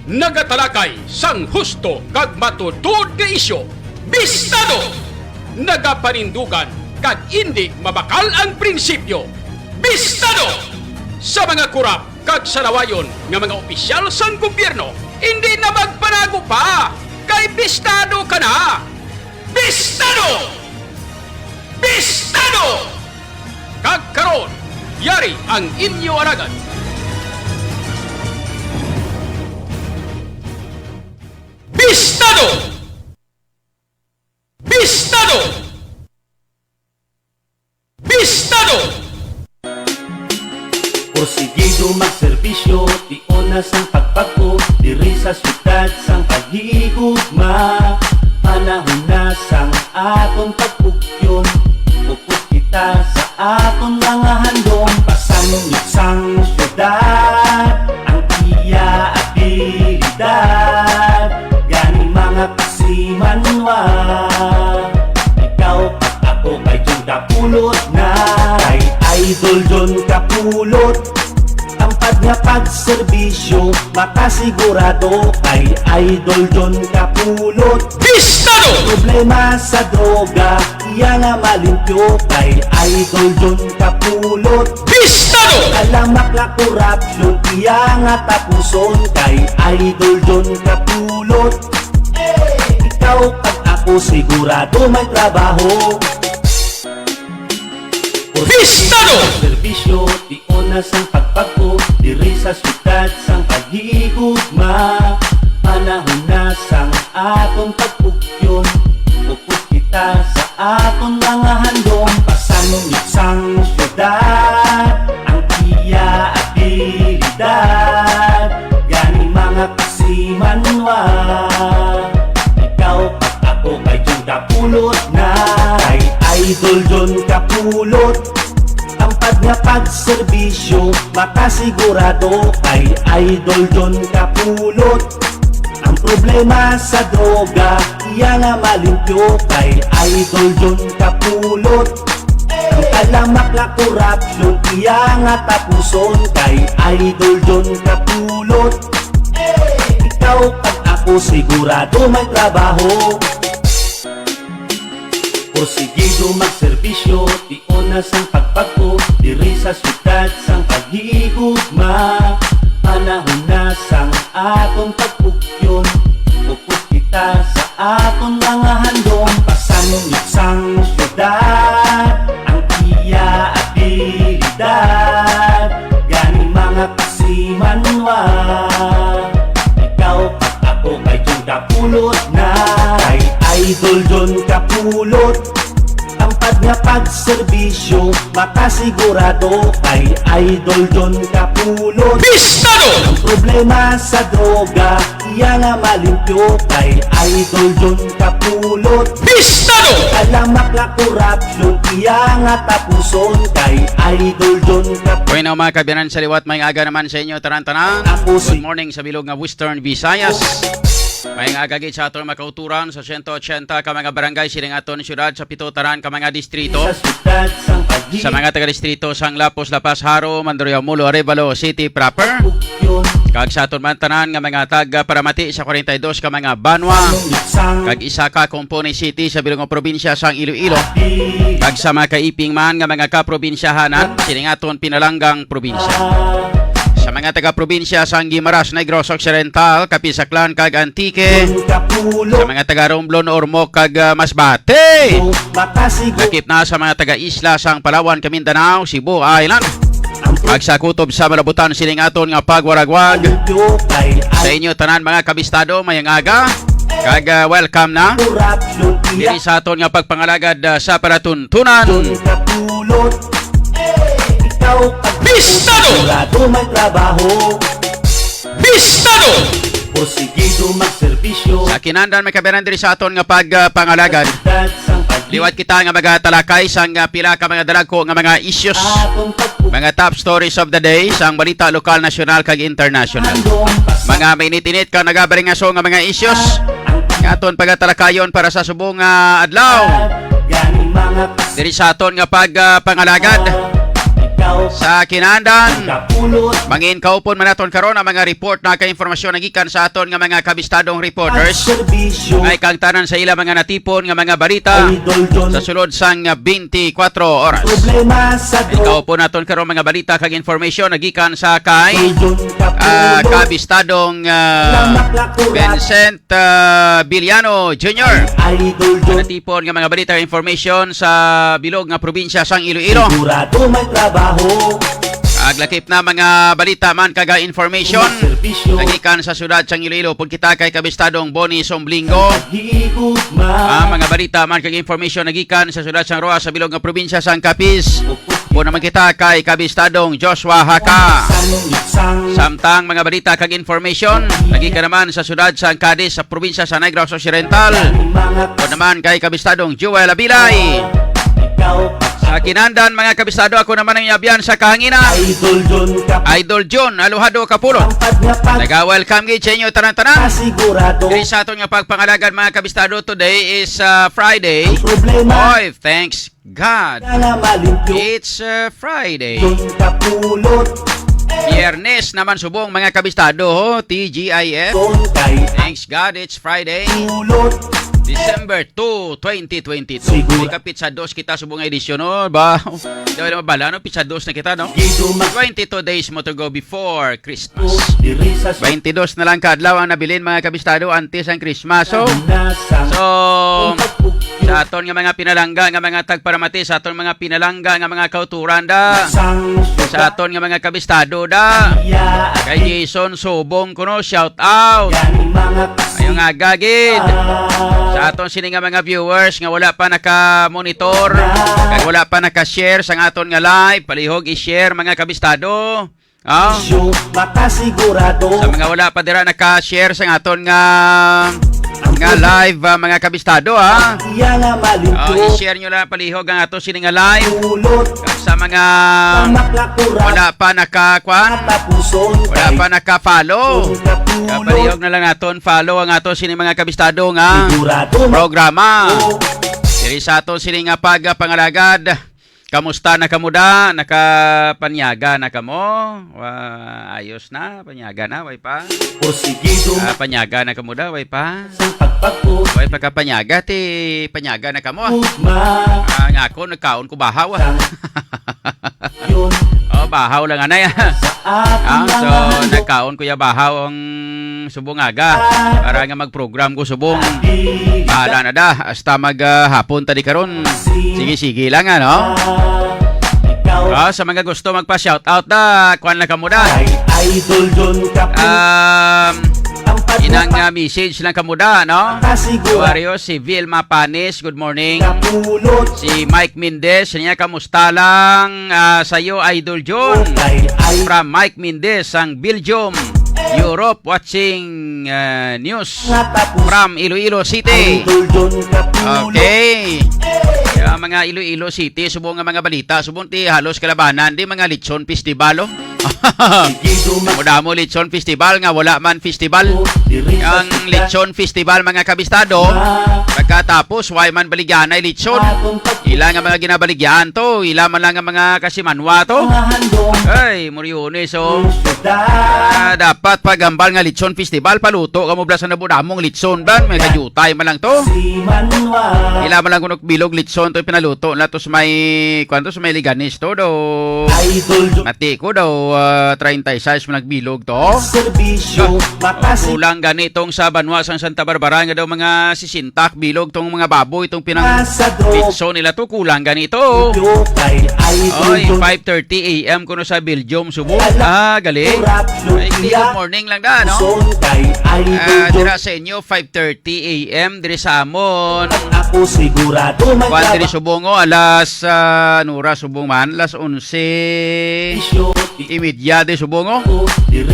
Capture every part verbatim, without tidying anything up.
Nagatalakay sang husto kag matuod-tuod nga isyu, bistado! Nagapanindugan kag indi mabakal ang prinsipyo, bistado! Sa mga kurap kag salawayon nga mga opisyal sang gobyerno, indi na magpanago pa, kay bistado ka na! Bistado! Bistado! Kag karon, yari ang inyo alagad. Bistado! Bistado! Bistado! Porsigido magserbisyo, tion na sang pagpag-o, diri sa siyudad sang paghigugma. Panahon na sang aton pagpugyon, upod kita sa aton mga handom. Pasangit sang siyudad ang iya abilidad, gani mga kasimanwa. Ikaw kag ako kay John Kapulot na, kay Idol John Kapulot. Tampad nga pagserbisyo, makasigurado kay Idol John Kapulot. Bistado! Problema sa droga, iya nga malimpyo kay Idol John Kapulot. Bistado! Talamak nga korupsyon, iya nga tapuson kay Idol John Kapulot. Ikaw kag ako sigurado may trabaho. Bistado! Serbisyo, tion na sang pagpag-o, diri sa siyudad sang paghigugma. Panahon na sang aton pagpugyon, upod kita sa aton mga handom. Pasangit sang siyudad ang iya abilidad, gani mga kasimanwa. Ikaw kag ako kay John Kapulot na, kay Idol John Kapulot. Tampad nga pagserbisyo, makasigurado kay Idol John Kapulot. Ang problema sa droga, iya nga malimpyo kay Idol John Kapulot. Ang talamak nga korupsyon, iya nga tapuson kay Idol John Kapulot. Ikaw kag ako sigurado may trabaho. Porsigido magserbisyo, tion na sang pagpag-o, diri sa siyudad sang paghigugma. Panahon na sang aton pagpugyon, upod kita sa aton mga handom. Pasangit sang siyudad ang iya abilidad, gani mga kasimanwa. Ikaw kag ako kay John Kapulot na, kay Idol John Kapulot. Tampad nga pagserbisyo, makasigurado kay Idol John Kapulot. Bistado! Ang problema sa droga, iya nga malimpyo kay Idol John Kapulot. Bistado! Talamak nga korupsyon, iya nga tapuson kay Idol Johon Cap. Bueno, mga kaabyanan sa liwat, maayong aga naman sa inyo tanan-tanan. Ako si Good morning sa bilog nga Western Visayas. Maayong aga gid sa aton mga kauturan sa siyento otsenta ka mga barangay sining aton siyudad, sa pito tanan ka mga distrito. Sa siyudad sang Taguig. Sa mga taga-distrito sang Lapuz, La Paz, Jaro, Mandurriao, Molo, Arevalo City proper. Kag sa aton man tanan nga mga taga-paramati sa kwarenta y dos ka mga banwa, kag isa ka Compone City sa bilog nga probinsya sang Iloilo, kag sa mga kaiping man nga mga kaprobinsyahanan sining aton pinalanggang probinsya. Sa mga taga-probinsya sang Guimaras, Negros Occidental, Capiz, Aklan, kag Antique. Sa mga taga-Romblon, Ormoc, kag, ah, Masbate. Lakip na sa mga taga-isla sang Palawan, Kamindanao, Cebu Island, kag sa kutob sa malabutan sining aton nga pagwaragwag. Sa inyo tanan, mga kabistado, maayong aga, kag, ah, welcome na diri sa aton nga pagpangalagad, ah, sa palatuntunan. Bistado! Bistado! Porsigido magserbisyo. Sa kinahanglan, mga kaabyanan, diri sa aton nga pagpangalagad, liwat kita nga magatalakay sang, ah, pila ka mga dalagko nga mga issues, mga top stories of the day sang balita lokal, nasyonal, kag international. Mga mainit-init kag nagabaringaso nga mga issues nga aton pagatalakayon para sa subong nga adlaw diri sa aton nga pagpangalagad. sa Kinandan. Mangin kaupon man naton karon ang mga report na kay informasyon nagikan sa aton nga mga kabistadong reporters. Ay kang tanan sa ila mga natipon nga mga balita sa sulod sang twenty-four oras. Ay kaupon naton karon mga balita kag information nagikan sa kay ah, kabistadong ah, Vincent ah, Villano Junior. Natipon nga mga balita kag information sa bilog nga probinsya sang Iloilo. Sigurado may trabaho. Aglakip na mga balita man kaga information. Nagikan sa syudad sang Iloilo, pud kita kay kabistadong Bonnie Somblingo. Ah, mga balita man kag information nagikan sa syudad sang Roa sa bilog nga probinsya sang Capiz. Pud naman kita kay kabistadong Joshua Haka. Samtang mga balita kag information nagikan naman sa syudad sang Cadiz sa probinsya sa Negros Occidental. Pud naman kay kabistadong Joel Abilay. Sa Kinandan, mga kabistado, ako naman ang abyan sa kahanginan. Idol John Kap- Idol John Aluhado Kapulot. Tampad nga pag- Naga-welcome gid sa inyo tanan-tanan. Sigurado. Diri sa aton nga pagpangalagad, mga kabistado, today is uh, Friday. Ang problema. Oy, thanks God. Nga malimpyo. It's uh, Friday. John Kapulot. Biyernes naman subong, mga kabistado, ho. T G I F. Thanks God, it's Friday. December two, twenty twenty-two. Siguro. May kapitsa dos kita subong nga edisyon, no? Ba? Daw na mabala, no? Pitsa dos na kita, no? Twenty-two days mo to go before Christmas. Twenty-dos na lang ka adlaw ang nabilin, mga kabistado, antes ang Christmas. So, so, sa aton nga mga pinalangga, nga mga tagparamati, sa aton mga pinalangga, nga mga kauturan, da. Sa aton nga mga kabistado, da. Kay Jason Subong kuno, shout out. Ayong aga gid. Sa aton sini nga mga viewers nga wala pa naka-monitor, kag wala pa naka-share sang aton nga live, palihog i-share, mga kabistado. Ah? Sa mga wala pa dira naka-share sang aton nga nga live, ah, mga kabistado, ha. Iya nga malimpyo. Ah, i-share nyo lang palihog ang ato sini nga live. Sa mga wala pa naka-, kwan? Wala pa naka-follow. Palihog na lang naton follow ang ato sini mga kabistado nga programa. Diri sa ato sini nga pagpangalagad. Kamusta na kamo da? Nakapanyaga na kamo? Wa-, ayos na, panyaga na, way pa? Porsigido. Ah, panyaga na kamo da, way pa? Sang pagpagod. Way pa ka panyaga, ti panyaga na kamo. Ugma. Ah, nga ako, nagkaon ko bahaw, ah. Sang yun. Oh, bahaw lang, anay, ah. Sa ating Ah, so, mga handog. Nagkaon ko ya bahaw ang subong aga para nga mag-program ko subong. Bahala na da, hasta mag, ah, hapon ta di karon. Sige, sige lang, ano? Ah, sa mga gusto magpa-shout out da, kuan lang kamo da. Ay, Idol John Capri. Um, Ang inang, pagpapa- ah, message lang kamo da, no? Kasigura. Wario, si Vilma Panis, good morning. Kapulot. Si Mike Mendez, niya, kamusta lang, ah, sayo, Idol John? Okay, ay- From Mike Mendez, ang Belgium, Europe, watching, ah, news from Iloilo City. Okay. Kaya mga Iloilo City, subong nga mga balita, subong ti halos kalabanan, di mga lechon festival, oh. Damo-damo lechon festival nga wala man festival. Ang lechon festival, mga kabistado, pagkatapos, way man baligyanay lechon. Ila nga mga ginabaligyan to, ila man lang nga mga kasimanwa to. Ay, muriones, oh. Ah, dapat paghambal nga lechon festival, paluto kamo bala sa nabudamong lechon, ban, may kayutay man lang to. Ila man lang kuno bilog lechon to pinaluto na to sa may, kwan to, sa may Leganes to, daw. Mati ko daw, ah, treinta y seis man nagbilog to. Serbisyo, ah, kulang gani tong sa banwa sang Santa Barbara nga daw mga sesenta bilog tong mga baboy, tong pinang-, litson nila to, kulang gani to. Oy, five thirty A M kuno sa Belgium, subong. Ah, gali. Ay, good morning lang da, no? Ah, dira sa inyo, five thirty A M, diri sa amon. Ako sigurado may Kwan diri subong, oh, alas, ah, ano oras subong man? Alas onse y media di subong, oh.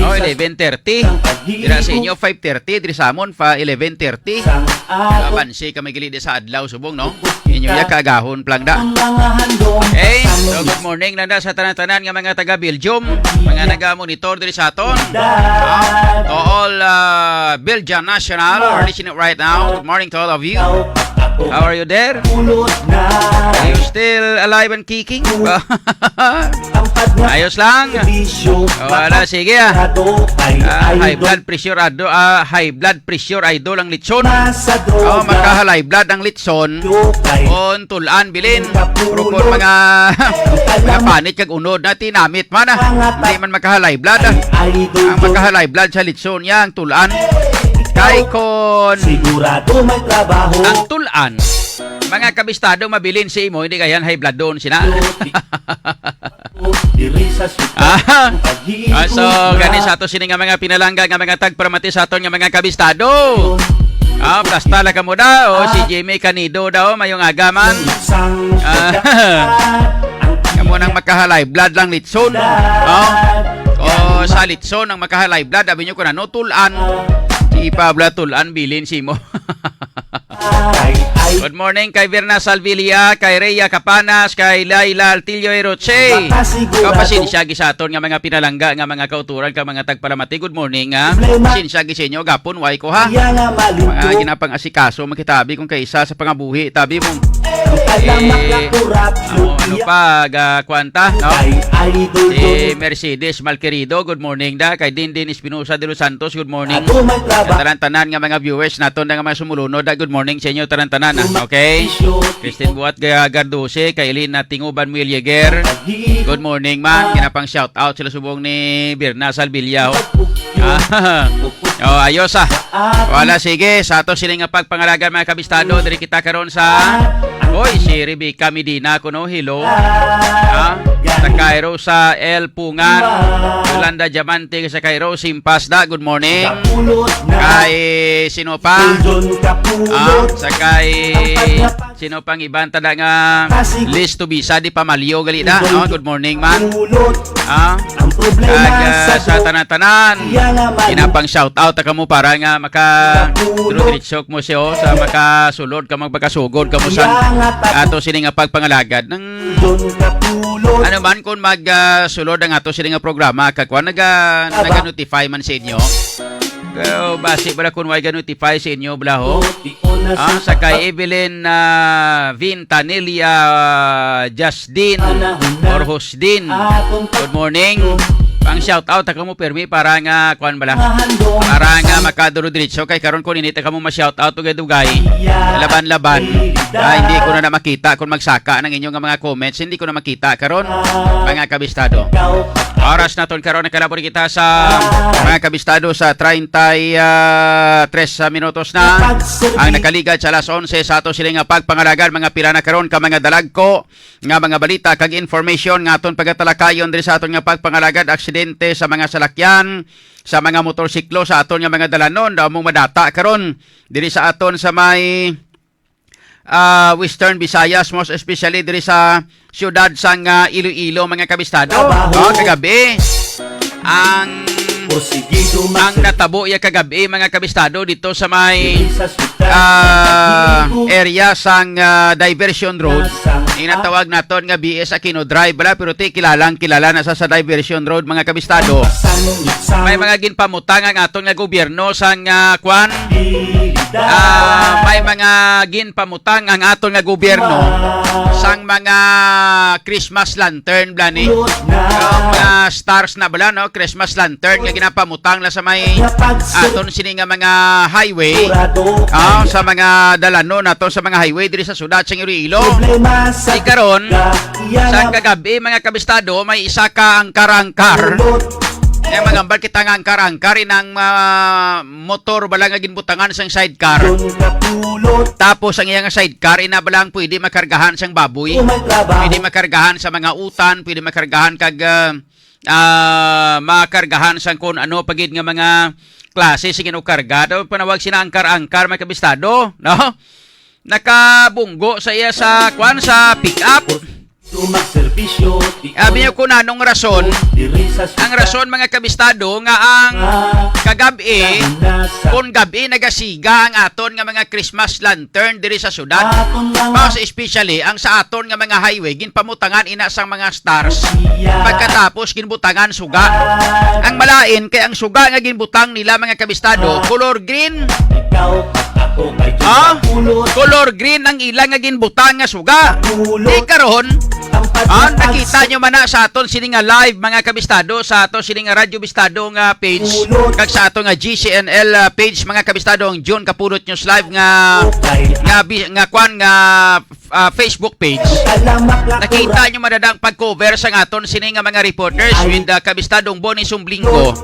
Oh, eleven thirty. Dira sa inyo, five thirty. Diri sa amon, pa eleven thirty. Abanse kami gili di sa adlaw subong, no? Inyo ya kaagahon pa lang da. Okay, so good morning lang da sa tanan-tanan nga mga taga Belgium, mga naga-monitor diri sa aton. Ah, to all, ah, Belgian national who are listening right now, good morning to all of you. How are you there? Are you still alive and kicking? Ayos lang. O, ala, sige, ah. Ah, high blood pressure, ado, ah, high blood pressure, idol, ang litson. O, makaha-high blood ang litson. Kon tul-an bilin. Pero kon mga, mga panit kag unod na tinamit man, ah. Hindi man makaha-high blood, ah. Ang makaha-high blood sa litson niya, ang tul-an. Kay kon Sigurado may trabaho. Ang tul-an, mga kabistado, mabilin si imo, hindi kaya high blood doon sina. Diri sa syudad, Ah, ah, so, gani sa ato sini nga mga pinalangga nga mga tagparamati sa aton nga mga kabistado. Ah, basta la kamo daw, si Jimmy Canido daw, mayong aga man. Ah, kamo nang makaha-high blood lang litson. Oh. O sa litson ang makaha-high blood, abi nyo kun ano, tul-an. Si Pablo tul-an, bilin si mo. Good morning kay Verna Salvilla, kay Rhea Capanas, kay Laila Altillo Eroche. Kapasensya gi sa aton nga mga pinalangga nga mga kauturan ka mga tagpalamati. Good morning, ha. Pasensya gi sa inyo, gapon, way ko, ha. Mga ginapang asikaso, makitabi kung kaisa sa pangabuhi, tabi mo. Eh, amo, ano pa, ga, kwanta, no? Si Mercedes Malquerido, good morning da. Kay Dindin Espinosa de los Santos, good morning. Sa tanan-tanan nga mga viewers naton, nga mga sumulunod, ah, good morning sa inyo tanan-tanan, ah. Okay? Christine Buat Ga-, Gardose, kay Elena Tinguban Muelleger, good morning man. Ginapang shout out sila subong ni Birna Salvilla, oh. Ah, oh, ayos, ah. Wala, sige, sa ato sini nga pagpangalagan, mga kabistado, diri kita karon sa, oy, si Rebecca Medina kuno, hello. Ah, sa Cairo, sa El Pungan, Yolanda Diamante, sa Cairo, Simpas da, good morning. Kay sino pa? Ah, sa kay sino pang iban tada nga list to bisa di pamalyo gali da, no? Good morning man. Ah, kag, ah, sa tanan-tanan, ginapang shout out ta kamo para nga maka diretso mo siya, oh, sa makasulod ka, magpakasugod kamo sa ato sini nga pagpangalagad ng ano man kun mag, ah, sulod ang ato sini nga programa, kag kuan, naga, naga-notify man sa inyo. Pero basi bala kun way ga-notify sa inyo bala, ho? Ah, sa kay Evelyn, ah, Vintanilla, ah, Jasdin or Hosdin. Good morning. Pang shout out ako mo permi para nga kuan bala. Para nga makaduro diretso kay karon kun init ka mo ma-shout out dugay-dugay. Laban-laban. Ah, hindi ko na, na makita kung magsaka ng inyong mga comments. Hindi ko na makita karon, mga kabistado. Oras naton karon, nakalabot kita sa mga kabistado sa treinta y tres minutos na ang nakaligad sa alas onse sa ato sini nga pagpangalagad. Mga pila na karon ka mga dalagko nga mga balita kag information nga aton pagatalakayon diri sa aton nga pagpangalagad, aksidente sa mga salakyan, sa mga motorsiklo sa aton nga mga dalanon. Daw mong madata karon diri sa aton sa may ah, Western Visayas, most especially diri sa siyudad sang, ah, Iloilo, mga kabistado. Oh, kagabi, ang, ang natabo ya kagabi, mga kabistado, dito sa may, ah, area sang, ah, Diversion Road. Inatawag naton nga B S Aquino Drive, bala, pero ti kilalang kilala na sa, sa Diversion Road, mga kabistado. May mga ginpamutang ang aton nga gobyerno sang, ah, kwan, ah, may mga ginpamutang ang aton nga gobyerno sang mga Christmas lantern, bala ni. Pero mga stars na bala, no? Christmas lantern nga ginapamutang na sa may aton sini nga mga highway. Ah, sa mga dalanon nato sa mga highway diri sa siyudad sang Iloilo. Di karon, sa kagabi, mga kabistado, may isa ka angkar-angkar. Kaya magambal kita nga angkar-angkar, inang, ah, motor bala nga ginbutangan sang sidecar. Tapos ang iyang sidecar, ina bala ang pwede makargahan sang baboy. Pwede makargahan sa mga utan, pwede makargahan kag, ah, ah, makargahan sang kun ano pa gid nga mga klase sa ginukarga. Daw panawag sina angkar-angkar, mga kabistado, no? Nakabunggo sa iya sa, kwan, sa pick-up. Abi niyo kung anong rason? Ang rason, mga kabistado, nga ang kagab-i, kung gab-i nagasiga ang aton nga mga Christmas lantern diri sa syudad. Mas especially ang sa aton nga mga highway, ginpamutangan ina sang mga stars. Pagkatapos ginbutangan suga. Ang malain kay ang suga nga ginbutang nila, mga kabistado, color green. Ha? Color green ang ila nga ginbutang nga suga. Di karon, ah, nakita nyo man na sa aton sini nga live, mga kabistado, sa aton sini nga Radyo Bistado nga page, kag sa aton nga G C N L, ah, page, mga kabistado, ang June Kapulot News Live nga, nga, bi- nga kwan, nga, ah, Facebook page. Nakita nyo madadang pag-cover sa aton sini nga mga reporters with, ah, kabistadong Bonnie Sumblingo.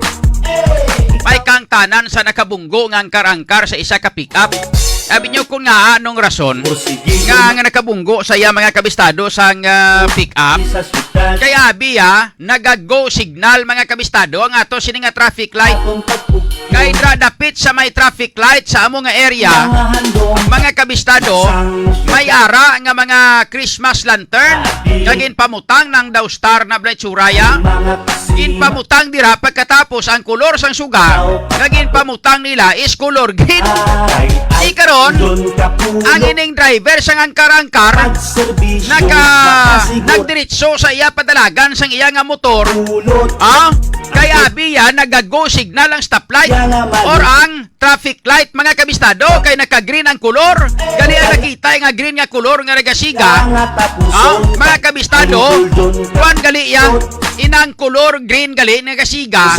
May kangtanan sa nakabunggo nga angkar-angkar sa isa ka pick-up. Abi nyo kung nga anong rason nga, nga nakabunggo sa iya, mga kabistado, sang, ah, pick-up? Kay abi, ah, nagago signal, mga kabistado, ang ato sini nga traffic light. Kay dra dapit sa may traffic light sa amo nga area, mga kabistado, may ara nga mga Christmas lantern nga ginpamutang ng daw star na Bletsuraya. Ginpamutang dira pagkatapos ang kolor sang suga nga ginpamutang nila is color green. Di karon, ang ining driver sang angkar-angkar naka nagdiretso sa iya padalagan sang iya nga motor. Ah, kay abi yan, nagago signal ang stoplight or ang traffic light, mga kabistado, kay naka-green ang kolor. Gali ang nakita nga green nga kolor nga nagasiga. Ah, mga kabistado, kuan gali iya, inang kolor green gali nagasiga.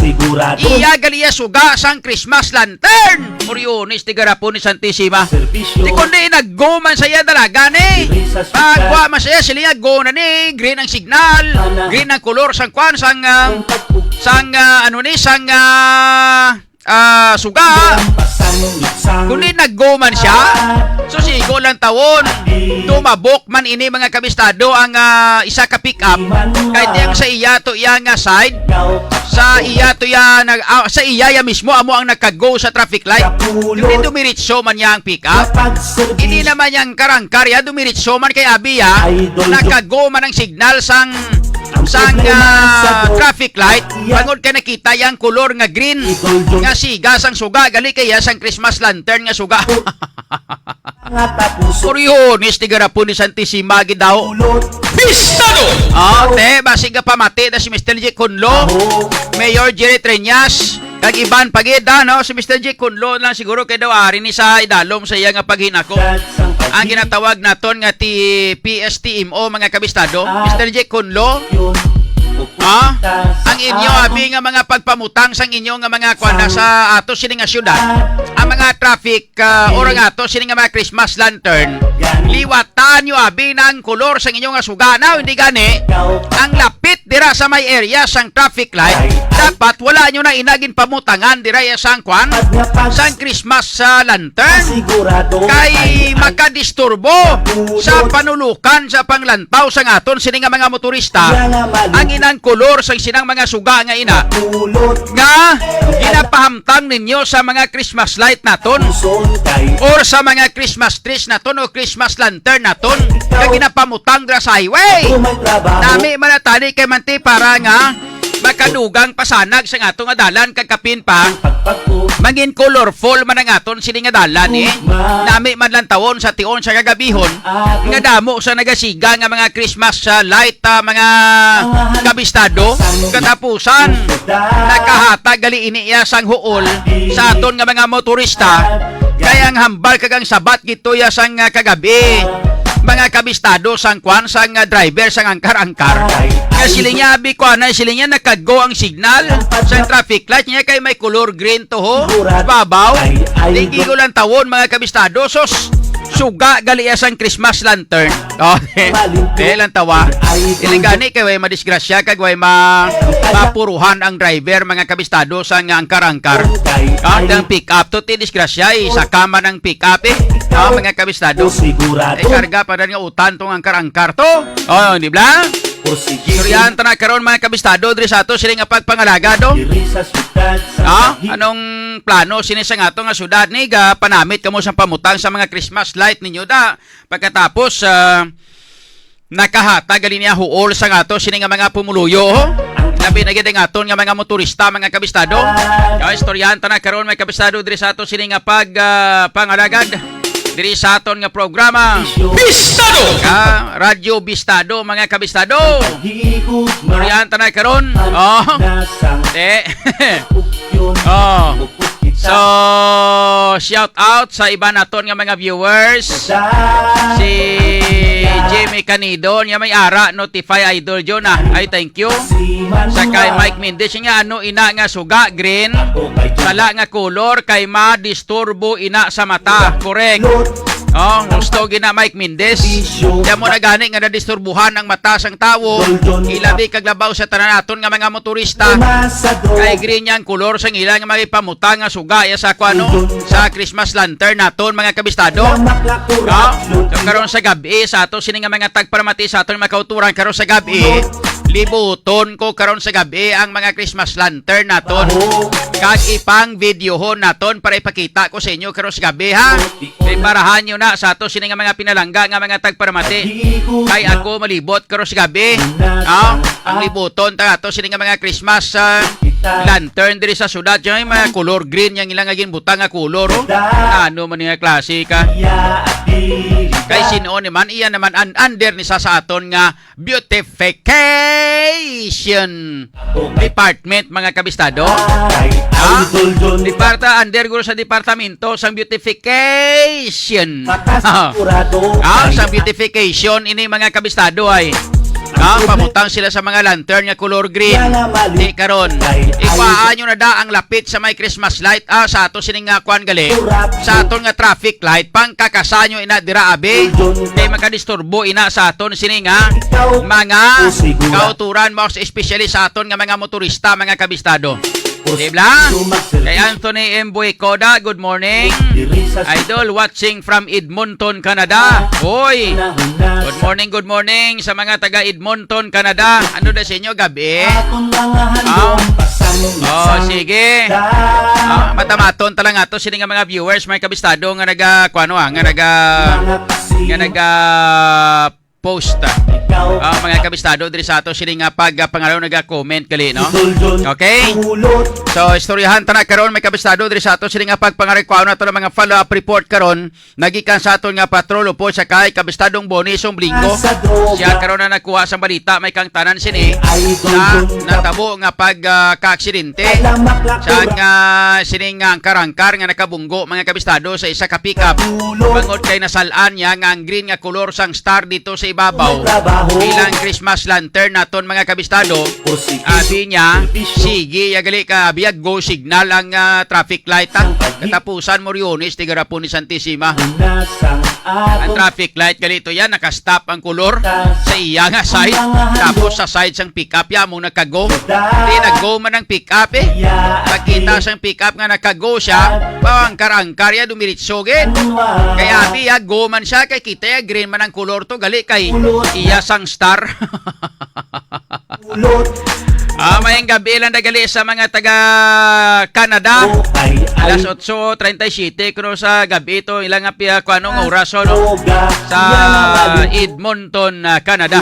Iya gali iya suga sang Christmas lantern. Muriones ti garapon ni Santisima. Di kundi naggo man sa iya dalaga ni. Pagwa man sa iya, sila go na ni, green ang signal, green ang kolor sang kuan, sang, ah, sang, ah, ano ni, sang, ah, ah, suga. Kundi naggo man siya, so sigo lang tawon. Tumabok man ini, mga kabistado, ang, ah, isa ka pick-up. Kay diyang sa iya to iya nga side, sa iya to iya nag, ah, sa iya ya mismo amo ang nagkago sa traffic light. Kundi dumiritso man niya ang pick-up. Ini naman yang karangkar ya, dumiritso man kay abi ya. Nagkago man ang signal sang sang, ah, traffic light. Bangod kay nakita yang kolor nga green nga siga sang suga, gali kaya sang Christmas lantern nga suga. Kuryones ti garapon ni Santisima gid daw. Pistado! Oh, te, basig ka pamati na si Mister J Conlo, Mayor Jerry Treñas, kag iban pa gid, ah, no? Si Mister J Conlo lang siguro kay daw ari ni sa idalom sa iya nga paghinako. Ang ginatawag naton nga ti P S T M O, mga kabistado. Mister J Conlo, ha? Ang inyo abi nga mga pagpamutang sang inyo nga mga kuan na sa ato sini nga syudad, ang mga traffic, ah, or ang ato sini nga mga Christmas lantern, liwatan nyo abi ng kolor sang inyo nga sugana, hindi gani ang lapit dira sa may area sang traffic light. Dapat wala nyo na inagin pamutangan dira ya sang kwan, sang Christmas, ah, lantern. Kay makadisturbo sa panulukan sa panglantaw sang aton sini nga mga motorista ang inang kolor sang sinang mga suga nga ina nga ginapahamtang ninyo sa mga Christmas light naton or sa mga Christmas trees naton o Christmas lantern naton nga ginapamutang dira sa highway. Nami man na tani kay manti para nga makadugang pasanag sa ato nga dalan kag kapin pa mangin colorful man ang aton sini nga dalan, eh. Nami man lang tawon sa tion sa kagabihon nga damo sa nagasiga nga mga Christmas, ah, light, ah, mga kabistado. Katapusan, nakahatag gali ini iya sang huol sa aton nga mga motorista. Kay ang hambal kag ang sabat gituya sang, ah, kagabi, mga kabistado sang kwan sang, ah, driver sang angkar-angkar. Nga sila niya abi ko anay, sila niya nakago ang signal sa traffic light niya kay may color green to ho. Babaw. Ligi ko lang tawon, mga kabistado. Sos, suga gali ya sang Christmas lantern. Oh, eh, lang tawa. Iligani kay way madisgrasya kag way ma mapuruhan ang driver, mga kabistado, sa nga angkar-angkar. Ah, ang pick up to ti disgrasya, eh, sa kama ng pick up, eh. Ah, mga kabistado. Eh, karga pa rin nga utan tong angkar-angkar to. Oh, di ba? Istoryahan ta na karon, mga kabistado, diri sa ato sila nga pagpangalagad, oh. Ah, anong plano sini sa ato nga syudad ni ga panamit kamo sa pamutang sa mga Christmas light ninyo da? Pagkatapos, ah, nakahatag gali niya huol sa ato sini nga mga pumuluyo, oh. Labi na gid ang aton nga mga motorista, mga kabistado. Kaya istoryahan ta na karon, mga kabistado, diri sa ato sini nga pag, ah, pangalagad diri sa aton nga programa. Bistado! Ah, Radyo Bistado, mga kabistado. Istoryahan ta na karon. Oh. Eh. Oh. So, shout out sa iba naton nga mga viewers. Si Jimmy Canido, niya may ara, notify Idol John, ah. Ay, thank you. Sa kay Mike Mendez, nga ano ina nga suga, green, sala nga color, kay madisturbo ina sa mata. Correct. Oh, gusto gina Mike Mendez. Kaya mo na gani nga nadisturbuhan ang mata sang tawo. Ilabi kag labaw sa tanan naton nga mga motorista. Kay green yang kolor sang ila nga mga ipamutang nga suga ya sa kuano, sa Christmas lantern naton, mga kabistado. No? So, karon sa gabi sa ato sini nga mga tagparamati sa aton mga kauturan karon sa gabi, libuton ko karon sa gabi ang mga Christmas lantern naton. Kag ipang videohon naton para ipakita ko sa inyo karon sa gabi, ha. Preparahan nyo na sa ato sini nga mga pinalangga nga mga tagparamati. Kay ako malibot karon sa gabi. Ah, ang libuton ta ato sini nga mga Christmas, ah, lantern diri sa syudad, yung mga color green yang ilang nga ginbutang nga color, oh. Ano man nga klase ka? Kay sino ni man, iya naman an under ni sa, sa aton nga beautification department, mga kabistado. Ha? Departa under guro sa departamento sang beautification. Ah, sang beautification ini, mga kabistado, ay. Ah, pamutang sila sa mga lantern nga color green. Di karon, ikuhaan nyo na da ang lapit sa may Christmas light, ah, sa ato sining nga kwan gali. Sa aton nga traffic light, pangkakasanyo ina dira, abi. Kay makadisturbo ina sa aton sini nga mga kauturan, most especially sa aton nga mga motorista, mga kabistado. Di ba? Kay Anthony M. Buicoda, good morning. Idol, watching from Edmonton, Canada. Hoy! Good morning, good morning sa mga taga Edmonton, Canada. Ano na sa inyo, gabi? Oh, sige. Ah, matamaton ta lang ato sini nga mga viewers, mga kabistado nga naga, kuano, ah, nga naga, nga naga post. Ah, mga kabistado diri sa ato sini nga pag, ah, pangaraw naga-comment gali, no? Okay? So, istoryahan ta na karon, mga kabistado diri sa ato sini nga pagpangareklamo nato ng mga follow-up report karon nagikan sa aton nga patrol upod sa kay Kabistadong Boni Somblinggo. Siya karon na nagkuha sang balita may kangtanan sini sa natabo nga pag, ah, kaaksidente sa nga sining nga angkar-angkar nga nakabunggo, mga kabistado, sa isa ka pickup. Bangod kay nasalaan niya nga ang green nga kolor sang star dito sa ibabaw bilang Christmas lantern naton, mga kabistado. Abi niya, sige, ya gali ka, abi, ya go signal ang, ah, traffic light, ha. Katapusan, Moriones, tigarapon ni Santisima. Ang traffic light gali to yan, naka-stop ang kolor sa iya nga side. Tapos sa side sang pickup, ya mo nagka-go. Di nag-go man ang pickup, eh. Pagkita sang pickup nga nagka-go siya, pangkar-angkar ya, dumiritso gid. Kaya abi ya, go man siya, kay kita ya, green man ang kolor to, gali kay iya sang star. Ah, mayang gabi lang na gali sa mga taga Canada. Alas otso treinta y siete kuno sa gabi to, ilang nga piya kuanong oras, oh, no? Sa Edmonton, ah, Canada.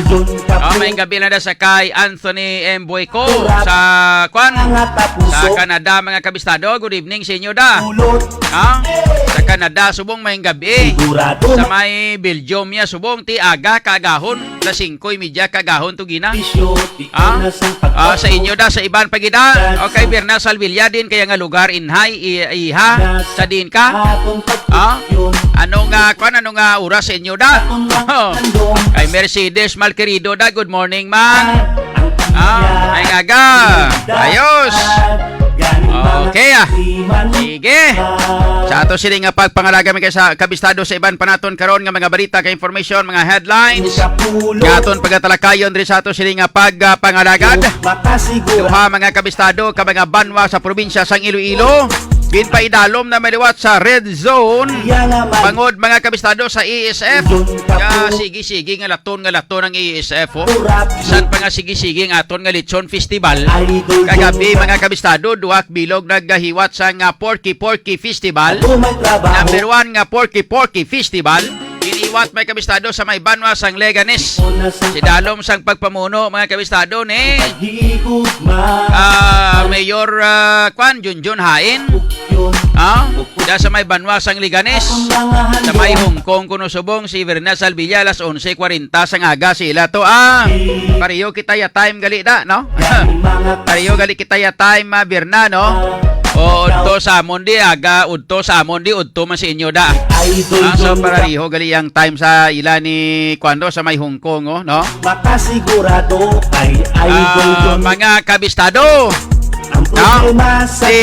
Ah, mayang gabi lang na sa kay Anthony M. Buico sa, kwan, sa Canada, mga kabistado. Good evening sa inyo da. Ha? Sa Canada, subong mayang gabi. Sa may Belgium niya, subong ti aga, kaagahon. Alas singko y media kaagahon to gina. Ah? Ah, sa inyo da, sa iban pa gid da. Okay, Birna Salvilla din kaya nga lugar, inhay, i-, iha, sa din ka? Ah? Ano nga, kwan, ano nga oras sa inyo da? Oh. Kay Mercedes Malquerido da, good morning, ma'am. Ah, ay nga ga. Ayos. Okay, ah. Sige. Sa ato sini nga pagpangalaga, may kay sa kabistado sa iban pa naton karon nga mga balita, kay information, mga headlines nga aton pagatalakayon diri sa ato sini nga pagpangalagad. Duha, mga kabistado, ka mga banwa sa probinsya sang Iloilo ginpaidalom na maliwat sa red zone. Bangod, mga kabistado, sa A S F. Ka sige-sige nga laton nga laton ang A S F, oh. Bisan pa nga sige-sige ang aton nga Lechon Festival. Kagabi, mga kabistado, duha ka bilog nagahiwat sa nga Porky Porky Festival. Number one nga Porky Porky Festival. Giniwat, mga kabistado, sa may banwa sang Leganes. Sa idalom sang pagpamuno, mga kabistado, ni, ah, Mayor, ah, kwan, Junjun Hain. Ah, da sa may banwa sang Leganes. Sa may Hong Kong kuno subong si Verna Salvilla, alas onse kwarenta sang aga sila to. Ah, pareho kita ya time gali da, no? Pareho gali kita ya time, ah, Verna, no? O, udto sa amon di, aga, udto sa amon di, udto man sa inyo da. Idol Ah, so, Jun, parariho gali ang time sa ila ni, kuwan, sa may Hong Kong, oh, no? Makasigurado ay Idol Ah, Jun. Mga kabistado, Ang no? problema sa Si,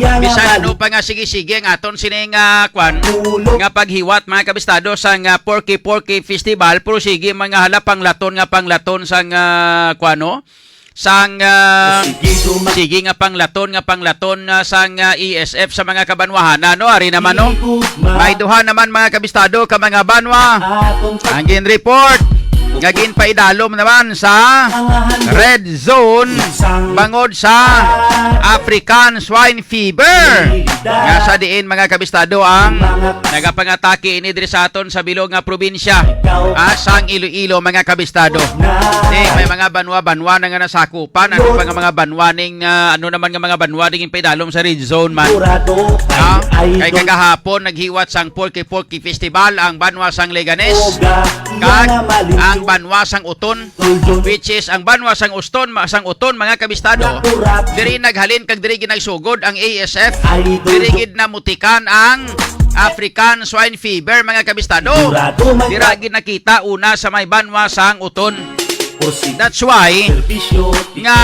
iya nga bisan ano mali. Pa nga sige-sige ang aton sining, ah, kwan, Ulo. Nga paghiwat, mga kabistado, sa nga Porky Porky Festival, pero sige, mga hala, panglaton nga panglaton sa nga, kwan, no? Sang, ah, Sige, duma- sige nga panglaton, nga panglaton, ah, sang, ah, E S F sa mga kabanwahanan, no? Ari naman, no? Sige, duma- May duha naman, mga kabistado, ka mga banwa. Atong Ang gin-report nga ginpaidalom naman sa red zone bangod sa African swine fever. Nga sa diin, mga kabistado, ang nagapangatake ini diri sa aton sa bilog nga probinsya, ah, sang Iloilo, mga kabistado. Di, may mga banwa-banwa na nga nasakupan. Ano pa nga mga banwa ning, ah, ano naman nga mga banwa ning paidalom sa red zone man? Ha? Kay kagahapon, naghiwat sang Porky Porky Festival ang banwa sang Leganes, kag ang banwa sang Oton, which is ang banwa sang Uston, ma-, sang Oton, mga kabistado, diri naghalin kag diri ginagsugod ang A S F, diri gid namutikan ang African Swine Fever, mga kabistado. Dira gid nakita una sa may banwa sang Oton. That's why nga,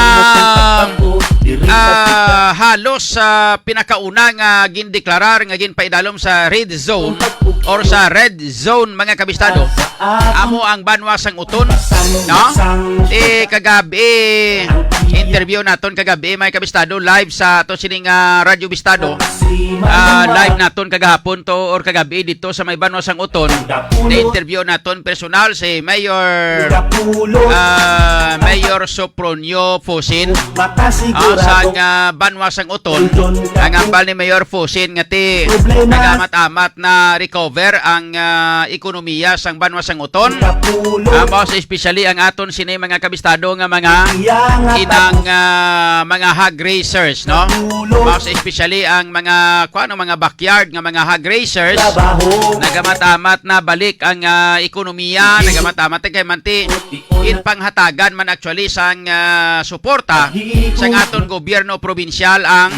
ah, halos, ah, pinakauna nga gindeklarar nga ginpaidalom sa red zone or sa red zone, mga kabistado, amo ang banwa sang Oton, no? Eh, kagabi, interview naton kagabi, mga kabistado, live sa ato sining, ah, Radyo Bistado. Ah, live naton kagahapon to or kagabi dito sa may banwa sang Oton. Na-interview naton personal si Mayor, ah, Mayor Sopronio Fusin, ah, sang, ah, banwa sang Oton. Ang hambal ni Mayor Fusin nga ti nagamat-amat na recover ang, ah, ekonomiya sang banwa sang Oton. Ah, most especially ang aton sini mga kabistado nga mga inang, ah, mga hog raisers, no? Most especially ang mga, kuan, mga backyard nga mga hog raisers. Nagamat-amat na balik ang, ah, ekonomiya, nagamat-amat kay manti in panghatagan man actually sang, ah, suporta sang aton gobyerno probinsyal ang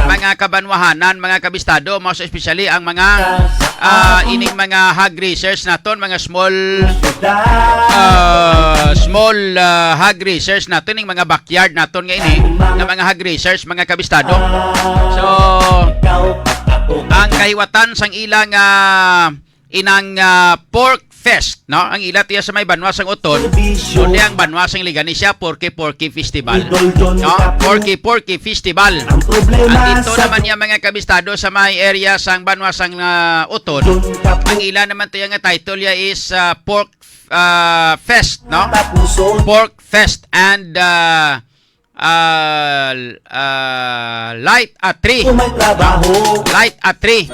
mga kabanwahanan, mga kabistado, most especially ang mga, ah, ining mga hog raisers naton, mga small, ah, small, ah, hog raisers naton, ning mga backyard naton nga ini, nga mga hog raisers, mga kabistado. So, ang kahiwatan sang ilang, ah, inang, ah, pork fest, no? Ang ila tiya sa may banwa sang Oton, kundi ang banwa sang Leganes siya, Porky Porky Festival. No? Porky Porky Festival. Ang dito naman niya, mga kabistado, sa may area sang banwa sang, ah, Oton, ang ila naman tiya nga title ya is, ah, Pork, ah, Fest, no? Pork Fest and, ah, ah, ah, Light a Tree. Kung may trabaho. Light a Tree.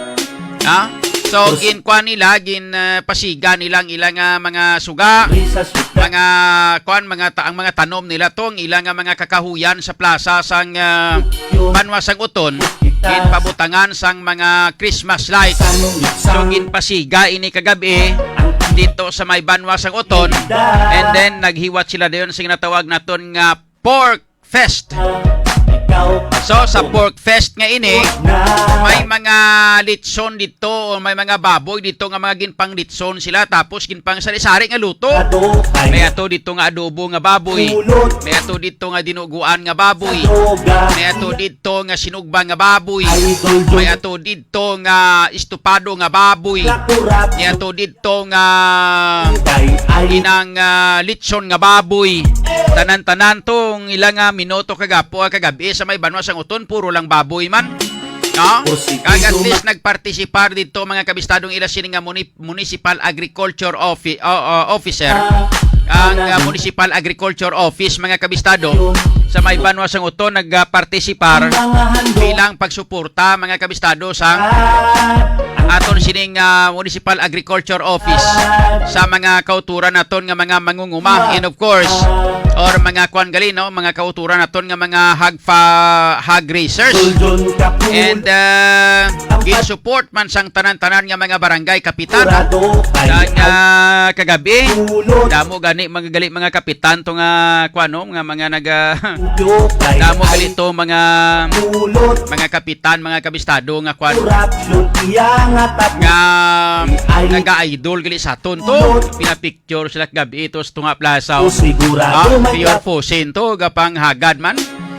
Ha? So, ginkuan nila, gin, ah, pasiga nila ang ilang, ah, mga suga, mga kuan, mga ta-, ang mga tanom nila to, ang ilang, ah, mga kakahuyan sa plaza sang, ah, banwa sang Oton, ginpabutangan sang mga Christmas lights. So, ginpasiga ini kagabi dito sa may banwa sang Oton, and then naghiwat sila dayon sa ginatawag naton nga pork fest. So, sa pork fest nga ini, may mga litson dito, o may mga baboy dito nga mga ginpanglitson sila, tapos ginpangsari-sari nga luto. May ato dito nga adobo nga baboy. May ato dito nga dinuguan nga baboy. May ato dito nga sinugba nga baboy. May ato dito nga estopado nga baboy. May ato dito nga inang, ah, litson nga baboy. Tanan-tanan tong ila nga minuto kagapo, ah, kagabi sa may banwa sang Oton, puro lang baboy man. No? Kag at least nagpartisipar dito, mga kabistadong ila sini nga muni-, municipal agriculture offi-, o, o, officer. Ang, ah, municipal agriculture office, mga kabistado, sa may banwa sang Oton, nagpartisipar bilang pagsuporta, mga kabistado, sa aton sining, ah, municipal agriculture office sa mga kauturan naton nga mga mangunguma. And of course, or mga kwan gali, no, mga kauturan naton nga mga hog fa-, hog raisers. And uh, gin-support man sang tanan-tanan nga mga barangay kapitan, ha? Sang uh, kagabi, damo gani mga gali mga kapitan to nga kwan, no, nga mga naga damo gali to mga mga kapitan, mga kabistado nga kwan, nga naga-idol gali sa aton to. Pinapicture sila kagabi to sa tunga plaza, oh. Ah, Mayor Fusin to, gapanghagad man.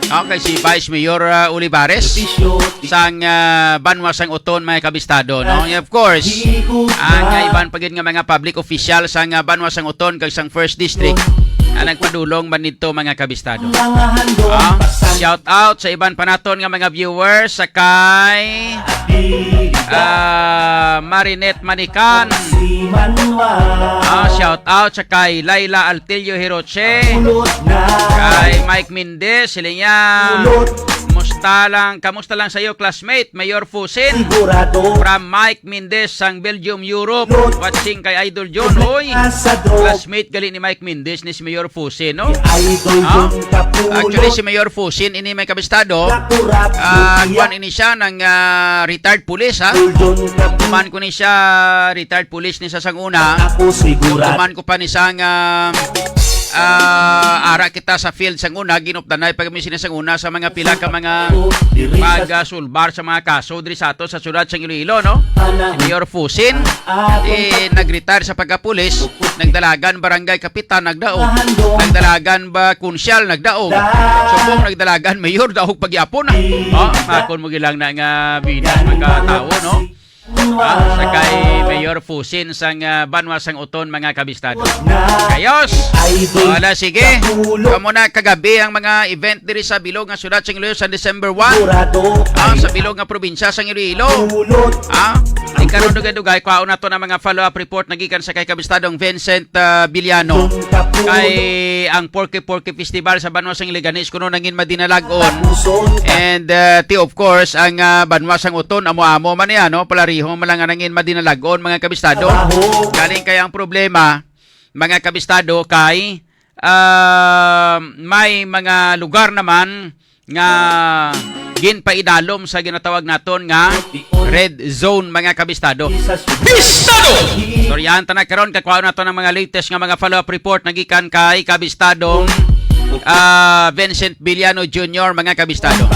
Okay, si Vice Mayor uh, Olivares sang uh, Banwa sang Oton, mga kabistado, no? And of course, ang uh, iban pa gid nga mga public official sang uh, Banwa sang Oton kag sang First District ang nagpadulong man didto, mga kabistado. Ah, shout out sa iban pa naton nga mga viewers, sa kay ah, Marinette Manikan. Ah, shout out sa kay Laila Altillo Hiroche. Kay Mike Mendez, sila niya. Musta lang, kamusta lang sa'yo, classmate? Mayor Fusin. From Mike Mendez sang Belgium, Europe. Watching kay Idol John. Oy, classmate gali ni Mike Mendez ni si Mayor Fusin, no? Ah, actually, si Mayor Fusin ini, mga kabistado, ah, kwan ini siya ng ah, retired police, ha? Tuman ko ni siya, retired police ni sa sang una. Tuman ko pa ni sang ah, ah, ara kita sa field sang una, ginupdanay pa kami sini sang una sa mga pila ka mga pagsulbar sa mga kaso diri sa ato sa siyudad sang Iloilo, no? Si Mayor Fusin, eh, nag-retire sa pagkapulis, nagdalagan barangay kapitan, nagdaog, nagdalagan ba konsyal, nagdaog, subong nagdalagan mayor, daog pagyapon na. Oh, makon mo gilang na nga binan magkatawo, no? Ah, sa kay Mayor Fusin sang ah, Banwa sang Oton, mga kabistado. Kayos! Wala, sige. Kamo na kagabi ang mga event diri sa bilog nga siyudad sang Iloilo sa December one. Ah, sa bilog nga probinsya sang Iloilo. Ah, di karon dugay-dugay, kwaon nato na mga follow-up report nagikan sa kay kabistadong Vincent ah, Villano. Kay ang Porky Porky Festival sa Banwa sang Leganes kuno nangin madinalag-on. And ah, ti, of course, ang ah, Banwa sang Oton, amo-amo man niya, no? Palarihon man lang nga nangin madinalag-on, mga kabistado. Galing kay ang problema, mga kabistado, kay ah, may mga lugar naman nga ginpaidalom sa ginatawag naton nga red zone, mga kabistado. Bistado! Istoryahan ta na karon, kakwaon nato ng mga latest nga mga follow-up report nagikan kay kabistadong ah, Vincent Villano Junior, mga kabistado.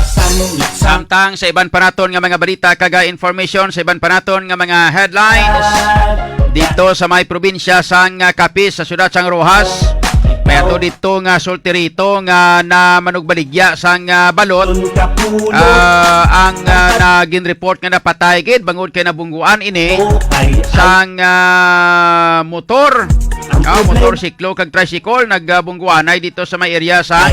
Samtang sa iban pa naton nga mga balita kag information, sa iban pa naton nga mga headlines, dito sa may probinsya sang ah, Capiz, sa siyudad sang Roxas, may ato dito nga solterito nga na manugbaligya sang ah, balot. Ah, ang ah, na ginreport nga napatay gid bangod kay nabungguan ini sang ah, motor. Ah, motorsiklo kag tricycle nagbungguanay dito sa may area sa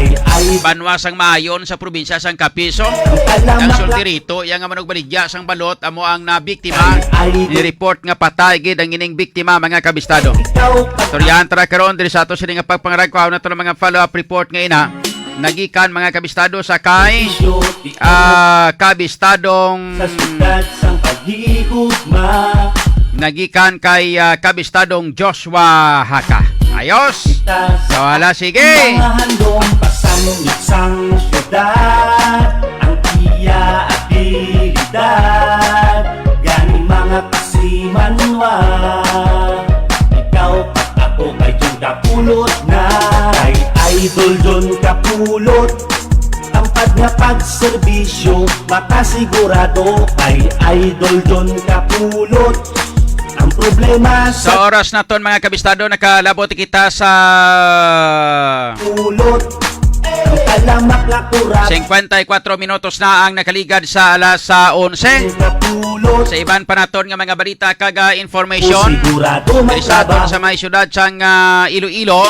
Banwa sang Maayon sa probinsya sang Capiz. Ang solterito, iya nga manugbaligya sang balot, amo ang nabiktima. Ni-report nga patay gid ang ining biktima, mga kabistado. Istoryahan ta ra karon diri sa ato sini nga pagpangarag, kuhaon nato ng mga follow-up report nga ina. Nagikan, mga kabistado, sa kay ah, kabistadong Sa siyudad sang paghigugma. Nagikan kay ah, kabistadong Joshua Haka. Ayos. Sa So, hala, sige. Mga handom pasanong sang siyudad, ang iya abilidad. Gani mga kasimanwa, ikaw pag ako kay Jun Kapulot na. Kay Idol Jun Kapulot, tampad nga pagserbisyo, makasigurado kay Idol Jun Kapulot. Ang problema sa Sa oras naton, mga kabistado, nakalabot kita sa pulot. Ang talamak nga kurap. Singkwenta y kuwatro minutos na ang nakaligad sa alas sa onse. Kapulot. Sa iban pa naton nga mga balita kag ah, information, Sigurado diri sa aton magtrabaho. Sa may siyudad sang ah, Iloilo,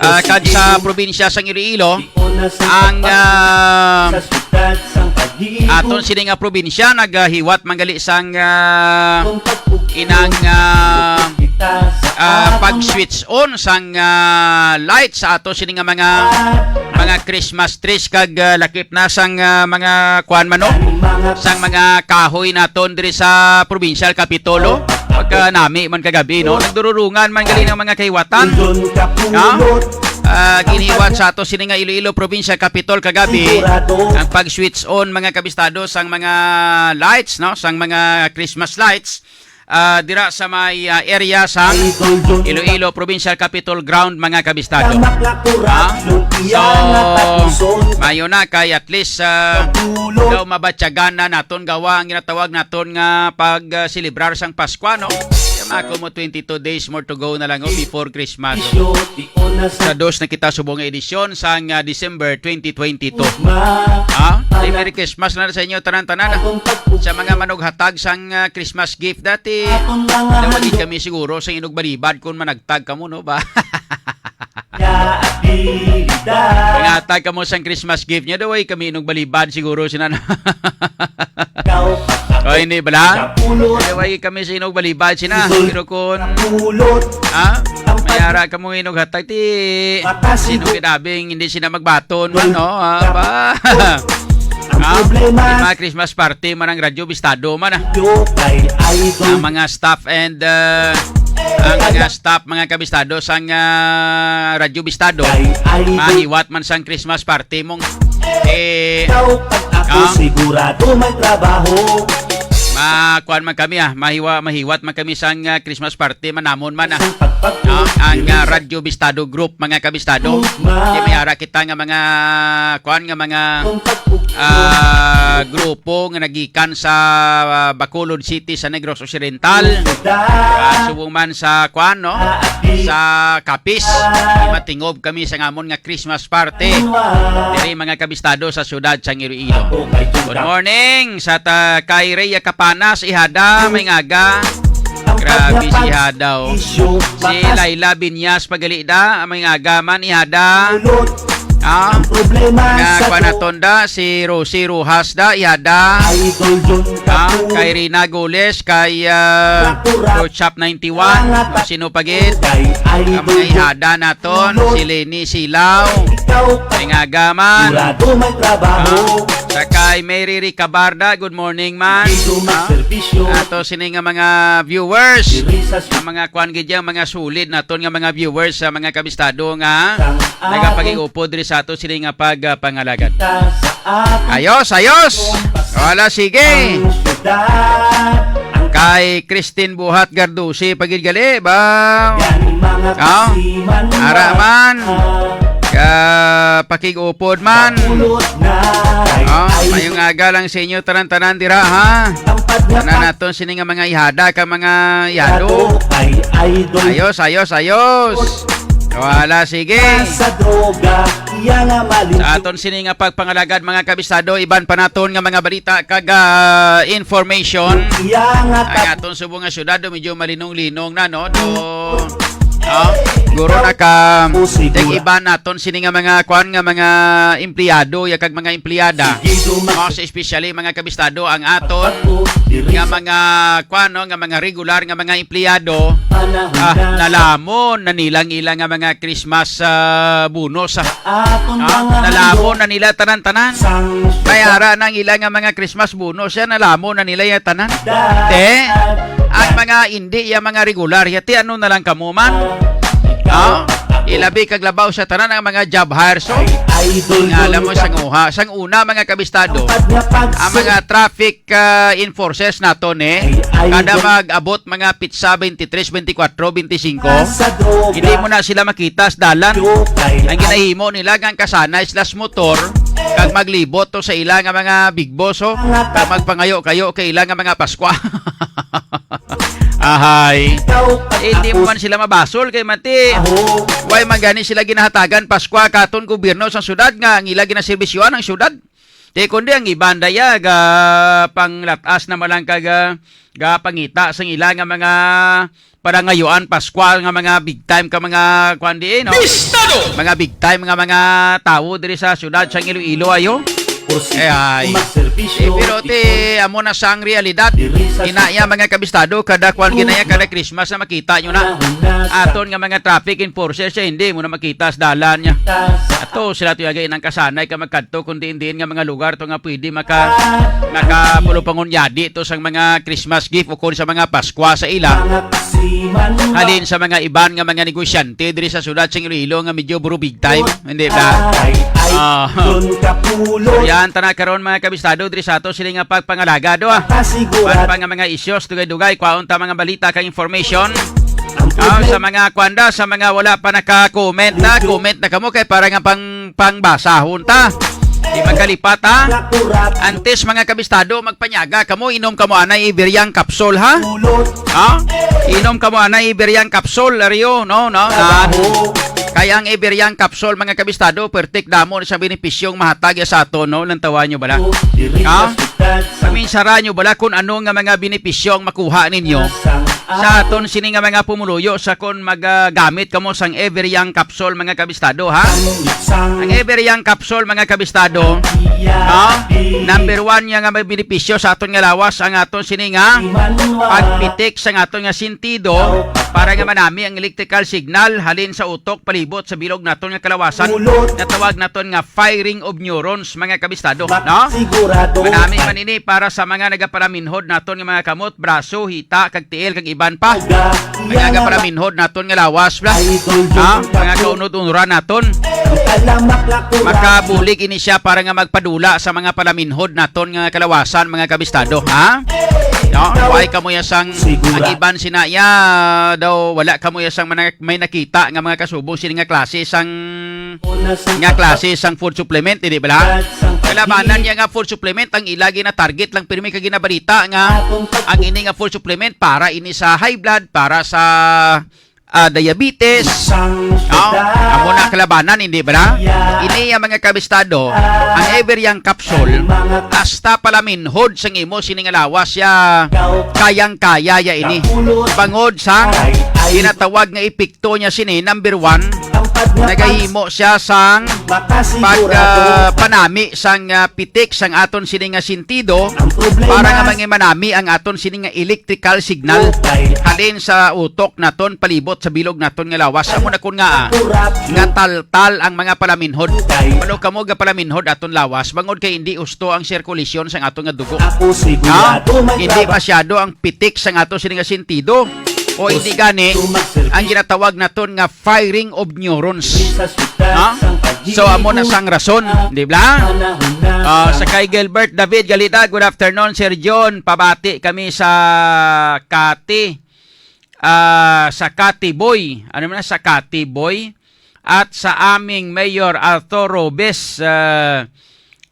ah, kag sa probinsya sang Iloilo, ang ah, aton sini nga probinsya nagahiwat man gali sang ah, inang ah, ah, pag-switch on sang ah, light sa ato sini nga mga mga Christmas trees kag ah, lakip na sang ah, mga kuan man, no? Sang mga kahoy naton diri sa provincial capitol. Pagka nami man kagabi, no? Nagdururungan man gali ng mga kahiwatan. Ha? Ah, giniwat sa ato sini nga Iloilo Provincial Capitol kagabi ang pag-switch on, mga kabistado, sang mga lights, no, sang mga Christmas lights, ah, dira sa may, ah, area sa Iloilo Provincial Capitol Ground, mga kabistado. Ha? So, mayo na kay at least, ah, daw mabatyagan na naton gawa ang ginatawag naton nga pag, ah, selebrar sang Pasko, no? Kaya mga kumo twenty-two days more to go na lang, oh, before Christmas. Sa dos na kita subong nga edisyon sang, ah, December twenty twenty-two. Ha? Say Merry Christmas na sa inyo tanan-tanan, ah. Sa mga manughatag sang, ah, Christmas gift dati, daw gid kami siguro sa inugbalibad kung managtag kamo, no ba? Mangatag kamo sang Christmas gift niya, daw ay kami inugbalibad siguro sina na. O, hindi bala? Kaya way kami sa inugbalibad sina. Pero kung, ha? May ara ka mong inughatag, ti, sino kinabing hindi sila magbaton man, no? Ah, ba? Ha? May mga Christmas party man ang Radyo Bistado man, ah. Ang mga staff and, uh, ang mga staff, mga kabistado sang, uh, Radyo Bistado, mahiwat man sang Christmas party mong, eh, ah, sigurado may trabaho. Ma-, kuan man kami, ah, mahiwa-, mahiwat man kami sang, ah, Christmas party, manamon man, ah. Ah, ang, ah, Radyo Bistado Group, mga kabistado. Di may ara kita nga mga, kuan nga mga, ah, grupo nga nagikan sa, ah, Bacolod City, sa Negros Occidental. Ah, subong man sa, kuan, no? Sa Capiz, matingob kami sa ngamon nga Christmas party diri, mga kabistado, sa siyudad sang Iloilo. Good morning sa ta-, kay Rhea Capanas, ihada, may ngaga. Grabe si ihada, oh. Si Laila Binyas, pagali da, may ngaga man, ihada. Ah, nga pa naton da, si Rosie Rojas da, ihada. Ah, kay Rina Goles, kay, ah, Rochap ninety-one, sino pa gid? Ang mga ihada naton, si Lenny Silaw, may ngaga man. Ah, sa kay Mary Ricabarda, good morning man. Ah, ato sini nga mga viewers, ang mga kuan gid yan, mga solid naton nga mga viewers, sa mga kabistado nga nagapag-iupod diri sa ato sini nga pagpangalagad. Ayos, ayos. Wala, sige. Kay Christine Buhat Gardusi, pagid gali ba? Oh, ara man. Ka pakig-upod man. Oh, mayong aga lang sa inyo tanan-tanan dira, ha. Ana naton sini nga mga ihada ka mga ihado. Ayos, ayos, ayos. Wala, sige. Sa droga, iya nga malin- Sa aton sini nga pagpangalagad, mga kabisado, iban pa naton nga mga balita kag, ah, information. Iya nga ang aton subong nga syudad, do medyo malinong-linong na, no? Do, ah, guro na ka, tig iban naton sini nga mga, kuan, nga mga empleyado, ya kag mga empleyada. Most especially, mga kabistado, ang aton nga mga, kuan, no, nga mga regular nga mga empleyado, ah, nalamon na nilang ila nga mga Christmas, ah, bonus, ah. Ah, nalamon na nila tanan-tanan. May ara na ang ila nga mga Christmas bonus, ya, nalamon na nila ya tanan. Te, ang mga indi, ya mga regular, ya, te, ano na lang kamo man? Ah, ilabi kag labaw sa tanan ang mga job hire, so. Nga alam mo, sang uha, sang una, mga kabistado, ang mga traffic, ah, enforcers naton, eh, kada mag-abot mga pitsa twenty-three, twenty-four, twenty-five, hindi mo na sila makita sa dalan. Ang ginahimo nila, ang kasanay sila sa motor, kag maglibot to sa ila nga mga big boss, oh, kag magpangayo-kayo kay ila nga mga Paskwa. Ahay. Hindi mo man sila mabasol kay mati. Why man gani sila ginahatagan Paskwa katon gobyerno sa syudad nga ang ila ginaserbisyuhan ang syudad? Di kundi ang iban daya ga panglatas na malang kag, ah, ga pangita sang ila nga mga parangayuan Paskwa nga mga big time ka mga kuan di, eh, no? Bistado! Mga big time nga mga tawo diri sa syudad sang Iloilo ayo. Eh, ay. Eh, pero ti, amo na sang realidad. Ina iya, mga kabistado, kada kuan ginaya, kada Christmas na makita nyo na. Aton nga mga traffic enforcers, eh, hindi mo na makita sa dalan niya. Ato sila to yaga inang kasanay ka magkadto kung diin-diin nga mga lugar to nga pwede maka, makapulopangon yadi to sang mga Christmas gift o kung sa mga Paskwa sa ila. Halin sa mga iban nga mga negosyante diri sa syudad sang Iloilo nga medyo buro big time, hindi ba? Ah. So, yan, tana karon, mga kabistado, diri sa ato sini nga pagpangalaga, do, ah. Man pa nga mga issues, dugay-dugay, kwaon ta mga balita kag information. Ah, sa mga kwanda, sa mga wala pa naka-comment na, comment na kamo kay para nga pang pangbasahon ta. Di magkalipat, ha? Antes, mga kabistado, magpanyaga kamo, inom kamo anay Iberiang capsule, ha? Ha? Inom kamo anay Iberiang capsule, Rio, no, no? Na, kaya ang Iberiang capsule, mga kabistado, pertik damo sa benepisyong mahatag ya sa ato, no? Lantawan nyo bala? Ha? Paminsara nyo bala kung ano nga mga benepisyo ang makuha ninyo sa aton sini nga mga pumuluyo sa kon magagamit kamo sang Every Young Capsule, mga kabistado, ha? Ang Every Young Capsule, mga kabistado, ha? Number one niya nga may benepisyo sa aton nga lawas ang aton sini nga pagpitik sa aton nga sentido para nga manami ang electrical signal halin sa utok palibot sa bilog naton nga kalawasan nga tawag naton nga firing of neurons, mga kabistado, no? Manami man ini para sa mga nagapalaminhod naton nga mga kamot, braso, hita, kag tiil, kag iban pa. Mga nagapalaminhod naton nga lawas, bla. Ha? Mga kaunod-unuran naton. Makabulig ini siya para nga magpadula sa mga palaminhod naton nga kalawasan, mga kabistado, ha? No? Why kamo ya sang ang iban sina ya daw wala kamo ya sang mana- may nakita nga mga kasubong sini nga klase sang nga klase sang food supplement, di ba? Kalabanan niya nga food supplement ang ila gina-target lang pirmi kag ginabalita nga ang ini nga food supplement para ini sa high blood, para sa, ah, diabetes. No? Amo na kalabanan, hindi ba? Ini ang mga kabistado, ang Every Young Capsule, hasta palaminhod sang imo sini nga lawas ya kayang-kaya ya ini. Bangod sa ginatawag nga epekto niya sini, number one, nagahimo siya sang pag, ah, panami sang, ah, pitik sang aton sini nga sentido para nga mangimanami ang aton sini nga electrical signal halin sa utok naton palibot sa bilog naton nga lawas. Amo na kun nga, ah, nga taltal ang mga palaminhod. Walo kamo ga palaminhod aton lawas bangod kay hindi usto ang sirkulasyon sang aton nga dugo. Ha? Hindi masyado ang pitik sang ato sini nga sentido. O hindi gani ang ginatawag naton nga firing of neurons. Ha? So, amo na sang rason, di ba? Ah, sa kay Gilbert David Galita, good afternoon, Sir John. Pabati kami sa Kati, ah, sa Kati Boy. Ano man na, sa Kati Boy? At sa aming Mayor Arthur Robes, ah,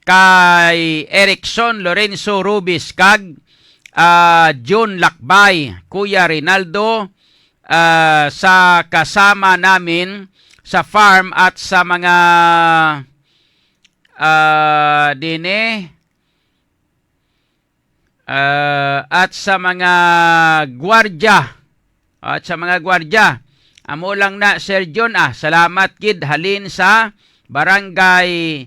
kay Erickson Lorenzo Rubis kag, ah, June Lakbay, Kuya Rinaldo, ah, sa kasama namin sa farm at sa mga, ah, dine, ah, at sa mga gwardya, at sa mga gwardya. Amo lang na, Sir John, ah, salamat gid halin sa Barangay,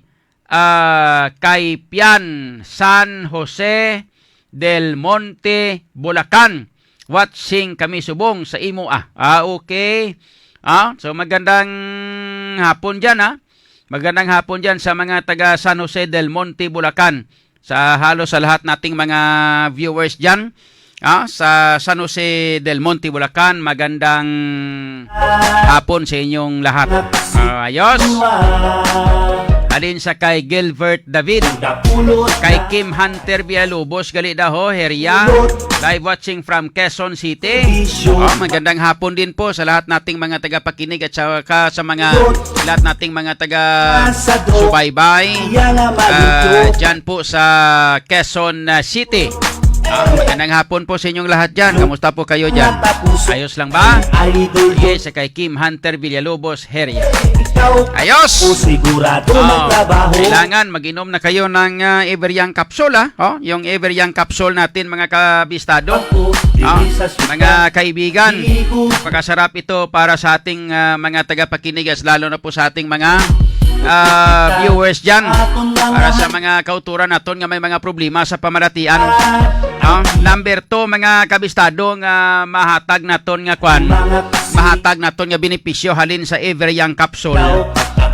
ah, Caipian, San Jose del Monte, Bulacan. Watching kami subong sa imo, ah. Ah, okay. Ah, so magandang hapon diyan, ah. Magandang hapon diyan sa mga taga San Jose del Monte, Bulacan. Sa halos sa lahat nating mga viewers diyan, ah, sa San Jose del Monte, Bulacan, magandang hapon sa inyong lahat. Ah, ayos. Alin sa kay Gilbert David, kay Kim Hunter Villalobos, gali daw, Heria. Live watching from Quezon City. Oh, magandang hapon din po sa lahat nating mga tagapakinig at saka sa mga lahat nating mga taga subaybay, ah, dyan po sa Quezon, ah, City. Ah, magandang hapon po sa inyong lahat dyan. Kamusta po kayo dyan? Ayos lang ba? Yes, sa kay Kim Hunter Villalobos, Heria. Ayos! Oh, kailangan mag-inom na kayo ng, ah, Every Young Capsule, ah. Oh, yung Every Young Capsule natin, mga kabistado. Oh, mga kaibigan, napakasarap ito para sa ating, ah, mga tagapakinig, as lalo na po sa ating mga, ah, viewers dyan. Para sa mga kauturan naton nga may mga problema sa pamalatian. Ah, number two, mga kabistado, nga mahatag naton nga kwan, mahatag naton nga benepisyo halin sa Every Young Capsule.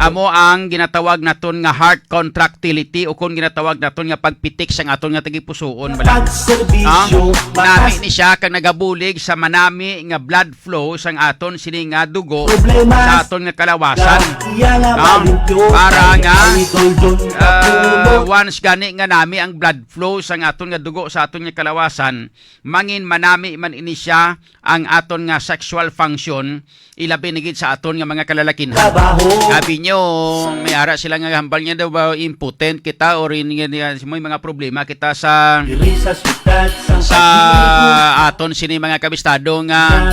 amo ang ginatawag naton nga heart contractility, o kon ginatawag naton nga pagpitik sang aton nga tagipusoon, bala. Pagserbisyo, ah, nami ni siya kag nagabulig sa manami nga blood flow sang aton sini nga dugo sa aton nga kalawasan. Ah, para nga, ah, once gani nga nami ang blood flow sang aton nga dugo sa aton nga kalawasan, mangin manami man ini siya ang aton nga sexual function, ilabi na gid sa aton nga mga kalalakinhan. Sabi niyo, may ara sila nga hambal niya daw ba impotent kita or in, in, in, may mga problema kita sa sa aton sini mga kabistado nga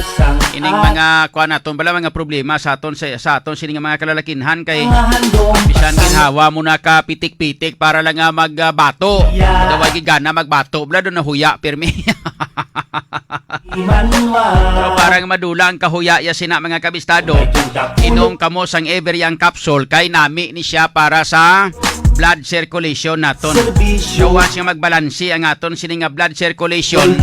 ining mga kuan naton bala mga problema sa aton sa, sa aton sini nga mga kalalakinhan kay bisan ginhawa mo na ka pitik-pitik para lang nga magbato. Daw ay gigana magbato bala do nahuya pirmi. Pero para nga madula ang kahuya ya sina mga kabistado, inom kamo sang Ever Young capsule kay nami ni siya para sa blood circulation naton. Gawas nga magbalanse ang aton sini nga blood circulation,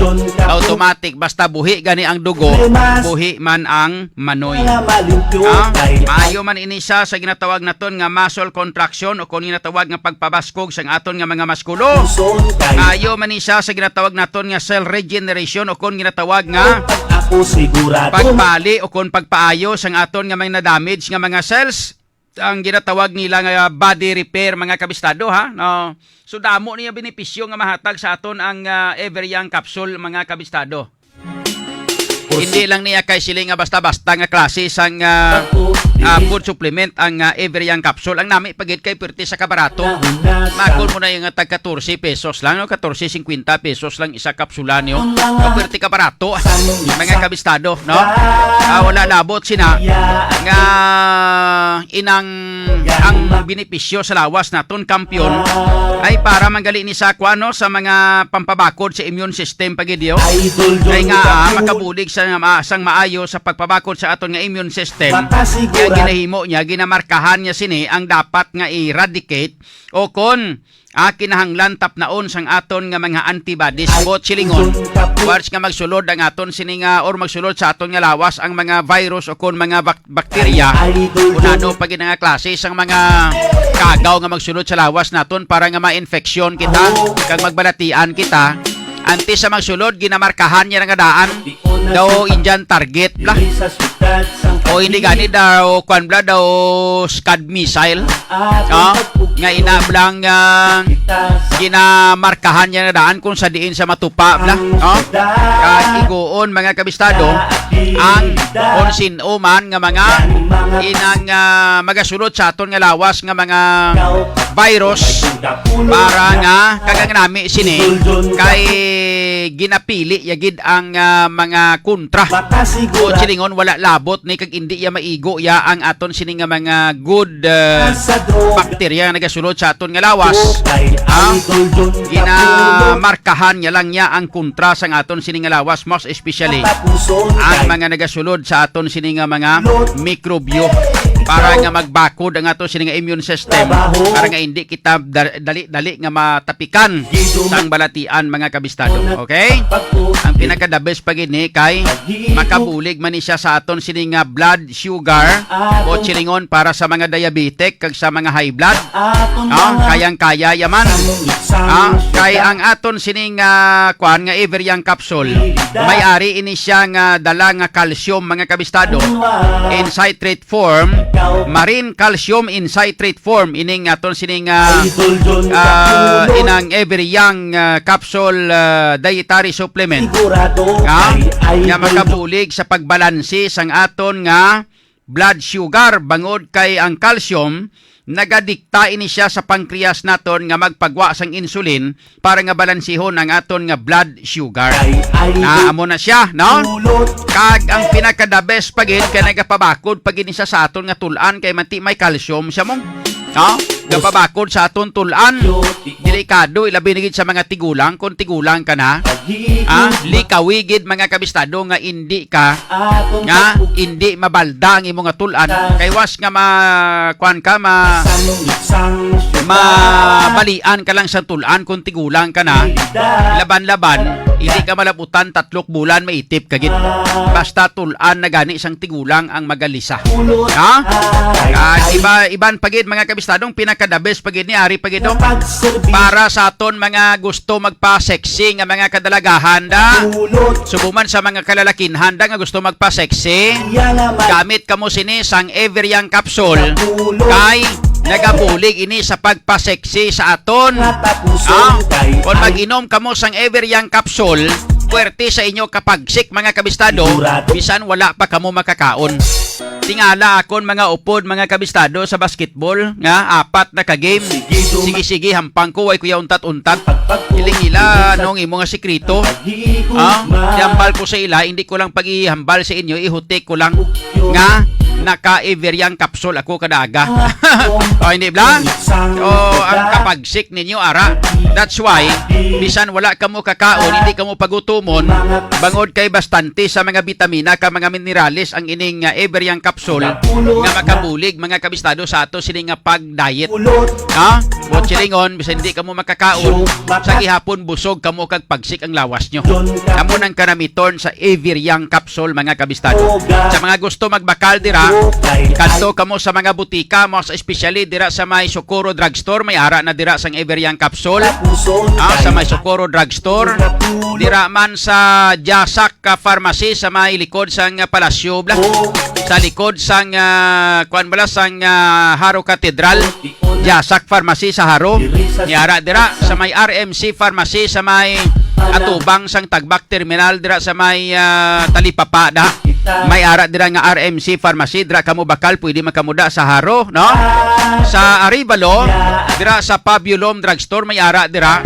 automatic basta buhi gani ang dugo, buhi man ang manoy. Ha? Maayo man ini siya sa ginatawag naton nga muscle contraction o kon ginatawag nga pagpabaskog sang aton nga mga maskulo. Maayo man ni siya sa ginatawag naton nga cell regeneration o kon ginatawag nga pagbali o kon pagpaayo sang aton nga mga na-damage nga mga cells. Ang ginatawag nila nga body repair, mga kabistado, ha? No. So damo niya benepisyo nga mahatag sa aton ang ah, Ever Young capsule, mga kabistado. Hindi lang niya kay sili nga basta-basta nga klase sang ah, ah, food supplement ang ah, Ever Young capsule. Ang nami pagid kay perti sa kabarato. Makon mo na yung tag katorse pesos lang, no? Katorse singkwenta pesos lang isa kapsula niyo. Perti kabarato, mga kabistado, no? Ah, wala labot sina nga inang ang benepisyo sa lawas naton, kampiyon, ay para manggali ni sa kuan, no, sa mga pampabakod sa immune system pagid yo. Kay nga ah, makabulig sa nga ma- sang maayo sa pagpabakod sa aton nga immune system. Kaya ginahimo niya, ginamarkahan niya sini ang dapat nga eradicate o kon ah, kinahanglan tapnaon sang aton nga mga antibodies, buot silingon. Once nga magsulod ang aton sini nga or magsulod sa aton nga lawas ang mga virus o kon mga bak- bakterya, kung ano pa gid nga klase sang mga kagaw nga magsulod sa lawas naton para nga ma-infection kita kag magbalatian kita. Antes sa magsulod, ginamarkahan niya nga daan daw Indian target bla. O hindi gani daw, kwan bla daw, Scud missile. Ah, nga ina blang ah, ginamarkahan niya na daan kung sa diin sa matupa bla. No? Kag iguon, mga kabistado, ang kung sin-o man nga mga inang ah, magasulod sa aton nga lawas nga mga virus para nga kag ang nami sini kay ginapili ya gid ang ah, mga kontra. O silingon, wala labot ni kag indi ya maigo ya ang aton sini nga mga good ah, bakterya nga nagasulod sa aton nga lawas. Ah, ginamarkahan niya lang niya ang kontra sang aton sini nga lawas, most especially ang mga nagasulod sa aton sini nga mga mikrobyo para nga magbakod ang aton sini nga immune system para nga hindi kita da- dali-dali nga matapikan sang balatian, mga kabistado. Okay? Ang pinaka the best pa gid ni kay makabulig man ni siya sa aton sini nga blood sugar o chilingon para sa mga diabetic kag sa mga high blood. Ah, kayang-kaya yaman. Ah, kay ang aton sini nga kuan nga Ever Young capsule, may ari ini siya nga dala nga calcium, mga kabistado. In citrate form, marine calcium in citrate form, ining aton sini nga ah, inang Ever Young ah, capsule ah, dietary supplement. Ah, nga makabulig sa pagbalanse sang aton nga blood sugar, bangod kay ang calcium nagadikta ini siya sa pancreas naton nga magpagwa sang insulin para nga balansihon ang aton nga blood sugar. Na amo na siya, no? Kag ang pinaka the best pa gid kay nagapabakod pa gid ni siya sa aton nga tul-an kay manti may calcium siya mo. No? Gapabakod sa aton tul-an. Delikado, ilabi na gid sa mga tigulang, kung tigulang ka na. Ah, likawi gid, mga kabistado, nga indi ka, nga indi mabalda ang imo nga tul-an. Kay was nga ma, kuan ka, ma, mabalian ka lang sa tul-an kung tigulang ka na. Laban-laban, Hindi ka malabutan, tatlok bulan, maitip ka gid. Basta tul-an na gani sang tigulang ang magalisa. Ha? Ah, iba, iban pa gid, mga kabistadong, pinaka-the best pa gid ni ari pa gid, no? Para sa aton mga gusto magpa-sexy nga mga kadalagahan da. Subo man sa mga kalalakinhan da nga gusto magpa-sexy. Gamit kamo sini sang Ever Young Capsule. Kay nagabulig ini sa pagpa-sexy sa aton. Ah, kung mag-inom kamo sang Ever Young Capsule, puwerte sa inyo kapagsik, mga kabistado, bisan wala pa kamo makakaon. Tingala akon mga upod, mga kabistado, sa basketball nga apat na ka game. Sige-sige, hampang ko, way ko ya untat-untat. Iling ila, nung imo nga sikreto. Ah, ihambal ko sa ila, hindi ko lang pag-ihambal sa inyo, ihutik ko lang nga naka-Ever Young Capsule ako kada aga. O, hindi bla? O, ang kapagsik ninyo, ara. That's why, bisan wala kamo kakaon, hindi kamo pagutumon, bangod kay bastante sa mga bitamina ka mga minerales ang ining, ah, Ever Young Capsule nga makabulig, mga kabistado, sa ato sini nga pag-diet. Ha? Buot silingon, bisan hindi kamo makakaon, sa gihapon busog kamo kag pagsik ang lawas nyo. Amo nang kanamiton sa Ever Young Capsule, mga kabistado. Sa mga gusto magbakal dira, kadto kamo sa mga butika, most especially dira sa may Socorro Drugstore, may ara na dira sang Ever Young Capsule. Ah, sa may Socorro Drugstore, dira man sa Jasak, ah, Pharmacy sa may likod sang, ah, Palasyo, bla. Sa likod sang, ah, kuan bala, sang, ah, Jaro Cathedral. Jasak Pharmacy sa Jaro. May ara dira sa may R M C Pharmacy sa may atubang sang Tagbak Terminal dira sa may, ah, Talipapa da. May ara dira nga R M C Pharmacy, dira kamo bakal, pwede man kamo da sa Jaro, no? Sa Arevalo, dira sa Pabulum Drugstore, may ara dira.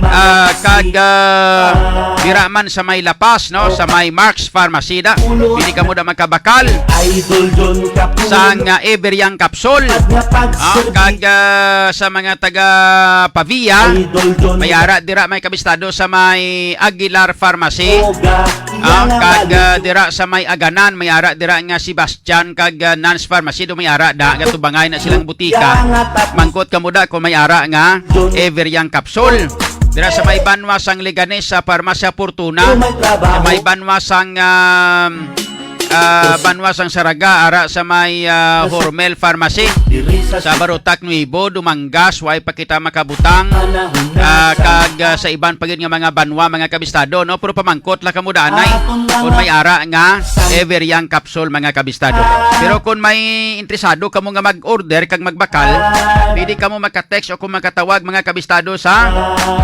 Ah, kag, ah, dira man sa may La Paz, no? Sa may Mark's Pharmacy da. Pwede kamo da makabakal sang, ah, Ever Young Capsule. Ah, kag, ah, sa mga taga Pavia, may ara dira, may kabistado, sa may Aguilar Pharmacy. Ah, kag, ah, dira sa may Aganan, may ara dira nga si Bastian kag, ah, Nans Pharmacy, do may ara da, gatubangay na silang butika. Mangkot kamo da kung may ara nga Ever Young Capsule. Dira sa may banwa sang Leganes, sa Farmacia Fortuna. Sa may banwa sang, um, ah, banwa sang Saraga, ara sa may, ah, Hormel Pharmacy. Sa Barotac Nuevo, Dumangas, way pa kita makabutang. Ah, kag, ah, sa iban pa gid nga mga banwa, mga kabistado, no? Pero pamangkot lang kamo da anay kung may ara nga Ever Young Capsule, mga kabistado. Pero kung may interesado kamo nga mag-order kag magbakal, pwede kamo maka-text o kung makatawag, mga kabistado, sa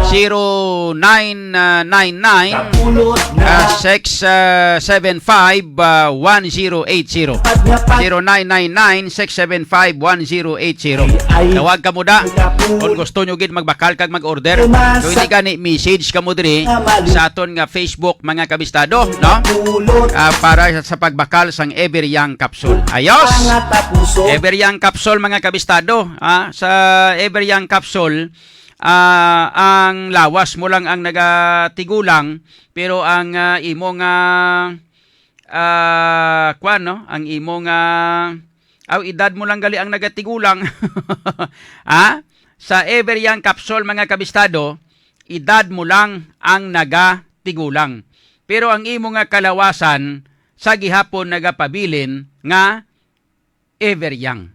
zero nine nine nine, ah, six seven five, ah, one zero eight zero. Zero nine nine nine, six seven five, one zero eight zero. Tawag kamo da kung gusto nyo gid magbakal kag mag-order. Kung hindi gani, message kamo diri sa aton nga Facebook, mga kabistado, no? Ah, para sa pagbakal sang Ever Young Capsule. Ayos! Ever Young Capsule, mga kabistado. Ah, sa Ever Young Capsule, ah, ang lawas mo lang ang nagatigulang, pero ang, ah, imo nga, ah, kwan, no? Ang imo nga, aw, edad mo lang gali ang nagatigulang. Ha? Sa Ever Young Capsule, mga kabistado, edad mo lang ang nagatigulang. Pero ang imo nga kalawasan sa gihapon nagapabilin nga Ever Young.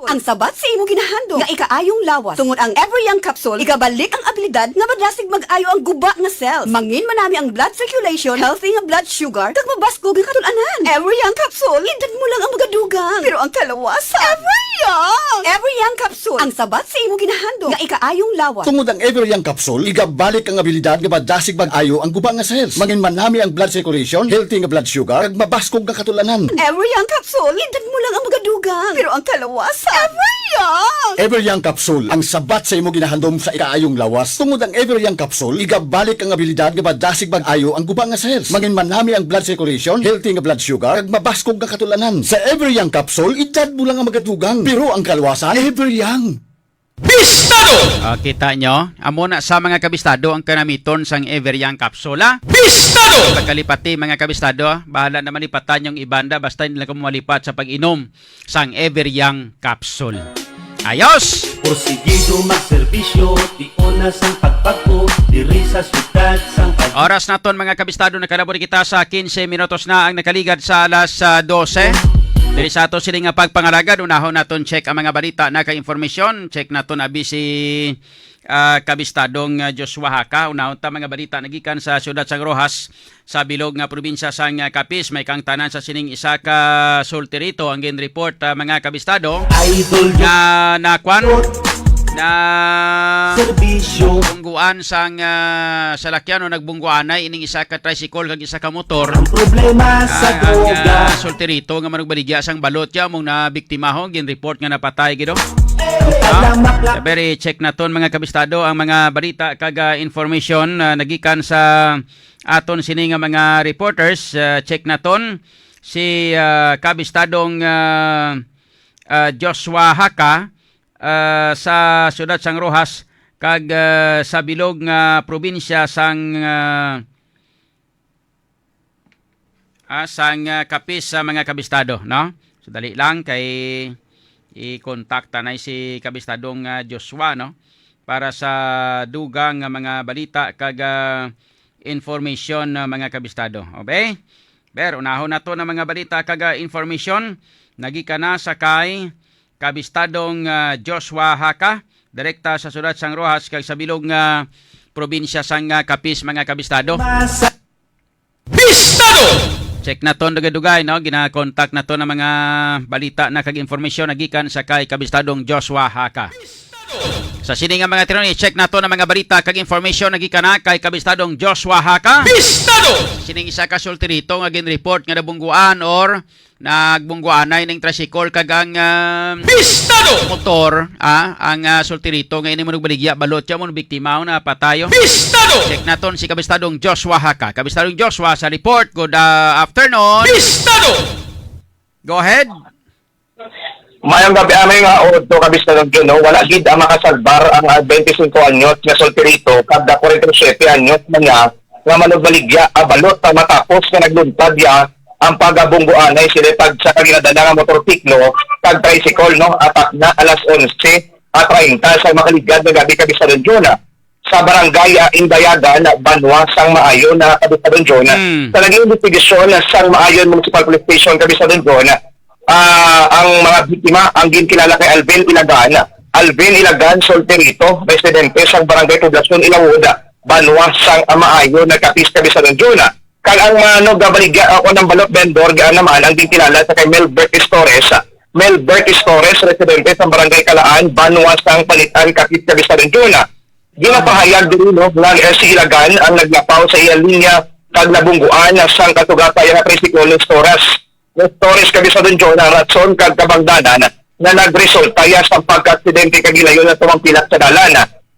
Ang sabat sa imo ginahandom nga ikaayong lawas, tungod ang Ever Young Capsule igabalik ang abilidad nga madasig mag-ayo ang guba nga cells. Mangin manami ang blood circulation, healthy nga blood sugar, kag mabaskog nga katul-anan. Ever Young Capsule, edad mo lang ang magadugang, pero ang kalawasan, Ever Young! Ever Young Capsule, ang sabat sa imo ginahandom nga ikaayong lawas. Tungod ang Ever Young Capsule igabalik ang abilidad nga madasig mag-ayo ang guba nga cells. Mangin manami ang blood circulation, healthy nga blood sugar, kag mabaskog nga katul-anan. Ever Young Capsule, edad mo lang ang magadugang, pero ang kalawasan, Ever Young! Ever Young Capsule, ang sabat sa imo ginahandom sa ikaayong lawas. Tungod ang Ever Young Capsule igabalik ang abilidad nga madasig mag-ayo ang guba nga cells. Mangin manami ang blood circulation, healthy nga blood sugar, kag mabaskog nga katul-anan. Sa Ever Young Capsule, edad mo lang ang magadugang, pero ang kalawasan, Ever Young! Bistado! Ah, kita nyo? Amo na sa mga kabistado ang kanamiton sang Ever Young Capsule, ah. Bistado! Pagkalipati, mga kabistado, ah. Bahala naman ipatan yung ibanda, basta hindi lang kamo malipat sa pag-inom sang Ever Young Capsule. Ayos! Porsigido magserbisyo, di una sang pagpag-o. Diri sa siyudad sang Pag- Oras naton, mga kabistado, nakalabot kita sa quince minutos na ang nakaligad sa alas, ah, dose. Diri sa ato sini nga pagpangalagad, unahon naton check ang mga balita na kay informasyon. Check naton abi si, ah, kabistadong, ah, Joshua Haka. Unahon ta mga balita nagikan sa siyudad sang Roxas, sa bilog nga probinsya sang, ah, Capiz. May kangtanan sa sining isa ka solterito ang gin-report, ah, mga kabistado, Idol nga nakwan, na Serbisyo. Bungguan sang, ah, salakyan o nagbungguanay ining isa ka tricycle kag isa ka motor. Ang problema sa Ah, ang, droga. ah, solterito nga manugbaligya sang balot ya mong nabiktima ho, gin-report nga napatay gid, oh. Ang Ah, talamak lang. Pero i-check naton, mga kabistado, ang mga balita kag, ah, information, ah, nagikan sa aton sini nga mga reporters. Ah, check naton si, ah, kabistadong, ah, ah, Joshua Haka, ah, sa siyudad sang Roxas kag, ah, sa bilog nga probinsya sang, ah, ah, sang, ah, Capiz sa mga kabistado, no? So, dali lang kay i-contact ta na si kabistadong, ah, Joshua, no? Para sa dugang nga mga balita kag, ah, information, ah, mga kabistado. Okay? Pero unahon nato na mga balita kag, ah, information nagikan na sa kay kabistadong, ah, Joshua Haka, direkta sa siyudad sang Roxas kag sa bilog nga probinsya sang, ah, Capiz, mga kabistado. Bistado! Check naton dugay-dugay, no? Gina-contact naton ang mga balita na kag informasyon nagikan sa kay kabistadong Joshua Haka. Sa sini nga mga tinuon, i-check naton ang mga balita kag informasyon nagikan na kay kabistadong Joshua Haka. Bistado! Sining isa ka solterito nga gin-report nga nabungguan or nagbungguanay ning tricycle kag ang, ah, Bistado! Motor, ah, ang, ah, solterito nga ini manugbaligya, balot siya mo, biktima na patayo. Bistado! Check naton si kabistadong Joshua Haka. Kabistadong Joshua sa report. Good, ah, afternoon. Bistado! Go ahead. Mayong gabi, amay nga auto, kabistadong Juno. Wala gid ang makasalbar ang, ah, twenty-cinco anyos nga solterito kag ang forty-seven anyos man niya nga manugbaligya, ah, balot pa matapos nga nagluntad ya ang pagabungguanay sila tag sa kaginadala nga motorsiklo kag tricycle, no? Atak na alas onse at treinta sa makaligad nga gabi, kabistadong Juno, sa barangay, ah, Indayagan, Banwa sang Maayon, na kabistadong Juno. Mm. Sa naging investigasyon sang Maayon Municipal Police Station, kabistadong Juno, ah, ang mga biktima ang ginkilala kay Alvin Ilagan. Alvin Ilagan, solterito, residente sang barangay Poblasyon Ilawod, Banwa sang Maayon, Capiz, kabistadong Juno. Kag ang manugbaligya, ah, o ang balot vendor, gaan naman ang ginkilala sa kay Melbert Estores. Melbert Estores, residente sa barangay Kalaan, Banwa sang Palitan, Capiz, kabistadong Juno. Ginapahayag diri, no, nga, eh, si Ilagan ang naglapaw sa iya linya kag nabungguan sang kasugata iya nga tricycle ni Estores. Ni Estores, kabistadong Juno, ang rason kag kabangdanan nga nagresulta iya sa pagkaaksidente kag gilayon nga tumang pilak sa dalan.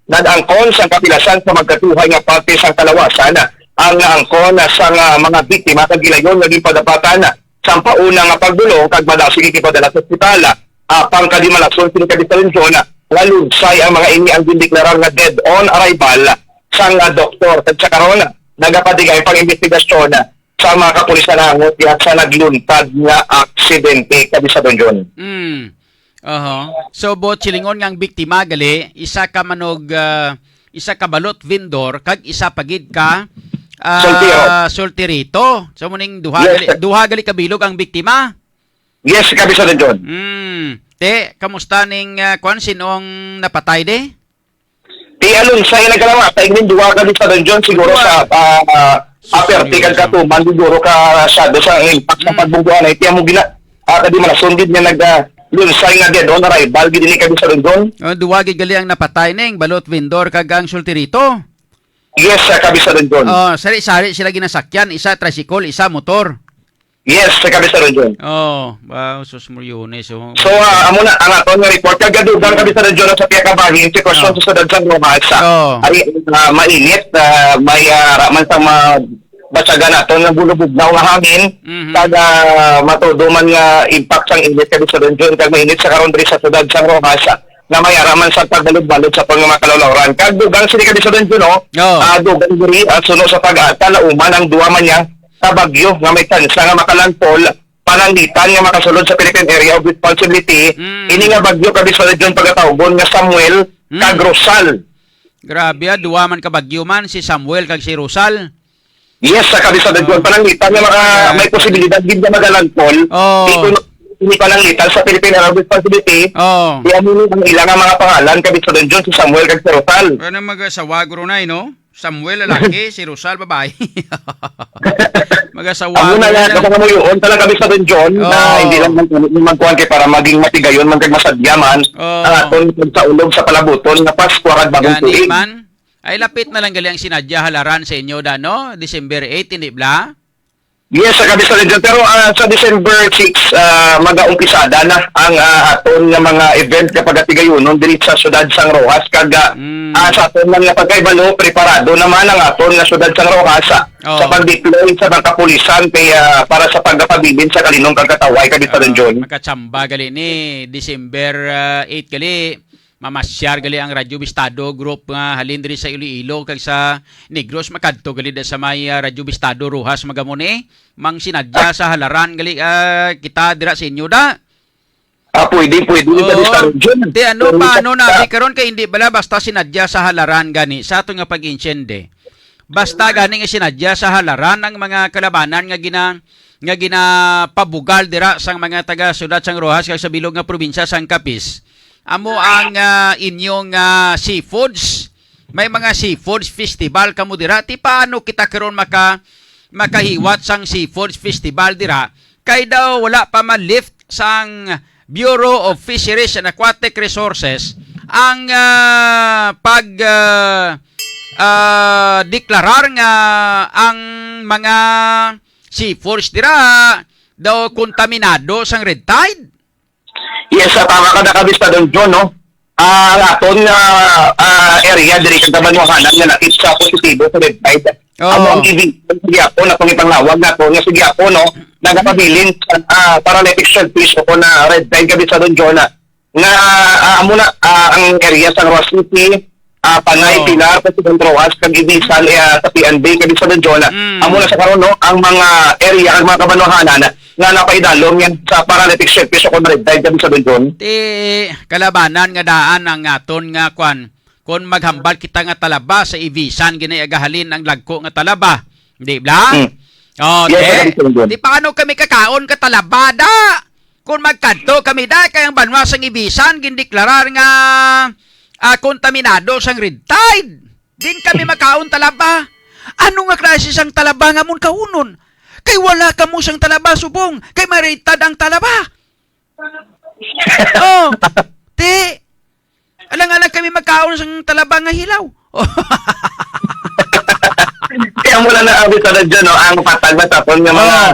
Nag-angkon sang kapilasan sa magkatuhay nga parte sang kalawasan ang naangkon sang, ah, mga biktima kag gilayon nga ginpadapatan sang pauna nga pagbulong kag madasig ipadala sa ospital. Apang kadimalason sini, kabistadong Juno, nga lunsay ang mga ini ang gindeklarar nga dead on arrival sang, ah, doktor. Kag sa karon, nagapadigay pang imbestigasyon sa mga kapulisan hangot diha sa nagluntad nga aksidente, kabistadong Juno. Mm. Aha. So, buot silingon nga ang biktima gali, isa ka manog, ah, isa ka balot vendor kag isa pa gid ka, ah, Soltero. Solterito. So, muning duha Yes, gali, sir. Duha gali ka bilog ang biktima? Yes, kabistadong Juno. Mm. Te, kamusta ning, ah, kwan, sinong napatay de? Ti alunsa nga nagkalamatay ning duha, kabistadong Juno, siguro Duha. sa, ah, ah, Sus, aperte kag Maria. Katuman, siguro ka sado sa impact sa Mm. pagbungguan ay tiyan mo gina, ah, kadi malason gid nga nag, ah, lunsay nga dead on arrival gid ini, kabistadong Juno. Oh, duwa gid gali ang napatay ning balot vendor kag ang solterito. Yes, ah, kabistadong Juno. Oh, sari-sari sila ginasakyan, isa tricycle, isa motor. Yes, sa kabistadong Juno. Oh, wow, sus, Muriones, oh. So, ah, amo na ang aton nga report. Kagadugang, kabistadong Juno, sa piyakabahin, sitwasyon Oh. sa siyudad sang Roxas. Oh. Ay, ah, mainit, ah, may, ah, raman sa mga batyagan naton nga bulubugnaw nga hangin. Mhm. Kag, ah, matudo man nga impact sang init, kabistadong Juno, kag mainit sa karon diri sa siyudad sang Roxas, nga may araman sa pagbalod-balod sa pang mga kalawlawran. Kag dugang sini, kabistadong Juno, Oh. ah, dugang diri, ah, suno sa pag-asa, nauman ang duwa man niya sa bagyo nga may tsansa nga makalandfall, pananglitan nga makasulod sa Philippine Area of Responsibility. Mm. Ini nga bagyo, kabistadong Juno, pagatawgon nga Samuel Mm. kag Rosal. Grabe, ah, duwa man ka bagyo man, si Samuel kag si Rosal. Yes, sa Kabisado John, pananglitan nga maka-, may posibilidad gid nga magalandfall. Oh. Dito, hindi pananglitan sa Philippine Air Responsibility. Oh. Di amo ni ang ila nga mga pangalan, Kabisado John, si Samuel kag si Rosal. Ano mag-asawa, guro na, eh, no? Samuel, lalaki, si Rosal, babae. Mag-asawa, Amo na guro nga, na. Basta nga mo yun, talaga, Kabisado John, na Oh. hindi lang man, man kuwan kay para maging matigayon man kag masadya man Oh. ang aton pagsaulog sa palabuton nga Pasko kag Bagong Gani Tuig. Man. Ay, lapit na lang gali ang sinadya halaran sa inyo, da, no? December eight, hindi bla? Yes, sa Kabisado John. Pero, ah, sa December six, ah, mag-aumpisada na ang, ah, aton nga mga event nga pagatigayonon diri sa siyudad sang Roxas. Kag, ah, Mm. ah, sa aton man nga pagkahibalo, preparado naman ang aton nga siyudad sang Roxas, ah, sa Oh. pag-deploy sa mga kapulisan kay, ah, para sa pagpabilin sa kalinom kag katawhay, Kabisado Ah, John. Makachamba gali ni December, ah, eight gali. Mamasyar gali ang Radyo Bistado group nga halin diri sa Iloilo kag sa Negros, makadto gali da sa may, ah, Radyo Bistado Roxas, magamon ni. Mang sinadya sa halaran gali, ah, kita dira sa inyo da. Ah, pwede, pwede. Dito Oo. Bistado John. Di ano, Pwede paano sa na, di karon kay hindi bala basta sinadya sa halaran gani sa ato nga pag-insyende. Basta gani nga sinadya sa halaran ang mga kalabanan nga gina-, nga ginapabugal dira sang mga taga Siyudad sang Roxas kag sa bilog nga probinsya sang Capiz. Amo ang, ah, inyong, ah, seafoods. May mga seafoods festival kamo dira. Ti paano kita karon maka-, makahiwat sang seafoods festival dira? Kay daw wala pa ma-lift sang Bureau of Fisheries and Aquatic Resources ang, ah, pag, ah, ah, deklarar nga ang mga seafoods dira daw kontaminado sang red tide. Yes, sa tama ka, Kabisado John, no? Ah, ang aton nga, ah, area diri sa Kabanwahanan nga nakit sa positibo sa red tide. Oo. Amo ang ibig sa gihapon, atong ipanglawag nato nga sa gihapon, no? Nagapabilin sa, ah, paralytic shellfish o kung na red tide, Kabisado John, na, nga, ah, amo na, ah, ang area sa Roxas City, ah, Panay, Oh. Pilar, Presidente Roxas, kag Ibizan, eh, ah, sa P N B, Kabisado John, ah, Mm. amo na sa karon, no, ang mga area, ang mga kabanwahanan nga napaidalom yan sa paralytic shellfish o kung red tide, Kabisado John. Ti kalabanan nga daan ang aton nga kwan. Kung maghambal kita nga talaba sa Ibisan, gani agahalin ang lagko nga talaba. Di bla? Mm. Oh, Yes, te. Kabisado John. Di paano kami kakaon ka talaba, da? Kung magkadto kami, da, kay ang banwa sang Ibisan, gindeklarar nga, ah, kontaminado sang red tide. Din kami makaon talaba. Ano nga klase sang talaba nga amon kaunon? Kay wala kamo sang talaba subong, kay maritad ang talaba. Oh, ti, alang-alang kami magkaon sang talaba nga hilaw. Kaya mo lang naabi sa radyo, no, ang patag na tapon nga mga Oh.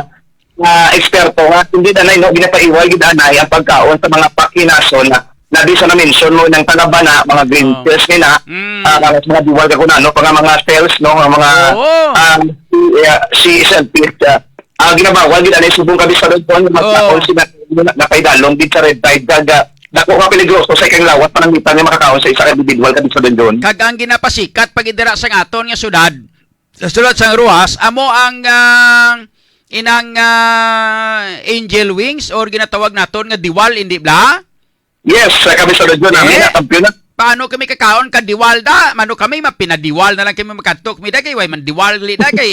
nga eksperto nga, hindi na, no, ginapaiway gid anay ang pagkaon sa mga pakinason na, labi sa na-mention mo ng talaba na, mga green Oh. peas nila, Mm. ah, mga, mga duwal ka kung ano, pa nga mga cells, no, nga mga, Oo. ah, si, eh, si Celtic, ah, ah, ginabawal gid anay subong, Kabisado John, nga magkaon Oo. sila na, na kay dalom gid sa red tide, kag, ah, dako nga peligroso sa ikang lawat pananglitan nga makakaon sa isa ka individual, Kabisado John. Kag ang ginapasikat pag dira sa aton nga syudad, sa sulod sang Roxas, amo ang, ah, inang, ah, angel wings or ginatawag naton nga diwal, hindi bla? Yes, sa Kabisado John, ang Eh? Ina kampiyon na. Paano kami kakaon ka diwal da? Mano kami mapinadiwal na lang kami magkadto kami da kay way man diwal gali da kay.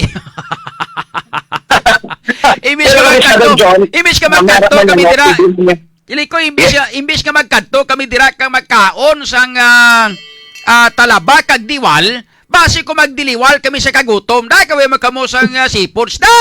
Imbis Pero ka Kabisado magkadto, John, imbis ka ang magkadto meron kami naman dira. Yung Dili ko, imbis Yes. nga, imbis nga magkadto kami dira kang magkaon sang, ah, ah, talaba kag diwal, basi ko magdiliwal kami sa kagutom. Da, kaway magkamo sang, ah, seafoods, da!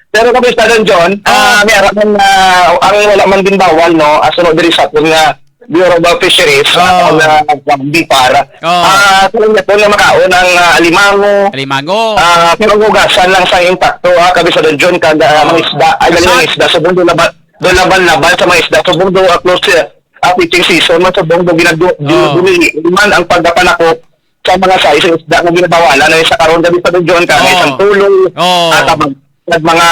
Pero Kabisado John, Oh. ah, may araman na ang wala man din bawal, no? Asunod diri sa aton nga Bureau of Fisheries, Oh. ang, ah, BFAR. Oh. Ah, sa inyo po na makaon ang, ah, alimango. Alimango. Ah, pero ang hugasan lang sa intakto, ah, Kabisado John, kag, ah, Oh. mga isda, ay, dali Kasal. Mga isda, subong doon laban, doon laban-laban sa mga isda, subong doon, ah, close, ah, fishing season, man subong doon ginag-, Oh. dumili man ang pagkapanakop sa mga size ng isda nga ginabawalan na sa karon, Kabisado John, kag Oh. isang tuloy, Oh. ah, tabag-, kag mga,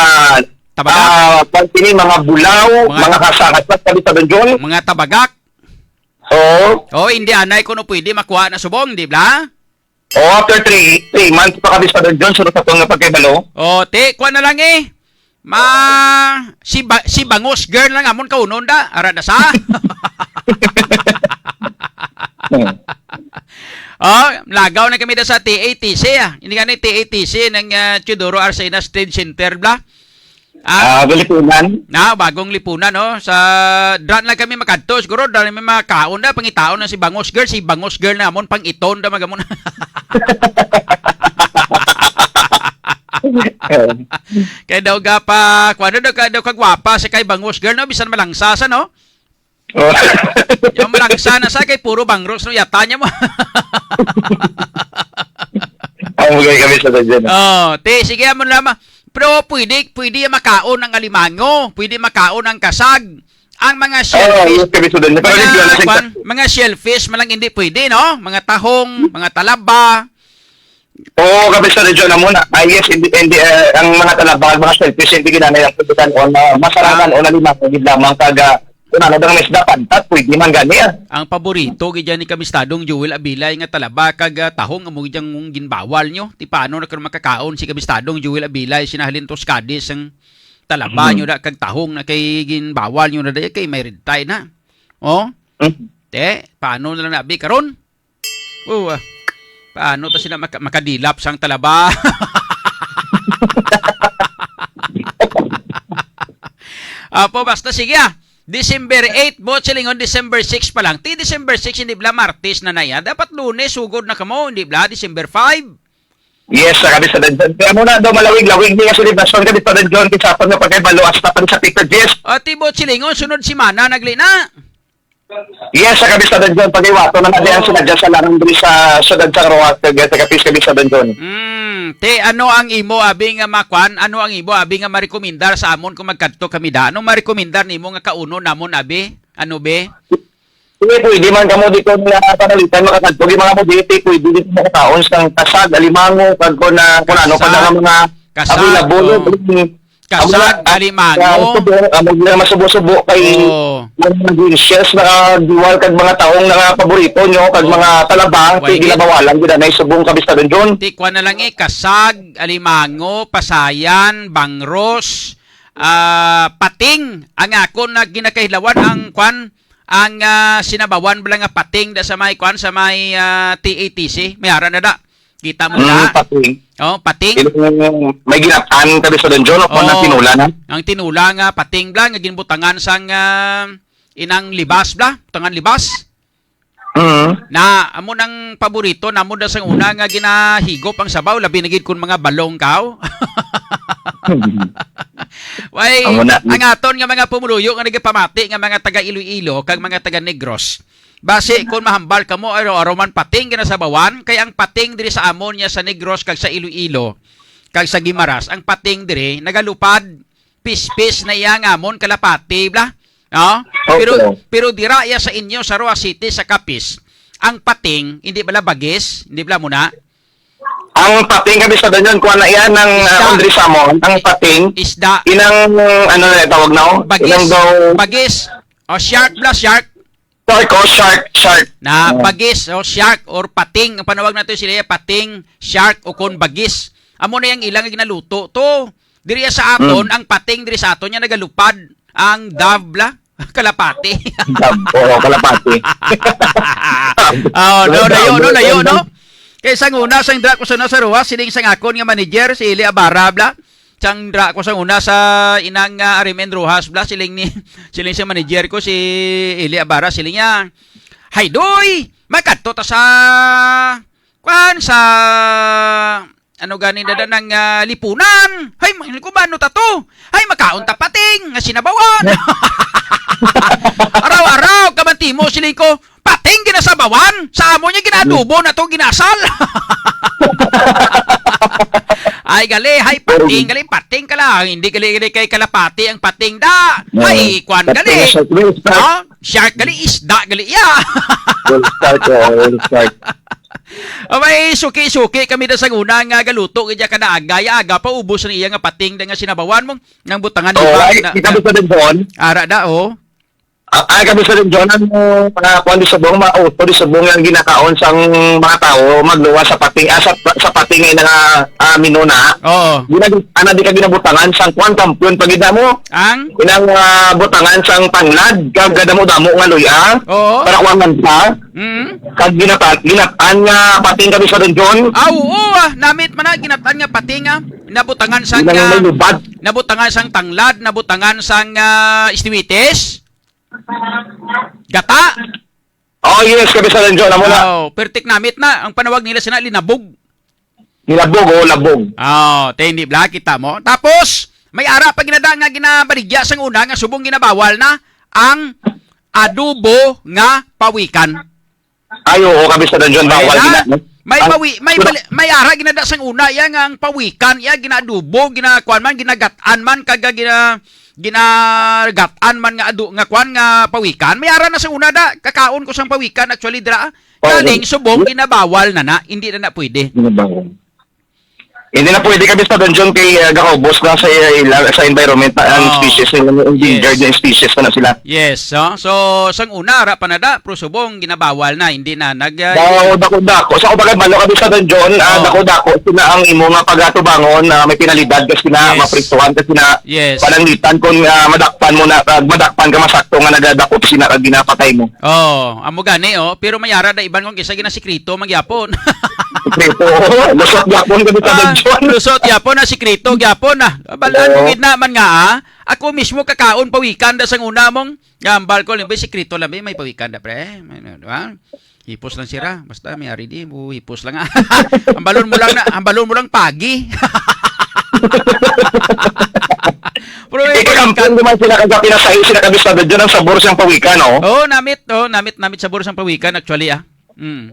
Tabagak? ah, pag kini, mga bulaw, Mga mga kasangat, Kabisado John. Mga tabagak? Oo. Oh, hindi anay kuno pwede makuha na subong, di ba? Oh, after three, three months pa, Kabisado John, sunod sa nga pagkahibalo. Oh, ti, kuha na lang eh. Ma, si ba-, si Bangus girl lang amon kaunon da. Ara na sa. Hmm. Oh, lagaw na kami da sa T A T C, ah. Hindi nga ni T A T C ng, ah, Teodoro Arcenas Trade Center, bla? Ah, Ah, Lipunan. Na, bagong Lipunan, no? Sa dran lang kami makadto, siguro dran may makaon na, pangitaon na si Bangos Girl, si Bangos Girl na amon, pang-iton na magamon. Eh. Kaya daw ga pa, kung ano daw ka, daw kagwapa sa kay Bangos Girl, no? Bisan malangsa sa, no? Oh. Yung malangsa na sa kay puro bangros, no? Yata niya mo. Ang mugay kami sa dyan. Oh, te, sige, amo lamang. Pero pwede, pwede makaon ang alimango, pwede makaon ang kasag. Ang mga Oh, shellfish, yes, kami sa dyan. Pero mga, hindi lang sa kwan, mga shellfish, malang hindi pwede, no? Mga tahong, mga talaba. Oo, kami sa region na muna. Ah, yes, hindi, hindi, eh, ang mga talaba, mga shellfish, hindi ginanay ang pagbutan o na masarangan Ah. o nalimangan gid lamang kag, ah, kung ano bang isda, pantat, pwede man gani, ah. Ang paborito gid ni Kamistadong Joel Abilay nga talaba kag, ah, tahong amo gid ang ginbawal nyo. Ti paano na karon makakaon si Kamistadong Joel Abilay sinahalin to sa Cadiz ang talaba Mm. nyo da kag tahong na kay ginbawal nyo na da kay may red tide na. Oh? Mm. Te, paano na lang na abi karon? Oh, ah. Paano ta sila maka-, makadilap sang talaba? Apo, basta sige, ah. December eight, buot silingon, December six pa lang. Ti December six, hindi bala Martes na na ya. Dapat Lunes, sugod na kamo, hindi bala December five. Yes, sa kami sa Dungeon. Kaya muna daw malawig-lawig niya sa libasyon kami sa Dungeon. Kisapon na pagkay balo hasta pa sa Pito Jis. O, ti buot silingon, sunod semana, nagli na. Yes, sa kami sa Dungeon. Pag-iwato na natin ang Oh. sinadya sa larang diri sa siyudad sa Roxas, kag sa Capiz, kami sa Dungeon. Mm, te, ano ang imo abi nga makwan? Ano ang imo abi nga marekomendar sa amon kung magkadto kami da? Anong marekomendar nimo nga kaunon namon abi? Ano be? Sige, pwede man kamo dito nga panalitan makakadto, yung mga modete, pwede dito makakaon sa kasag, alimango, kag kung na, kung ano pa na Kasag, nga mga kasag, available, oh. mm. Kasag, Amo na, alimango. ah, subo, amo na masubo-subo kay Oh. mga delicious na duwal kag mga taong nga paborito nyo, kag Oh. mga talaba, Why kay di? ginabawalan, gid na subong kabista dun, Jun. Ti, kuha na lang eh, kasag, alimango, pasayan, bangros, ah, pating. Ang ako na ginakahilawan, ang kwan, ang, ah, sinabawan bala nga pating da sa may kwan, sa may, ah, T A T C. May ara na da. Kita mo Mm, na? Pating. Oh, pating. Yung may ginatan ka sa Don John, o kung ang Oh, tinula na? ang tinula nga pating bala nga ginbutangan sang, ah, inang libas bala, butangan libas. Mm. Na, amo nang paborito namo da sang una nga ginahigop ang sabaw, labi na gid kun mga balong kaw. Way, Amo na. ang aton nga mga pumuluyo nga nagapamati nga mga taga Iloilo kag mga taga Negros. Basi, kung mahambal kamo, araw-araw man pating ginasabawan, kay ang pating diri sa amon niya sa Negros kag sa Iloilo, kag sa Guimaras, ang pating diri nagalupad, pispis na iya nga amon kalapati, bla? No? Opo. Pero, pero dira iya sa inyo, sa Roa City, sa Capiz, ang pating, hindi bala bagis? Hindi bala muna? Ang pating kami sa Danyon, kuha na iyan ng, ah, Isda. Andre Samon. Ang pating, Isda. inang, ano na tawag na, oh? Bagis. Inang daw Bagis. O, shark bala, shark. Shark, oh, shark, shark. Na Oh. bagis, o shark, or pating. Ang panawag nato sila, pating, shark, o kon bagis. Amo na yung ilang ginaluto to. Diri sa aton, Mm. ang pating diri sa aton, niya nagalupad. Ang dove bala. Kalapati. Oo, kalapati. Oh, no, Wala, layo, no, wala, layo, wala. no? Kay sang una, sang dra ko sa una sa Roa, siling sang akon nga manager, si Eli Abara, bala. Sang dra ko sang una sa inang, ah, R M N Rojas, bala, siling ni, siling sa manager ko, si Eli Abara, siling niya, "Hay, Doy, makadto ta sa, kwan, sa, ano gani, dada ng, ah, lipunan. Hay, ma-, ko ba, ano ta to? Hay, makaon ta pating, nga sinabawan." Araw-araw, kamantimo, siling ko, "Pating ginasabawan? Sa amo niya ginadubo na to, ginasal." Ay, gali, hay, pating, gali, pating ka lang. Hindi gali, gali kay kalapati ang pating da. No. Hay, kwan, Pating gali. sa Chris, ha? Oh, shark, gali, isda, gali, ya. Full start, oh, full start. Abay, suki-suki kami da sa una nga galuto, kaya kada aga, ya, aga pa, ubos na iya nga pating da nga sinabawan mo. Nang butangan, Oh, di ba? ay, Na, kita na, mo sa Dagson? Ara da, oh. Ah, ay, kami sa region, ang, ah, kuwan di subong, mauto di subong ang ginakaon sang mga tawo, magluwas sa pating, ah, sa, sa pating nga nga, ah, menu na. Oo. Ginag-, ana di ka ginabutangan sang kuwan, kampiyon pa gid mo. Ang? Inang, ah, butangan sang tanglad, kag kadamo-damo nga luya, Oo. para kuwan man pa. Mm. Kag ginata-, ginatan nga pating kami sa region. Ah, oo, ah, namit man na, ginatan nga pating, ah. Nabutangan sang, Ginang ah, may lubad. nabutangan sang tanglad, nabutangan sang, ah, istiwitis. Gata. Oh, yes, Kapistaran John, amo na. Oh, pertik namit na. Ang panawag nila sina linabog. Linabog, oh, labog. Oh, te, hindi bla, kita mo. Tapos, may ara pa ginada nga ginabaligya sang una nga subong ginabawal na ang adobo nga pawikan. Ay, oo, Kapistaran John, Ay, bawal na. gina-, may Ang pawi-, may kuna- bali-, may ara ginada sang una, iya nga ang pawikan, iya ginadubo, ginakuan man, ginagat-an man, kaga gina-, ginagat-an man nga adu-, nga kuan nga pawikan. May ara na sang una da, kakaon ko sang pawikan actually dira. Oo. Kaning subong ginabawal na na, hindi na na pwede. Ginabawal. Hindi na pwede, Kapistaran John, kay, ah, gakaubos na sa ila-, sa environment na ang Oo. species nila, endangered Yes. na species na, na sila. Yes, so, so, sang una, ara pa na da, pero subong, ginabawal na, hindi na, nag, ah, Daw, dako-dako. Sa kumbaga, balo, Kapistaran John, ah, Oo. dako-dako, sila ang imo nga pagatubangon na may penalidad kasi na Yes. maprisuhan kasi na Yes. pananglitan kung, ah, madakpan mo na, ah, madakpan ka masakto nga nagadakop sila kag ginapatay mo. Oh, amo gani, oh. Pero may ara da iban kung kisa ginasikreto, magyapon. Sikreto. Lusot gyapon, Kapistaran Ah, John. lusot gyapon na, sikreto gyapon na. Balaan mo Oo. gid naman nga, ah. Ako mismo kakaon pawikan da sang una mong, nga, ambal ko, limbe, sikreto lang, be, may pawikan da, pre. May, ano, di ba? Hipos lang sira. Basta, may ari di, mo hipos lang, ah. Ang balon mo lang na, ang balon mo lang pagi. Pero may Ikaw, pawikan. Kampiyon naman sila kag pinasahi sila, Kapistaran John, ang sabor sang pawikan, no? Oh, namit, oh, namit, namit sabor sang pawikan, actually, ah. Mm.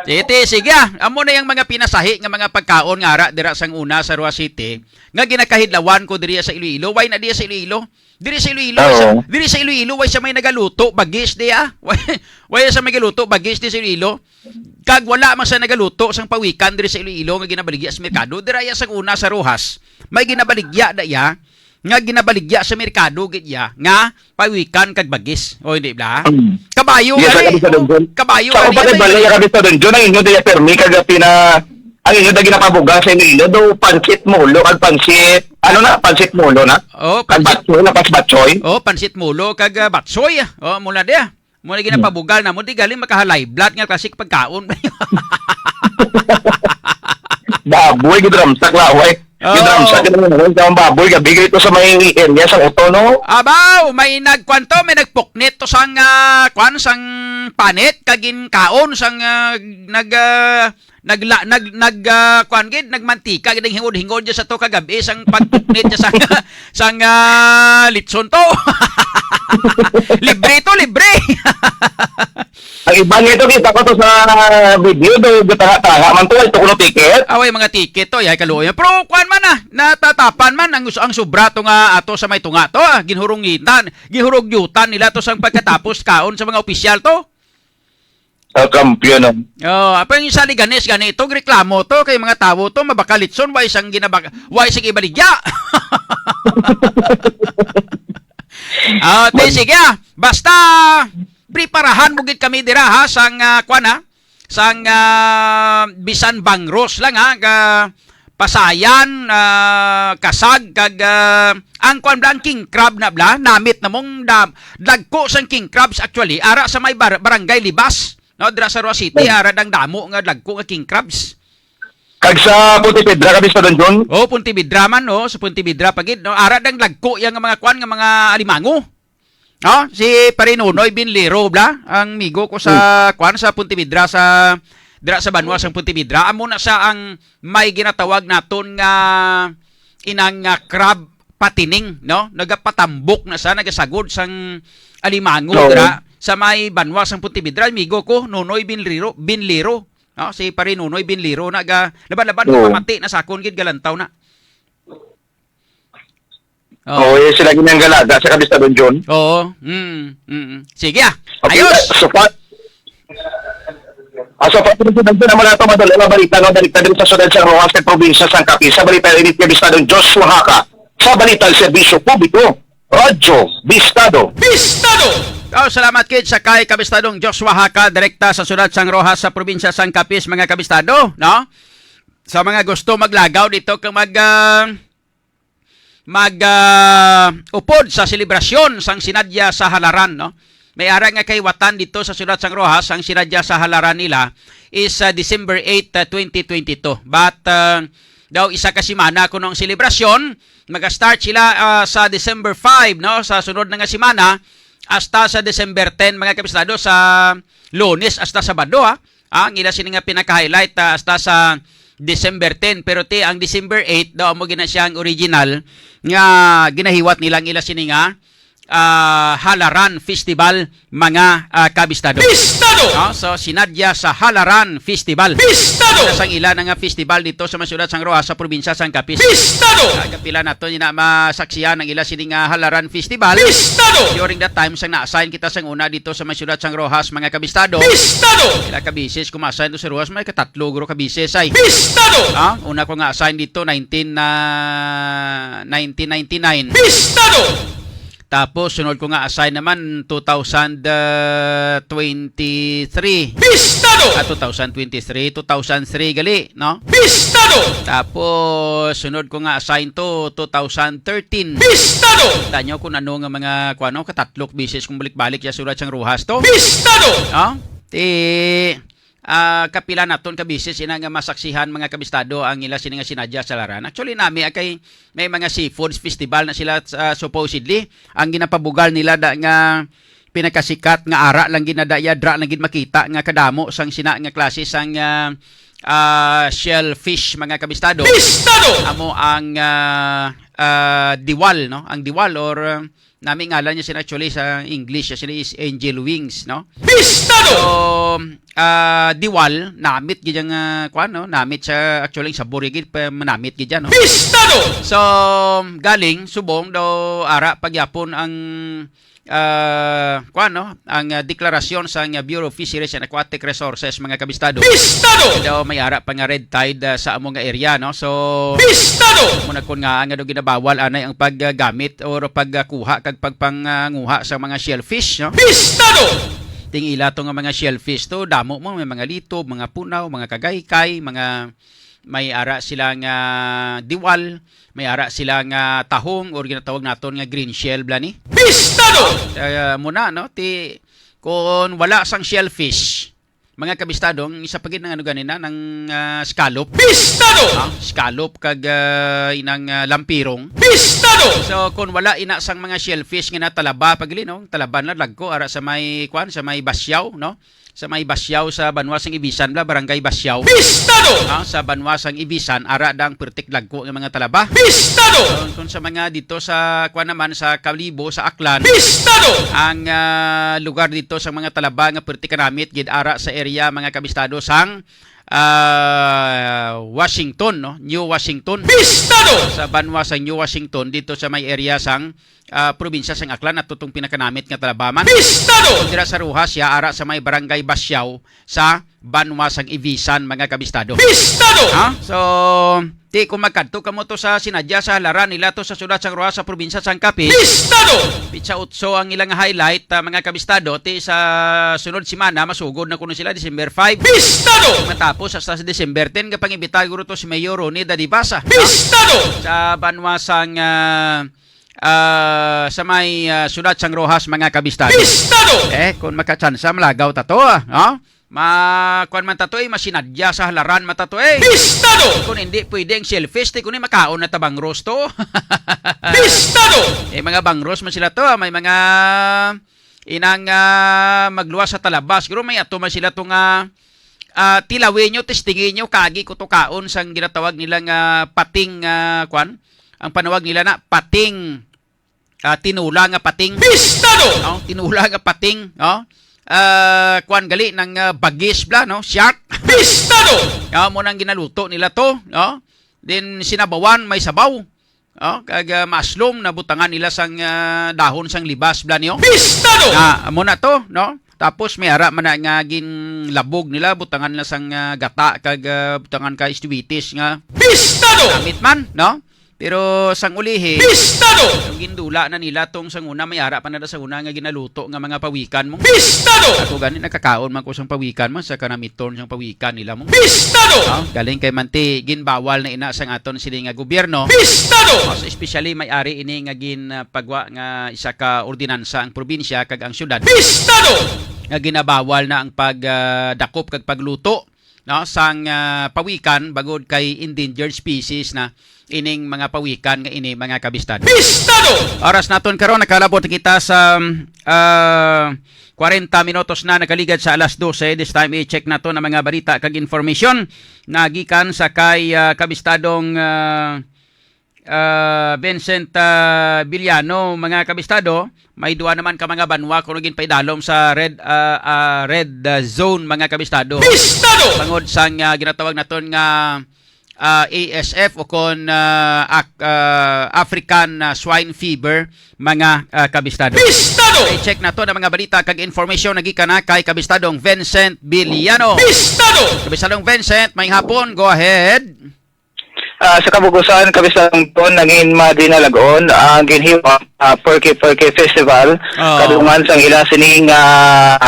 Sige, sige, ah. Amo na yung mga pinasahi nga mga pagkaon nga ara dira sang una sa Roxas City, nga ginakahidlawan ko diri sa Iloilo. Why na diya sa Iloilo? Diri sa Iloilo, way sa, Oo. diri sa Iloilo, way sa may nagaluto, bagis diya. Way, way sa may galuto, bagis di sa Iloilo. Kag wala man sa nagaluto sang pawikan diri sa Iloilo nga ginabaligya sa merkado. Dira iya sang una sa Roxas, may ginabaligya da iya, nga ginabaligya sa merkado gid iya, nga pawikan kag bagis. O, hindi bla? Mm. Kabayo Yes, gani, sir, Kapistaran oh, John. kabayo Sa gani, upat ay kabayo balo gani. Niya, Kapistaran John, ang inyo diya permi kag pina-, ang inyo da ginapabuga sa Iloilo, do pansit mulo kag pansit, ano na, pansit mulo na? Oh, Kag pansit. batsoy na, pas batsoy? Oh, pansit mulo kag, ah, batsoy. Oh, mula dia. Mo na Hmm. ginapabugal na mo, di galing makahalay blood nga klasik pagkaon. Baboy, gidramsak na, way. Oh. Gidramsak, gidramsak ang baboy, gabi, ito sa may area sa Uto, no? Abaw, may nagkwanto, may nagpuknit to sang, ah, kwan, sang panit, kag ginkaon, sang, ah, nag, ah, nagla-, nag-, nag-, ah, kwan gid, nagmantika gid ang hingod-hingod dyan sa to kagabi, sang pagpuknit dyan sa, sang, ah, litson to. Libre to, libre. Ang iba nito, kita ko to sa video, do, gutanga-tanga man to, ito kuno ticket. Away, mga ticket to, yay, kaluoy. Pero kwan man, ah, natatapan man ang, ang sobra to nga ato sa may tunga to, ah, ginhurungitan, gihurugyutan nila to sang pagkatapos kaon sa mga opisyal to. Ah, kampiyon, ah. Oh, apa yung saliganes gani ito, reklamo to kay mga tawo to, mabakalitson, why sang ginabag-, why sang ibaligya? Ah, te, Man- sige, ah. Basta, preparahan mo gid kami dira, ha, sang, ah, kwan, ha, sang, ah, bisan bangros lang, ha, ga-, pasayan, ah, kasag, kag, ah, ang kwan bla, ang king crab na bla, namit na mong da-, dagko sang king crabs actually, ara sa may bar-, barangay Libas, no, dira sa Roxas City, Hmm. ara dang damo nga dagko nga king crabs. Kag sa Pontevedra, Kapistaran John? Oh, Pontevedra man, oh, sa Pontevedra pa gid, no, ara dang dagko yang mga kwan nga mga alimango. Oh, si Pare Nonoy Binlero, bla, ang migo ko sa, Hmm. kwan, sa Pontevedra, sa, dira sa banwa sang Pontevedra. Amo na sa ang may ginatawag naton nga inang, nga crab patining, no? Nagapatambok na sa, nagasagod sang alimango Oo. dira sa may banwa sang Pontevedra. Migo ko, Nonoy Binlero, Binlero. No? Si Pare Nonoy Binlero, naga, laban-laban, Oo. pamati na sa akon gid, galantaw na. Oh. Oo, eh, sila ginanggalaga sa Kapistaran John. Oo. Mm, mm, mm. Sige, ah. Okay, Ayos. ah, so far, ah, so far, Kapistaran John, naman nato madala nga balita, no? Balita din sa syudad sa Roxas, sa probinsya sang Capiz. Sa balita, init Kapistaran Joshua Haka. Sa balita, serbisyo publiko. Radyo Bistado. Bistado! Oh, salamat gid sa kay Kabistadong Joshua Haka, direkta sa Siyudad sang Roxas sa probinsya sang Capiz, mga kabistado, no? Sa mga gusto maglagaw dito kag mag, ah, mag, ah, upod sa selebrasyon sang Sinadya sa Halaran, no? May ara nga kahiwatan dito sa Siyudad sang Roxas, ang Sinadya sa Halaran nila is, ah, December eight, ah, twenty twenty-two. But, ah, daw isa ka semana kuno ang selebrasyon, maga-start sila, ah, sa December five, no? Sa sunod na nga semana, hasta sa December ten, mga kabistado, sa Lunes hasta Sabado, ha? Ah, ang ila sini nga pinaka-highlight, ah, hasta sa December ten, pero ti ang December eight daw amo gina siya ang original nga ginahiwat nila ang ila sini nga, ah, Halaran Festival, mga, ah, kabistado. Bistado! No? So, Sinadya sa Halaran Festival. Bistado! Isa sang ila na nga festival dito sa mga siyudad sang Roxas sa probinsya sang Capiz. Bistado! Ah, kapila nato ni na masaksihan ang ila sini nga Halaran Festival. Bistado! During that time, sang na-assign kita sang una dito sa mga siyudad sang Roxas, mga kabistado. Bistado! Ila ka beses ko ma-assign to sa Roxas, may katatlo guro ka beses ay. Bistado! Ah, una ko nga assign dito, nineteen, ah, nineteen ninety-nine. Bistado! Tapos, sunod ko nga assign naman, two thousand twenty-three. Bistado! Ah, two thousand twenty-three, two thousand three gali, no? Bistado! Tapos, sunod ko nga assign to, two thousand thirteen. Bistado! Kita nyo kung ano nga mga, kung ano, katatlok bisis kung balik-balik siya sulat sang Roxas to. Bistado! No? Ti, ah, kapila naton ka bisis ina nga masaksihan, mga kabistado, ang ila sini nga Sinadya sa Halaran. Actually, nami, ah, kay may mga seafoods festival na sila, ah, supposedly. Ang ginapabugal nila da nga pinakasikat nga ara lang gid na da iya, dra lang gid makita nga kadamo sang sina nga klase sang, ah, ah, shellfish, mga kabistado. Bistado! Amo ang, ah, ah, diwal, no? Ang diwal or, ah, nami ngalan niya sila actually sa English, siya sila is angel wings, no? Bistado! So, ah, diwal, namit gid ang, ah, kwan, no? Namit siya, actually, ang sabor gid, pa, manamit gid yan, no? Bistado! So, galing, subong daw, ara, pagyapon ang, ah, kwan, no? Ang, ah, deklarasyon sa, ah, Bureau of Fisheries and Aquatic Resources, mga kabistado. Bistado! Daw may ara pa nga red tide, ah, sa amo nga area, no? So, Bistado! Muna kun nga, nga daw ginabawal, anay ang paggamit or pagkuha kag pagpanguha sa mga shellfish, no? Bistado! Ting ila to nga mga shellfish to, damo mo, may mga litob, mga punaw, mga kagaykay, mga may ara sila nga diwal, may ara sila nga tahong or ginatawag naton nga green shell, bla ni. Bistado! Ah, muna, no? Ti, kung wala sang shellfish, mga kabistado, ang isa pa gid nang ano ganina, nang, ah, scallop. Bistado! Ah, scallop kag, ah, inang, ah, lampirong. Bistado! So, kung wala ina sang mga shellfish nga natalaba, pagili, no? Talaba na lagko, ara sa may, kwan, sa may Basyaw, no? Sa may Basyaw, sa banwa sang Ibisan, bla, Barangay Basyaw. Bistado! Ah, sa banwa sang Ibisan, ara dang pertik lagko nga mga talaba. Bistado! So, kung sa mga dito sa, kwan naman, sa Kalibo, sa Aklan, Bistado! Ang, ah, lugar dito sa mga talaba nga pertik kanamit gid ara sa area, mga kabistado, sang, ah, Washington, no? New Washington. Bistado! Sa banwa sa New Washington, dito sa may area sang, ah, probinsya sang Aklan, at tutong pinakanamit nga talabaman. Bistado! Dira sa Roxas siya, ara sa may Barangay Basyaw, sa banwa sang Ibisan, mga kabistado. Bistado! Ha? So, ti kung magkadto kamo to sa Sinadya sa Halaran nila to sa siyudad sang Roxas sa probinsya sang Capiz. Bistado! Pitsa otso ang ilang highlight, ah, mga kabistado, ti sa sunod semana masugod na kuno sila December five. Bistado! Matapos hasta sa December ten, nga pangibita guro to si Mayor Ronnie Dadibasa, ha? Bistado! Sa banwa sang, ah, ah, sa may, ah, siyudad sang Roxas, mga kabistado. Bistado! Eh, kung makatsansa, malagaw ta to, ah, no? Ma, kuwan man ta to, eh, masinadya sa Halaran man ta to, eh. Bistado! Kung hindi pwede ang shellfish, ti kuno makaon na ta bangros to. Bistado! Eh, mga bangros man sila to, ah. May mga inang, ah, magluwas sa talaba. Siguro may ato man sila to nga, ah, tilawin nyo, testingin nyo, kagi ko to kaon sang ginatawag nila nga pating, ah, kwan? Ang panawag nila na pating, ah, tinula nga pating. Bistado! No? Tinula nga pating, no? Ah, kwan gali ng, ah, bagis bla, no? Shark. Bistado! No, mo nang ginaluto nila to, no? Then sinabawan, may sabaw. No? Kag, ah, maslom na butangan nila sang, ah, dahon sang libas bla niyo. Bistado! Na, amo na to, no? Tapos may ara man na nga ginlabog nila, butangan na sang, ah, gata kag, ah, butangan ka istubitis nga Bistado! Namit man, no? Pero sang ulihi, Pistado! Ang gindula na nila tong sang una, may ara pa na da sa una nga ginaluto nga mga pawikan mo. Pistado! Ako gani nakakaon man ko sang pawikan mo, sa kanamiton sang pawikan nila mo. Pistado! Ah, galing kay manti, ginbawal na ina sang aton sini nga gobyerno. Pistado! Ah, so especially may ari ini nga ginpagwa nga isa ka ordinansa ang probinsya kag ang syudad. Pistado! Nga ginabawal na ang pag, ah, dakop kag pagluto, no, sang, ah, pawikan bangod kay endangered species na ining mga pawikan nga ini, mga kabistado. Pistado! Oras naton karon, nakalabot na kita sa, ah, kwarenta minutos na nakaligad sa alas dose. This time, i-check naton ang mga balita kag information na gikan sa kay, ah, kabistadong, ah, ah, Vincent, ah, Villano, mga kabistado. May duha naman ka mga banwa kuno ginpaidalom sa red, ah, ah, red, ah, zone, mga kabistado. Pistado! Bangod sang, ah, ginatawag naton nga, ah, A S F o kon, ah, ak-, ah, African, ah, swine fever, mga, ah, kabistado. Pistado! I-check naton ang mga balita kag information na gikan na kay kabistadong Vincent Villano. Pistado! Kabistadong Vincent, may hapon. Go ahead. Ah, sa kabugusan, kabistadong Ton, nangin madinalag-on ang ginhiwa, ah, Perky Perky Festival, Oo. Kadungan sang ila sining, ah,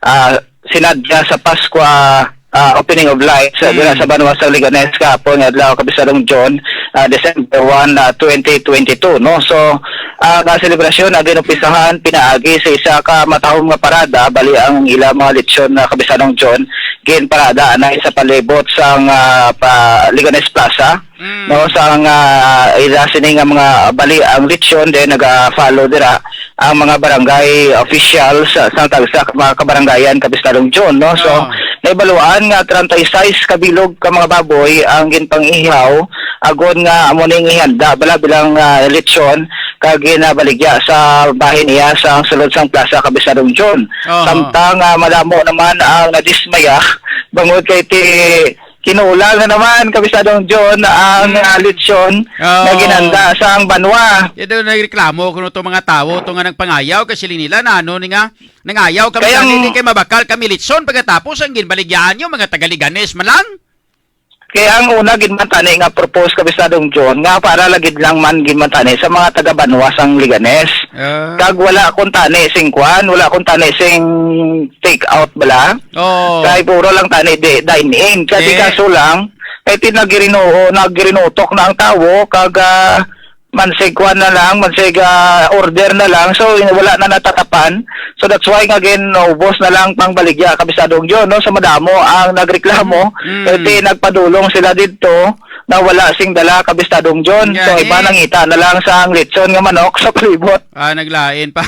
ah, sinadya sa Pascua, ah, opening of lights, ah, dira Mm. sa banwa sa Leganes kahapon nga adlaw, kabistadong John, ah, December one, ah, twenty twenty-two, no? So, ang, ah, selebrasyon na ginumpisahan pinaagi sa isa ka matahom nga parada, bali ang ila mga lechon na, kabistadong John, ginparada anay sa palibot sang, ah, pa Leganes Plaza, Mm. no, sang, ah, ila sini nga mga bali ang lechon, then naga-follow dira ang mga barangay officials, ah, sang tagsa ka mga kabarangayan, kabistadong John, no? So, Ah. nahibaluan nga treinta y seis ka bilog ka mga baboy ang ginpang-ihaw, agod nga amo ning ihanda bala bilang, ah, lechon kag ginabaligya sa bahin niya sa sulod sang plaza, kabistadong John. Aha. Samtang, ah, madamo naman ang nadismaya bangod kay ti-, kinulang na naman, kabistadong John, ang, Mm. ah, lechon na Oo. ginhanda sang banwa. Kaya daw nagreklamo kuno to mga tawo to nga nagpangayaw kay siling nila na ano ni nga nangayaw kami Kaya gani ang di kay mabakal kami lechon pagkatapos ang ginbaligyaan nyo mga taga Leganes man lang. Kaya ang una gid man tani nga propose, kabistadong John, nga para lagid lang man gid man tani sa mga taga banwa sang Leganes. Ah. Kag wala kun tani sing kwan, wala kun tani sing take out bala. Oo. Kay puro lang tani di, dine in. Kay di Eh. kaso lang, kay ti nagirinuo, nagirinutok na ang tawo, kag, ah, mansig kwan na lang, mansig, ah, order na lang. So, wala na natatapan. So, that's why nga ginubos na lang pang baligya, kabistadong John, no? So, madamo ang nagreklamo. Mm. Kay ti nagpadulong sila didto na wala sing dala, kabistadong John. Nga So, iba eh. nangita na lang sa ang lechon nga manok sa palibot. Ah, naglain pa.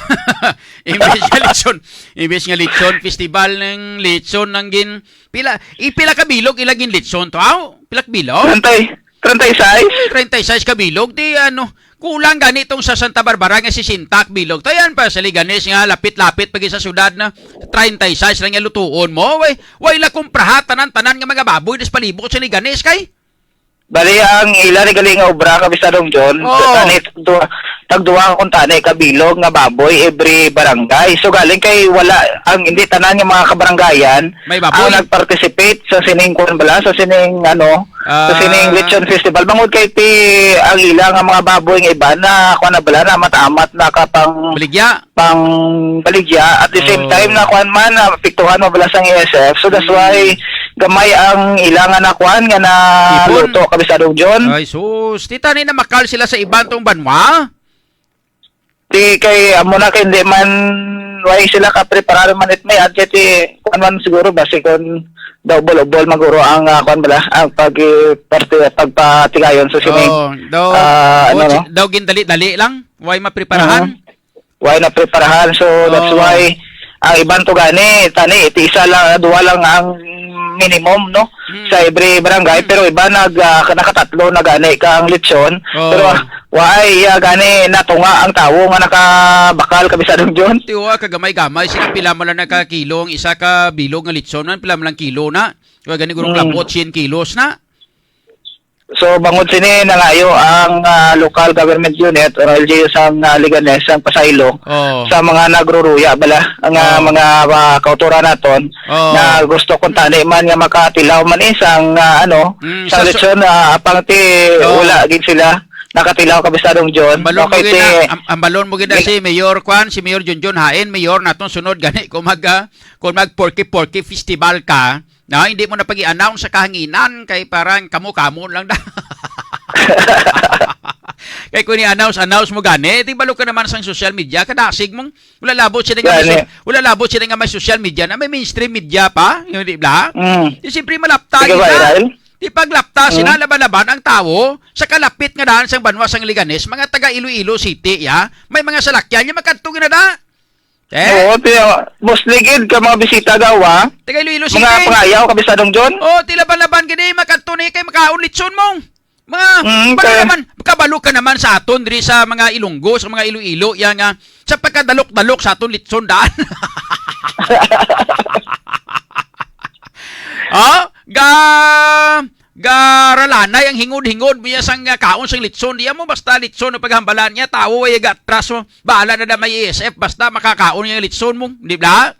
Imbes nga lechon, imbes nga lechon, festival ng lechon ang gin-, pila, ipila ka bilog ila gin lechon to? Aw, pila ka bilog? Treinta, treinta y seis? Treinta y seis ka bilog, di ano, kulang gani tong sa Santa Barbara nga sesenta ka bilog. To yan pa sa Leganes nga lapit-lapit pa gid sa syudad na treinta y seis lang yung lutuon mo. Way, way la kumpraha tanan-tanan nga mga baboy des palibot sa Leganes kay. Bali, ang ila ni gali nga obra, kabistadong John, Oo. tani, tagduha, tagduha kuntani ka bilog nga baboy every barangay. So, galing kay wala, ang hindi tanan nga mga kabarangayan May baboy. ang nag-participate sa sining, kuwan bala, sa sining, ano, sa Ah. sining Lechon Festival. Bangod kay ti, ang ila nga mga baboy nga iba na, kuwan na bala, na amat-amat na kapang Baligya. pang baligya. At the same Oh. time, na kuwan man, na apektuhan mo bala sang A S F. So, that's Mm. why gamay ang ila nga nakuan nga na Ipon? luto, kabistadong John. Ay, sus. Ti tani na makal sila sa iban tong banwa? Ti kay, amo na kay hindi man, way sila ka preparar man it may adject, eh, kuwan man siguro, basi kon daw ubol-ubol maguro ang, ah, kuwan bala, ang pag, eh, parte, pagpatigayon sa sining, Oh, daw, ah, ano, oh, no? Daw gindali-dali lang, way mapreparahan? Mhm. Way na preparahan. So, that's Oo. why ang iban to gani, tani, iti isa lang, duwa lang ang minimum, no? Mm. Sa every barangay, Mm. pero iba nag, ah, nakatatlo na gani ka ang lechon. Oo. Pero, ah, way, ah, gani natunga ang tawo nga nakabakal, kabistadong John. Ti wa, kagamay-gamay, sila pila man lang nakakilo ang isa ka bilog nga lechon, man, pila man lang kilo na. Wa gani gurong Mm. labot, cien kilos na. So, bangod sini, nangayo ang, ah, local government unit or L G U sang, ah, Leganes, sang Pasaylo, Oo. sa mga nagruruya bala, ang, ah, Oo. mga, ah, kautoran naton, Oo. na gusto kung tani man nga makatilaw man, eh, sang, ah, ano, Mm, sang sa su- lechon, ah, apang ti Oo. wala gid sila Nakatilaw, Kapisadong John. Ang balon mo Okay, gid si na, ang, ang balon mo gid na Ni- si Mayor Kwan, si Mayor Junjun Hain, Mayor natong sunod gani kung mag, ah, kung mag Porky Porky Festival ka, na hindi mo na pag-i-announce sa kahanginan kay parang kamo-kamo lang da. Kay kung i-announce, announce mo gani, di balo ka naman sang social media, kadasig mong wala labot sila nga may Gani. so- wala labot sila nga may social media na may mainstream media pa, yung di ba? Mm. Di siyempre malapta Sige, gid na. viral. Di paglapta sila Mm. laban-laban ang tawo sa kalapit nga daan sang banwa sang Leganes, mga taga Iloilo City, ya. May mga salakyan, yung makadto gid na da. Eh? Oo, pero mostly gid ka mga bisita daw, ah. Taga Iloilo Mga City. pangayaw, Kapisadong John. Oh, ti laban-laban gid eh, makadto ni kay makaon litson mo. Mga, Mm, balo kaya naman, kabalo ka naman sa aton diri sa mga Ilonggo, sa mga Iloilo, ya nga, sa pagkadalok-dalok sa aton litson daan. Oh, ga, garalanay ang hingod-hingod, biya sang, ah, kaon sang litson. Di mo basta litson ang paghambalan niya, tawo ay gatras mo. Bahala na da may E S F, basta makakaon niya litson mo, di ba?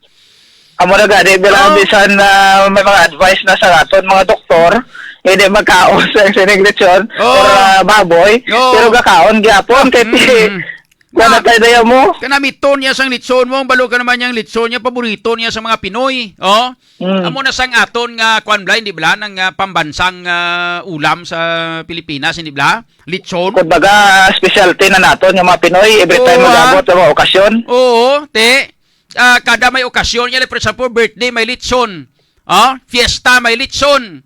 Amo na gani, pero Oh. bisan na may mga advice na sa aton mga doktor, hindi magkaon sa sining litson Oh. or, ah, baboy, Oh. pero gakaon gyapon kay Mm. ti-, wala Na, tayo daya mo. Kanamiton niya sang litson mo, ang balo ka naman niyang litson niya, paborito niya sa mga Pinoy. Oh? Mm. Amo na sang aton nga, kwan bla, hindi bla, nang, ah, pambansang, ah, ulam sa Pilipinas, hindi bla? Litson. Kumbaga, specialty na naton nga mga Pinoy, every time Oo, ah. mag-abot ang mga okasyon. Oo, te. Ah, kada may okasyon, yan, for example, birthday, may litson. Ah, fiesta, may litson.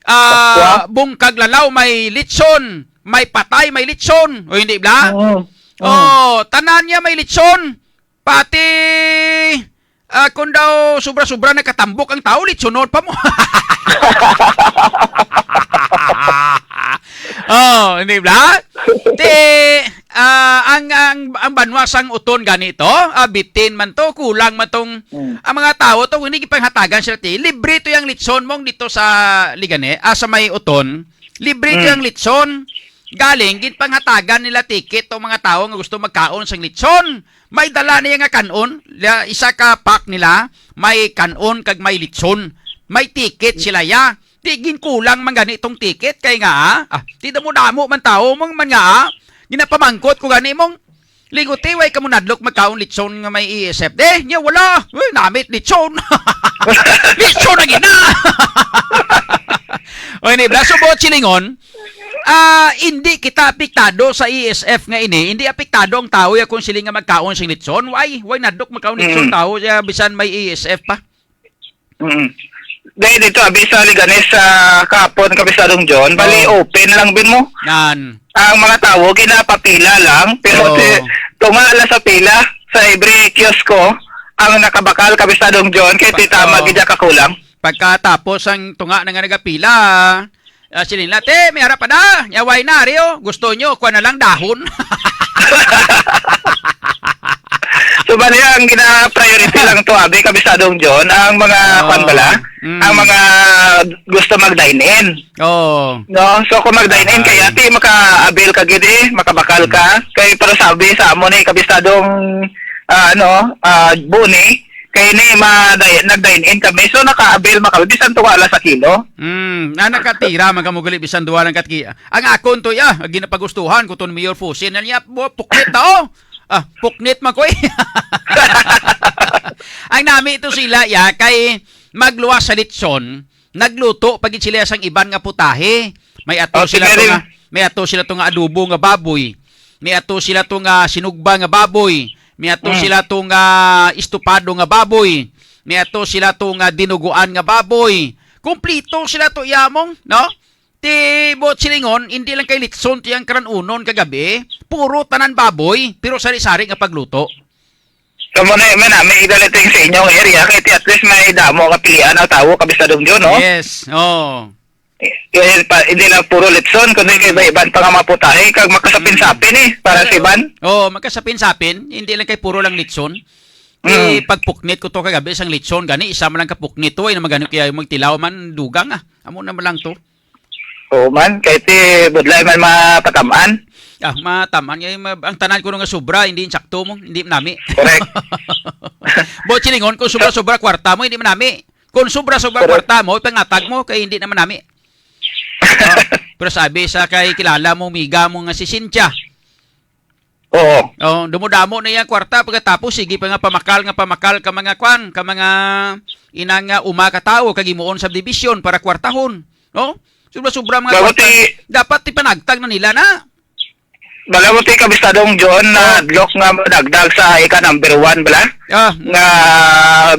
Ah, Paskwa? Bungkag lalaw, may litson. May patay, may litson. O hindi bla? Oo. Oo. Oh, tanan niya may litson. Pati, ah, kung daw sobra-sobra nagkatambok ang tao, litsonon pa mo. Oh, hindi bla? Ti, ah, ang, ang, ang banwa sang uton gani to, ah, bitin man to, kulang man tong, Mm. ang mga tao to, hindi gipanghatagan sila ti, libre to yung litson mong dito sa Ligane, ah, sa may uton, libre to Mm. yung litson, galing, ginpanghatagan nila ticket tong mga tao nga gusto magkaon sang litson, may dala niya nga kanon, la-, isa ka pack nila, may kanon kag may litson, may ticket sila ya, Di ginkulang man gani tong ticket kay nga, ah, ah, ti damo-damo man tawo mong man nga, ah, ginapamangkot ko gani mong, "Lingot, eh, way ka mo nadlok magkaon litson nga may E S F?" "Di, niya wala. Uy, namit litson." Litson na gina. O, ini, bla, subot silingon, ah, hindi kita apektado sa E S F nga ini. Hindi apektado ang tawo ya kung sila nga magkaon sing litson. Why? Why nadlok magkaon litson Mm. tawo ya bisan may E S F pa? Mm. Dahil dito, abi sa Leganes sa kahapon, Kapisadong John, bali Oo. open lang bin mo. Yan. Ang mga tawo, ginapapila lang, pero Oo. si, tunga lang sa pila, sa every kiosko, ang nakabakal, Kapisadong John, kay Pa-, titama oo. gid ang kakulang. Pagkatapos ang tunga na nga nagapila, Ah, sila nila, "Te, may harap pa na. Yaway na, Rio. Gusto nyo, kuha na lang dahon." So, bali, ang gina-priority lang to, abi, Kapisadong John, ang mga, Oo. kwan bala, Mm. ang mga gusto mag-dine-in. Oo. No? So, kung mag-dine-in Ay. kaya, ti, maka-avail ka gid, eh, makabakal ka. Mm. Kay, pero sabi sa amo ni Kapisadong, ah, ano, ah, Buni, kay ni, ma-, di-, nag-dine-in kami. So, naka-avail man kami. Bisan to wala sa kilo. Mm, na nakatira man kamo gali bisan duha lang katki. Ang akon to, ya, ginapagustuhan ko to ni Mayor Fusin. Na niya, bu-, puknit na, oh. Ah, puknit man ko, eh. Ang nami to sila, ya, kay magluwas sa litson, nagluto pa gid sila sang iban nga putahe. May ato Oh, sila to sige, nga, may ato sila to nga adobo nga baboy. May ato sila to nga sinugba nga baboy. May ato Mm. sila to nga estopado nga baboy. May ato sila to nga dinuguan nga baboy. Kompleto sila to, yamong, no? Ti, buot silingon, hindi lang kay litson ti ang karanunon kagabi, puro tanan baboy, pero sari-sari nga pagluto. Kamo na, man, ah, may idalating sa inyong area, kay ti at least may damo nga pilian ang tawo, Kapisadong John, no? Yes, oo. Eh, eh, pa, hindi lang puro litson, kundi kay Mm. iba-iban pa nga mga putahe, kag makasapin-sapin, eh, para sa Mm. iban. Oo, makasapin-sapin, hindi lang kay puro lang litson. Eh, Mm. pagpuknit ko to kagabi, isang litson, gani, isa man lang kapuknit to, ay naman gani kaya yung magtilaw man, dugang, ah. Amo naman lang to. Oo man, kay ti budlay man mapataman. Ah, mataman. Kay ma-, ang tanan ko nga sobra, hindi insakto mo, hindi nami. Correct. Bo, silingon, kung sobra-sobra kwarta mo, hindi man nami. Kung sobra-sobra Correct. kwarta mo, pangatag mo, kay hindi naman nami. Ah, pero sabi sa kay kilala mo, miga mo nga si Cynthia. Oo. Oh, dumudamo na yang kwarta, pagkatapos sige pa nga pamakal nga pamakal ka mga kwan, ka mga inang, ah, uma ka tawo kag himuon subdivision para kwartahon, no? Sobra-sobra mga Bago kwarta. ti- Dapat ipanagtag na nila na. Bala mo ti kabistadong John na Oh. Hadlok nga madagdag sa ika number one bala Ah, nga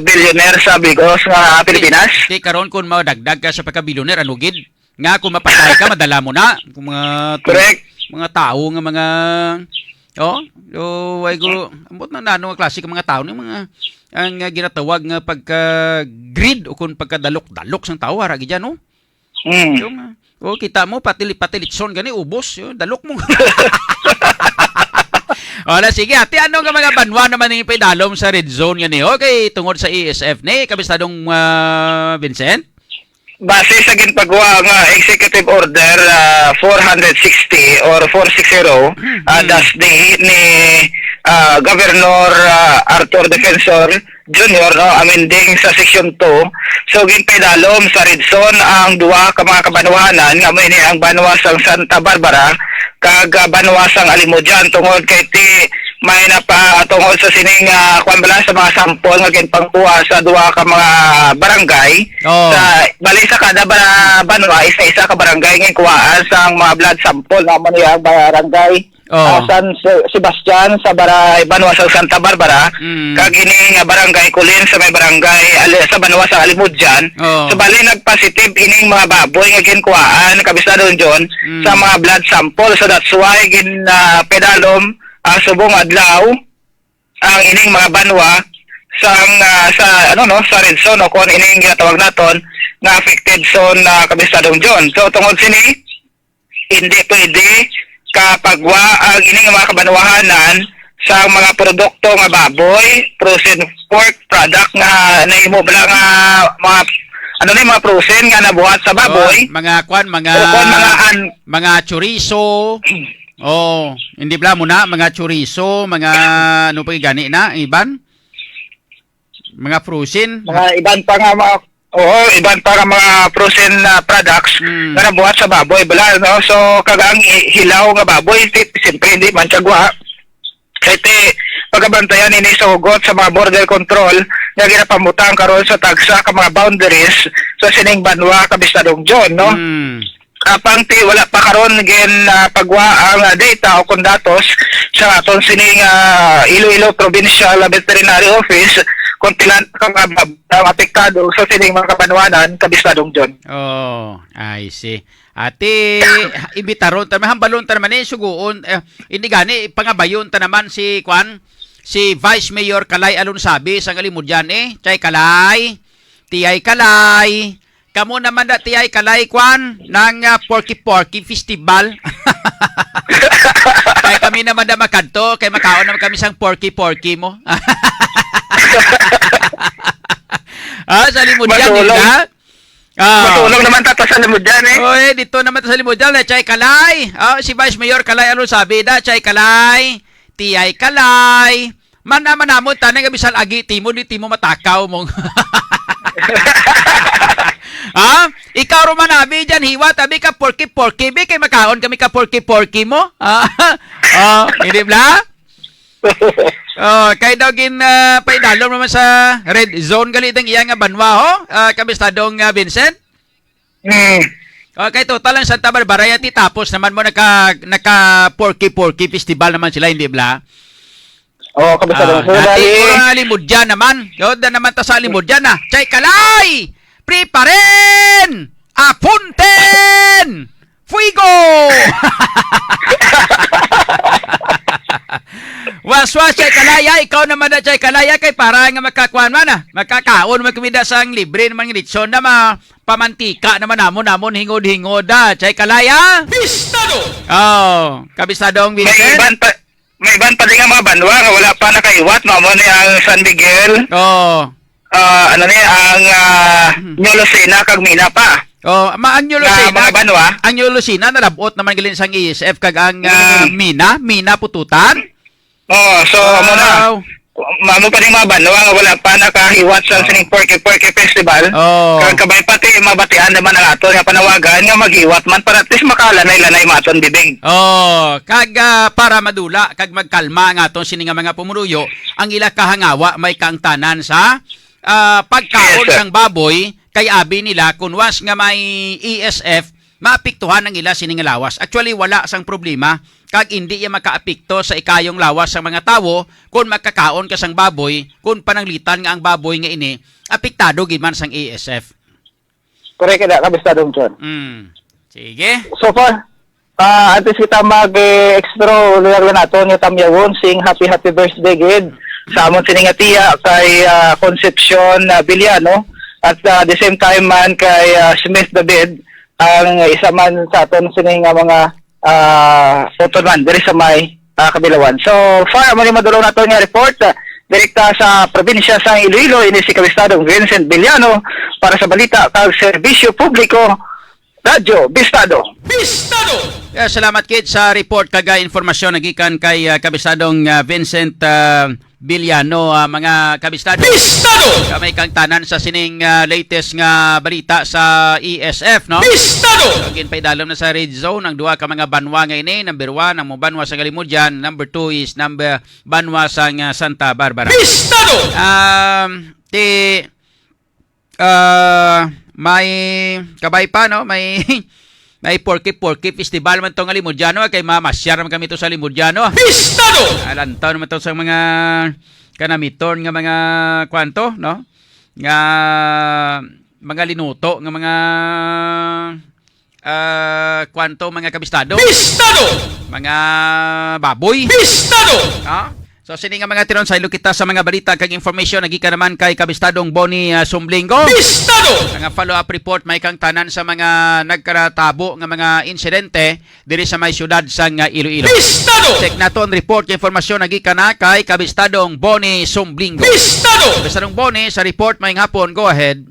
billionaire sa Bigos nga Pilipinas. Ti karon kun madagdag ka sa pagka-billionaire, ano gid? Nga kung mapatay ka, madala mo na. Kung mga tu- Correct. mga tao nga mga, oh, so, why go, ambot na nano nga klase ka mga tao ni mga ang, ah, ginatawag nga pagka-greed o kung pagkadalok-dalok sang tao, ara gid yan, no? Mm. Yung, ah, oh, kita mo, patili-, patilitson gani, ubos, yun, dalok mo. Wala, sige, ate, ano nga mga banwa naman yung pedalom sa red zone gani? Okay, tungod sa E S F ni, kabistadong, ah, Vincent? Base sa ginpagawa nga Executive Order, ah, four hundred sixty or four sixty, ah, Mm. dash D ni, ah, Governor, ah, Arthur Defensor Junior, no, amending sa Section two. So, ginpaidalom sa red zone ang duha ka mga kabanwahanan nga amo ini ang banwa sang Santa Barbara kag, ah, banwa sang Alimodian tungod kay ti may napa tungod sa sining, ah, kwan bala sa mga sample nga ginpangkuha sa duha ka mga barangay. Oh. Sa, bali sa kada ba-, banwa, isa-isa ka barangay nga kuhaan sang mga blood sample na man ang barangay. Oh. Ah, San Se-, Sebastian sa baray, banwa sa Santa Barbara, Mm. kag ini nga barangay Culin sa may barangay Ali-, sa banwa sa Alimodian. Oh. So, bali nagpositive ining mga baboy nga ginkuhaan, kabistadong John, Mm. sa mga blood sample. So, that's why gin, ah, pedalom, ah, subong adlaw ang ining mga banwa sang, ah, sa, ano, no, sa red zone o kung ining ginatawag naton nga affected zone na kabistadong John. So, tungod sini, hindi pwede kapagwa ang ining mga kabanwahanan sa mga produkto nga baboy, frozen pork product nga nahimo bala nga mga, ano ni, mga frozen nga nabuhat sa baboy. Oh, mga kwan, mga, O kung mga an- mga chorizo. Oh, hindi bala mo na, mga chorizo, mga ano pa gani na, iban? Mga frozen. Mga iban pa nga mga, oo, iban pa nga mga frozen na products Mm. nga nabuhat sa baboy, bala, no? So, kag ang hi-, hilaw nga baboy, ti-, siyempre, hindi man siya guha. Kay ti, pagabantayan ini sa hugot sa mga border control nga ginapamutang karon sa tagsa ka mga boundaries sa sining banwa, kabistadong John, no? Mm. Apang ti wala pa karon gin, ah, pagwa ang, ah, data o kon datos sa aton sining, ah, Iloilo Provincial Veterinary Office kung pila ka mga bab-, ang apektado sa sining mga kabanwanan, kabistadong John. Oh, I see. Ati, imbitaron ta, hambalon ta naman eh, suguon, eh, hindi gani, pangabayon ta naman si, kwan, si Vice Mayor Kalay Alonsabi sang Alimodian eh. Chay Kalay, Tiyay Kalay, kamo naman da Tiyay Kalay, kwan, nang, ah, Porky Porky Festival. Kay kami naman da makadto, kay makaon naman kami sang Porky Porky mo. Ah, sa Alimodian, di Matulog. ba? Ah. Matulog naman tata sa Alimodian, eh. Oy, dito naman ta sa Alimodian, eh, Chay Kalay. Ah, si Vice Mayor Kalay, ano sabi da? Chay Kalay, Tiyay Kalay. Man naman namon, tanay nga bisan agi timo, di timo matakaw mo. Ha? Ikaw, Roman, abi dyan, hiwa, tabi ka, porky-porky, bi, kay makaon kami ka porky-porky mo. Ah, oh, hindi bla? Oh, kay daw gin, ah, paidalom naman sa red zone gali dang iya nga banwa, ho? Ah, kabistadong, ah, Vincent? Hmm. Okay, total lang Santa Barbara, yati tapos naman mo naka, naka Porky Porky Festival naman sila, hindi bla? Oh, kabistadong. Ah, So, nati, bali, puro na Alimodian naman. Yun na naman ta sa Alimodian, ah. Chay Kalay! Preparen! Apunten! Fuego! Waswas, Chay Kalay, ah. Ikaw naman na, Chay Kalay, ah, kay para nga makakuan man, ah. Makakaon man kami da sang libre naman nga lechon na ma-, pamantika naman namon, namon hingod-hingod, ah. Chay Kalay, ah. Bistado! Oh, kabistadong May Vincent? iban pa, may iban pa din nga mga banwa nga wala pa nakaiwat, mao mo ni ang San Miguel. Oh. Ah, ano ni, ang, ah, Hmm. New Lucena kag Mina pa. Oh, ma-, ang New Nga Lucena, mga banwa. ang New Lucena nalabot naman gali sang E S F kag ang, ah, Hmm. Mina, Mina Pututan. Oh, so, amo na. Wow. Mamo pa ning mga banwa nga wala pa nakahiwat sa Oh. sining Porky Porky Festival. Oh. Kag kabay pati mabatian naman ang aton nga panawagan nga maghiwat man para at least makalanay-lanay maton bibig. Oh, kag, ah, para madula kag magkalma ang aton sini nga mga pumuruyo, ang ila kahangawa may kaangtanan sa, ah, pagkaon Yes, sir. sang baboy kay abi nila kun was nga may E S F, maapektuhan ang ila sini nga lawas. Actually, wala sang problema kag indi iya makaapekto sa ikayong lawas sang mga tawo kon makakaon ka sang baboy, kon pananglitan nga ang baboy nga ini apektado gid man sang E S F. Correct ka, Kabistadong John. Mm. Sige. So far, ah, antes kita mag-extra, lang naton nga tamyawon sing happy, happy birthday gid sa amon sini nga tiya kay, ah, Concepcion, ah, Villano. At, ah, the same time man kay, ah, Smith David, ang isa man sa aton sini nga mga, ah, utod man diri sa may, ah, Kabilawan. So far, amo ni madulong naton nga report, ah, direkta sa probinsya sa Iloilo, ini si Kabistadong Vincent Villano para sa balita kag serbisyo publiko, Radyo Bistado. Bistado! Yeah, salamat, Kid, sa report kag, ah, informasyon nagikan kay, ah, Kabistadong, ah, Vincent, ah, Villano, ah, mga kabistado. Bistado! Kami kang tanan sa sining, ah, latest nga balita sa E S F, no? Bistado! So, ginpaidalom na sa red zone ang duha ka mga banwa nga ini. Number one, ang mga banwa sa Galimudyan. Number two is number banwa sa, ah, Santa Barbara. Bistado! Um, ti, ah, may kabay pa, no? May, may Porky Porky Festival man to nga Limudyan, no? Kay mamasyar naman kami to sa Limudyan, no? Bistado! Alantaw naman to sa mga kanamiton nga mga kwanto, no? Nga mga linuto, nga mga, ah, kwanto, mga kabistado? Bistado! Mga baboy? Bistado! Ha? So, sini nga mga tiron, saylo kita sa mga balita kag information nagikan naman kay Kabistadong Bonnie, ah, Sumblingo. Bistado! Nga follow-up report may kang tanan sa mga nagkaratabo nga mga insidente diri sa may siyudad sang, ah, Iloilo. Bistado! Check naton report kay informasyon nagikan na kay Kabistadong Bonnie Sumblingo. Bistado! Kabistadong Bonnie, sa report, may hapon. Go ahead.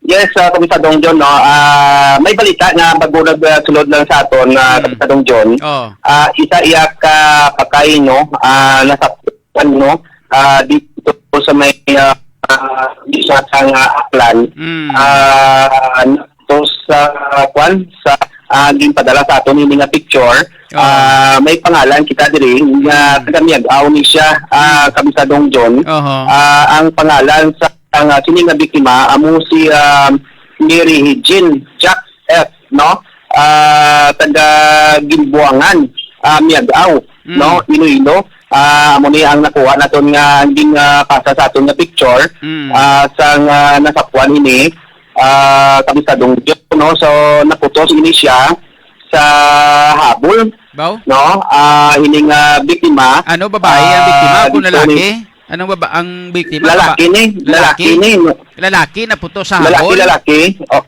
Yes, ah, Komisadong John, no? Ah, may balita nga bago nagsulod lang sa aton, ah, Hmm. Komisadong John. Oh. Ah, isa iya ka pakay, no? Ah, nasa, ano, ah, dito sa may, ah, ah, di sa, sa nga Aklan. Hmm. Ah, to sa, kwan, sa, ah, ginpadala sa aton ini nga picture. Oh. Ah, may pangalan kita diri nga Hmm. taga Miag-ao ni siya, ah, Hmm. Komisadong John. Oho. Ah, ang pangalan sa ang, ah, sini nga biktima amo si, ah, Mary Jean Jack F, no? Ah, taga Gimbuangan, ah, Miag-ao, Mm. no? Iloilo. Ah, amo ni ang nakuha naton nga gin, ah, pasa sa aton nga picture, Mm. ah, sang, ah, nasapuan ini, ah, Kabistadong John, no? So, naputos ini siya sa habol, Baw? no? Ah, ini nga biktima, Ano, babae ang biktima ah, o kung dito ni lalaki? Anong baba-, ang biktima? Lalaki Baba-, ni, lalaki? lalaki ni. Lalaki na puto sa Lalaki, habol? lalaki. O-,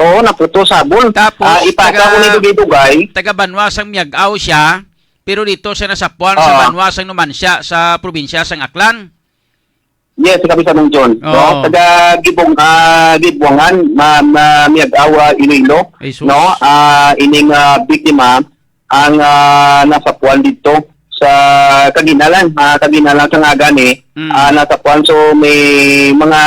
oo, naputo sa habol. Tapos, Ah, ipasa taga, ko ni dugay-dugay. taga Banwa sang Miag-ao siya, pero dito siya nasapuan sa Oo. Banwa sang Numancia, sa probinsya sang Aklan. Yes, sa Kapisadong John. Oo. No? Taga Gibong, ah, Gibuangan, ma-, ma-, Miag-ao, ah, Iloilo. Ay, sus. No? Ah, ining, ah, biktima, ang, ah, nasapuan dito sa Kaginalan, ah, Kaginalan sa nga gani, Mm. ah, nasapuan. So, may mga,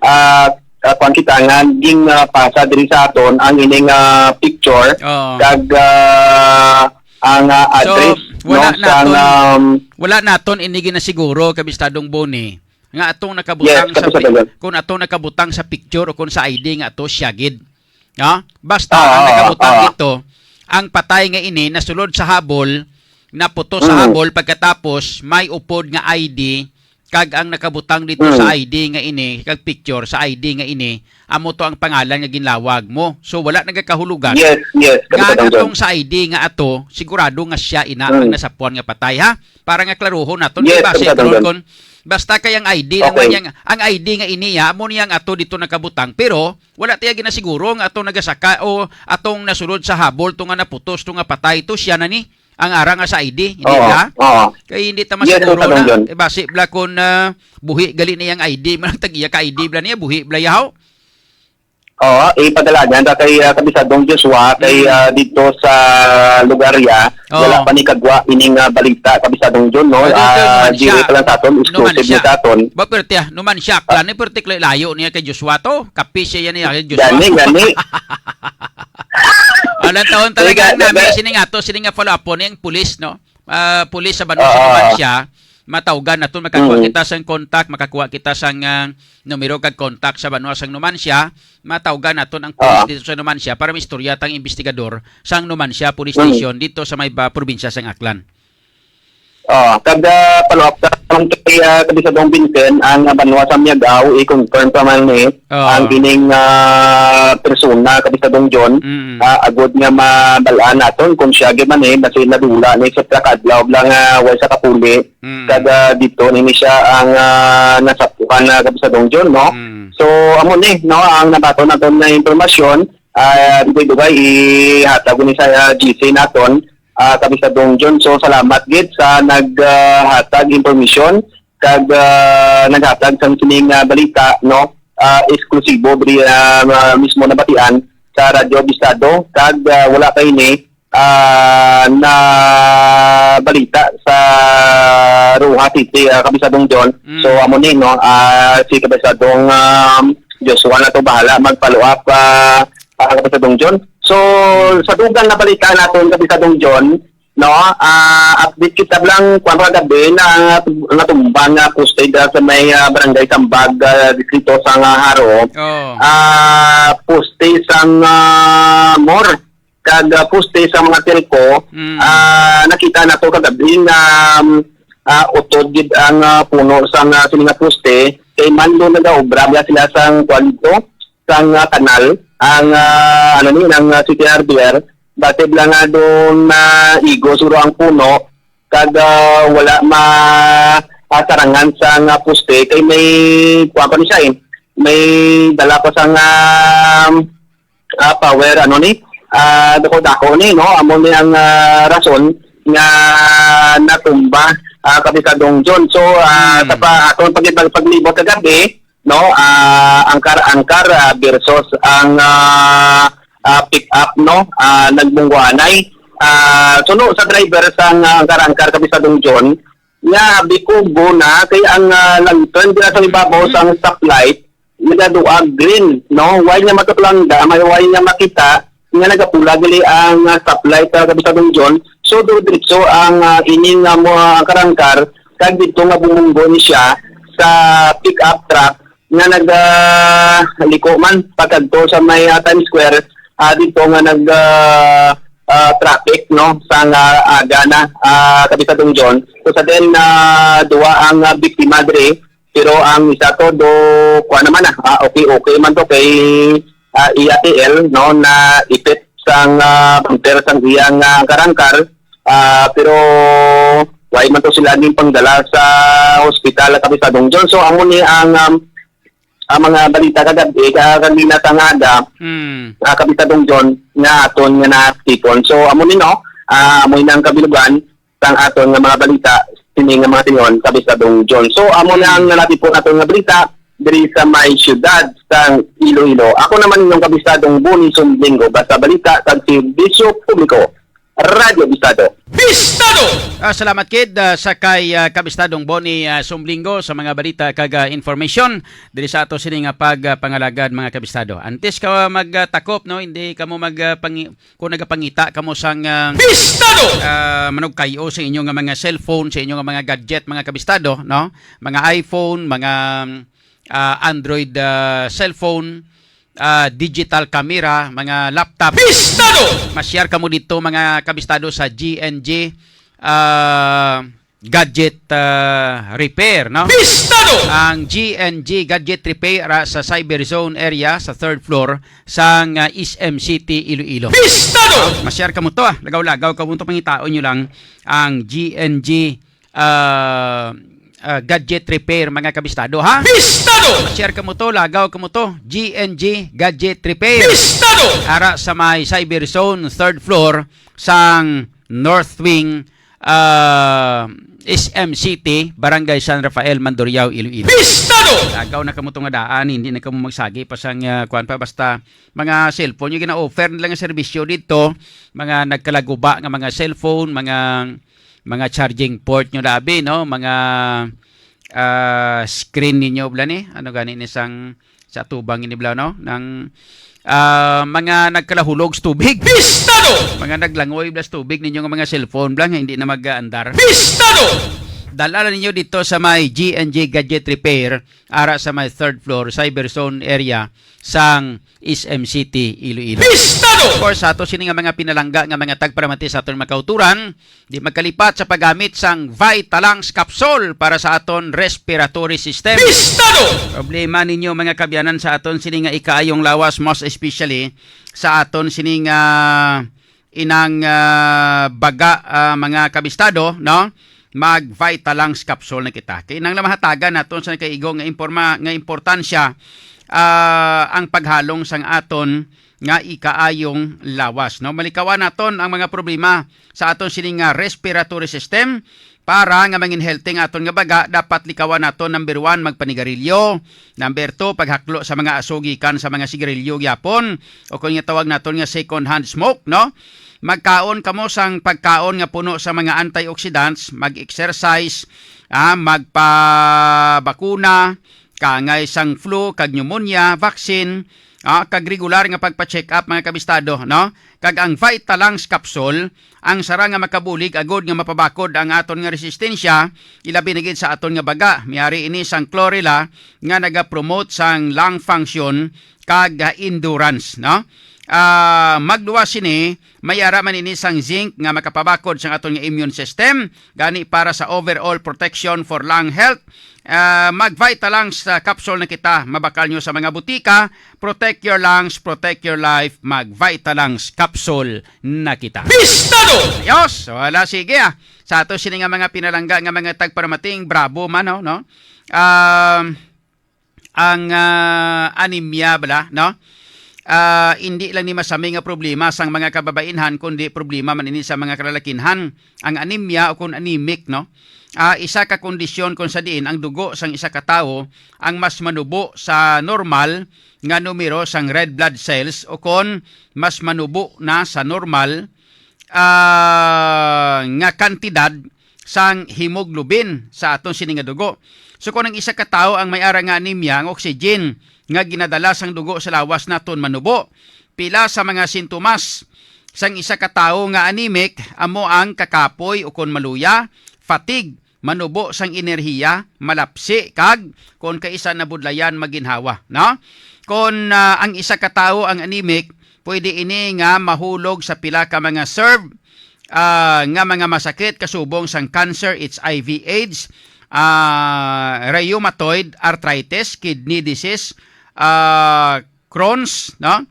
ah, ah, kuwan kita nga ging, ah, pasa diri sa aton ang ining, ah, picture Oo. kag, ah, ang, ah, So, address, wala no, sang, naton, um, wala naton ini ginasiguro, Kabistadong Boni, nga atong nakabutang Yes, sa Kabisado pi-, John. kung atong nakabutang sa picture o kung sa I D nga ato siya gid. No? Basta Ah, ang ah, nakabutang ah. dito, ang patay nga ini nasulod sa habol, naputo sa Mm. habol, pagkatapos may upod nga I D, kag ang nakabutang dito sa Mm. I D nga ini, kag picture sa I D nga ini, amo to ang pangalan nga ginlawag mo. So, wala nagakahulugan Yes, yes, nga Kapisadong John. atong sa I D nga ato, sigurado nga siya ina ang Mm. nasapuan nga patay, ha? Para nga klaruhon naton, Yes, di ba, si Kapisadong Tron, John. kon basta kay ang I D lang Okay. man yang, ang I D nga ini, ha, amo niyang ato dito nakabutang, pero wala tiya ginasiguro nga atong nagasaka o atong nasulod sa habol to nga naputos to nga patay to, siya na ni ang ara nga sa I D, hindi Oo, ka? oo. Kay hindi ta Yes, masiguro Kapisadong na, John. eh, basi bla kon, ah, buhi gali niya ang I D, man ang tag-iya ka I D bla niya, buhi bla yaw. Oo, ipadalagan ta kay, ah, Kabisadong Joshua, kay, Mm. ah, dito sa lugar ya, Oo. wala pa ni kagwa ining, ah, balita, Kabisadong John, no? Ah, dito, Ah, Numancia. G A pa lang sa aton, exclusive Numancia. ni sa aton. Ba, pero tiya, Numancia, Ah. Aklan, eh, pero tiklo layo niya kay Joshua to. Kapi siya yan niya kay Joshua. Gani, gani. Alang taon talaga Kaya, ang nami, kaya, sining ato, sining nga follow-up po niyang pulis, no? Ah, pulis sa banwa sa Oo. Numancia, matawgan naton, makakuha Mm. kita sang contact, makakuha kita sang, ah, numero kag contact sa banwa sang Numancia, matawgan naton ang pulis Oo. dito sa Numancia para maistorya tang investigador sang Numancia Police Mm. Station dito sa may ba, probinsya sang Aklan. Oo, kag, ah, follow up sa kay, ah, Kabisadong Vincent, ang banwa sa Miagao, i-confirm pa man ni Oo. ang ining, ah, persona, Kabisadong John, Mm. ah, agod nga mabal-an naton kung siya gyud man, eh, basi nadula ni sa pila ka adlaw lang, ah, way sa kapuli. Mm. Kag, ah, dito nini siya ang, ah, nasapukan na, Kabisadong John, no? Mm. So, amo ni, no, ang nabaton naton nga impormasyon, ah, dugay-dugay ihatag ni sa, ah, G C naton, ah, Kabisadong John. So, salamat gid sa nag, ah, hatag impormasyon kag, ah, naghatag sang sining, ah, balita, no? Ah, eksklusibo diri, ah, mismo nabatian sa Radyo Bistado kag, ah, wala pa ini, ah, na balita sa Roxas City, ah, Kabisadong John. Mm. So, amo ni, no? Ah, si Kabisadong, um, Joshua na to bahala mag-follow up, ah, ah, Kabisadong John. So, Mm. sa dugang na balita naton, Kabisadong John, no? Ah, update kita lang, kwan, kagabi na, natumba nga poste da sa may, ah, Barangay Sambag, ah, distrito sa nga Jaro. Oh. Ah, poste sang, ah, mor, kag, ah, poste sa mga telco. Mm. Ah, nakita nato kagabi nga, um, ah, utod gid ang, ah, puno sang, ah, sini nga poste, kay man do nagaobra ba sila sang kwan to, sang, ah, kanal, ang, ah, ano ni, ang, ah, City Hardware, batid lang nga doon na igo suro ang puno, kag, ah, wala ma-, ah, sarangan sang, ah, poste, kay may, kuwan pa ni siya eh, may dala pa sang, ah, ah, power, ano ni, ah, dako-dako ni, no? Amo ni ang, ah, rason nga natumba, ah, Kapisadong John. So, ah, Hmm. sa pa, atong pag-, pag-, paglibot kagabi, no? Ah, angkar-angkar, ah, versus ang, ah, ah, pick up, no? Ah, nagbungguanay. Ah, suno sa driver sang, ah, angkar-angkar, Kapisadong John, nga bikugo na kay ang, ah, lantern dira sa ibabaw Mm. sang stoplight, nagaduag green, no? Why niya matuklangga, may why niya makita, nga nagapula gali ang, ah, stoplight, ah, Kapisadong John. So, diretso ang, ah, ining, ah, mga karangkar, kag dito nga bumunggo ni siya sa pick-up truck nga nag, ah, liko man pagkadto sa may, ah, Times Square, ah, dito nga nag, ah, ah, traffic, no, sa nga aga na, ah, Kapisadong John. So, sa din, ah, duwa ang, ah, biktima diri, pero ang isa to do, kuha naman na, ah, okay, okay man to kay, ah, iya T L, no, na ipit sang, ah, bumper sang iyang, ah, karangkar, ah, pero why man to sila ning pangdala sa hospital, Kapisadong John. So, amo ni ang, um, ang mga balita kagabi, ka-, kanina sa nga aga, Hmm. ah, Kapisadong John, nga aton nga natipon. So, amo ni, no, ah, amo ni ang kabilugan, sang aton nga mga balita, sini nga mga tion, Kapisadong John. So, amo na ang Hmm. natipon aton nga balita diri sa may siyudad sang Iloilo. Ako naman inyong Kapisadong Boni Sumblingo, basta balita kag serbisyo publiko, Radyo Bistado. Bistado! Ah, salamat, kid, ah, sa kay, ah, Kabistadong Boni, ah, Sumblingo sa mga balita kag, ah, information diri sa ato sini nga pag, ah, pangalagad, mga kabistado. Antes ka magtakop, no, hindi kamo mag, ah, pangi-, kung nagapangita kamo sang, ah, Bistado! ah, manugkayo sa inyo nga mga cellphone, sa inyo nga mga gadget, mga kabistado, no? Mga iPhone, mga, ah, Android, ah, cellphone, ah, digital camera, mga laptop. Bistado! Ma-share kamo dito, mga kabistado, sa G N G, ah, Gadget, ah, Repair, no? Bistado! Ang G N G Gadget Repair, ah, sa Cyber Zone area, sa third floor, sang, ah, S M City, Iloilo. Bistado! Ah, ma-share kamo to, ah. Lagaw-lagaw kamo to, pangitaon nyo lang ang G N G, ah, ah, Gadget Repair, mga kabistado, ha? Bistado! Ma-share kamo to, lagaw kamo to, G N G Gadget Repair. Bistado! Ara sa may Cyber Zone, third floor, sang North Wing, ah, S M City, Barangay San Rafael, Mandurriao, Iloilo. Pistado! Agaw na kamo tong daan, hindi na kamo magsagi pa sang, ah, kuwan pa, basta mga cellphone yung gina-offer nila nga serbisyo dito, mga nagkalaguba nga mga cellphone, mga, mga charging port nyo labi, no? Mga, ah, screen ninyo, bla ni? Ano gani ni sang sa tubang ini, bla, no? Nang, ah, mga nagkalahulog sa tubig. Pistado! Mga naglangoy, bla, sa tubig ninyo nga mga cellphone, bla, nga hindi na mag-aandar. Pistado! Dala na ninyo dito sa may G and G Gadget Repair, ara sa may third floor, Cyber Zone area, sang S M City, Iloilo. Pistado! Of course, sa ato sini nga mga pinalangga nga mga tagparamati sa aton mga kauturan, di magkalipat sa paggamit sang Vitalux capsule para sa aton respiratory system. Pistado! Problema ninyo, mga kabyanan, sa aton sini nga ikaayong lawas, most especially sa aton sini nga inang, ah, baga, ah, mga kabistado, no? Mag Vitalux capsule na kita. Kay nang lamahatagan naton sa nakaigo nga imporma-, nga importansya, ah, ang paghalong sang aton nga ikaayong lawas, no? Malikawan naton ang mga problema sa aton sini nga respiratory system. Para nga mangin healthy ang aton nga baga, dapat likawan naton, number one, magpanigarilyo. Number two, paghaklo sa mga aso gikan sa mga sigarilyo gyapon, o kung nga tawag naton nga second hand smoke, no? Magkaon kamo sang pagkaon nga puno sa mga antioxidants, mag-exercise, ah, magpabakuna, kaangay sang flu kag pneumonia vaccine, ah, kag regular nga pagpa-check up, mga kabistado, no? Kag ang Vitalux capsule, ang sara nga makabulig agud nga mapabakod ang aton nga resistensya, ilabi na gid sa aton nga baga. Miari ini sang chlorella nga nagapromote sang lung function kag endurance, no? Ah, magluwas sini, may ara man ini sang zinc nga makapabakod sang aton nga immune system, gani para sa overall protection for lung health. Ah, mag Vitalux, ah, capsule na kita. Mabakal nyo sa mga butika. Protect your lungs, protect your life. Mag Vitalux capsule na kita. Pistado! Ayos! So, wala, sige, ah. Sa ato sini nga mga pinalangga nga mga tagparamating, bravo man, no? No? Um, ang, ah, anemia bala, no? Ah, hindi lang ni masami nga problema sang mga kababainhan, kundi problema man ini sa mga kalalakinhan. Ang anemia o kun anemic, no? Ah, isa ka kondisyon kung sa diin ang dugo sang isa ka tawo ang mas manubo sa normal nga numero sang red blood cells o kon mas manubo na sa normal, ah, nga kantidad sang hemoglobin sa aton sini nga dugo. So, kung ang isa ka tawo ang may ara nga anemia, ang oxygen nga ginadala sang dugo sa lawas naton manubo. Pila sa mga sintomas sang isa ka tawo nga anemic amo ang kakapoy o kon maluya, fatigue, manubo sang enerhiya, malapsi, kag kon kaisa nabudlayan, maginhawa, no? Kon, ah, ang isa ka tawo ang anemic, pwede ini nga mahulog sa pila ka mga serve, ah, nga mga masakit kasubong sang cancer, H I V, AIDS, ah, rheumatoid arthritis, kidney disease, ah, Crohn's, no?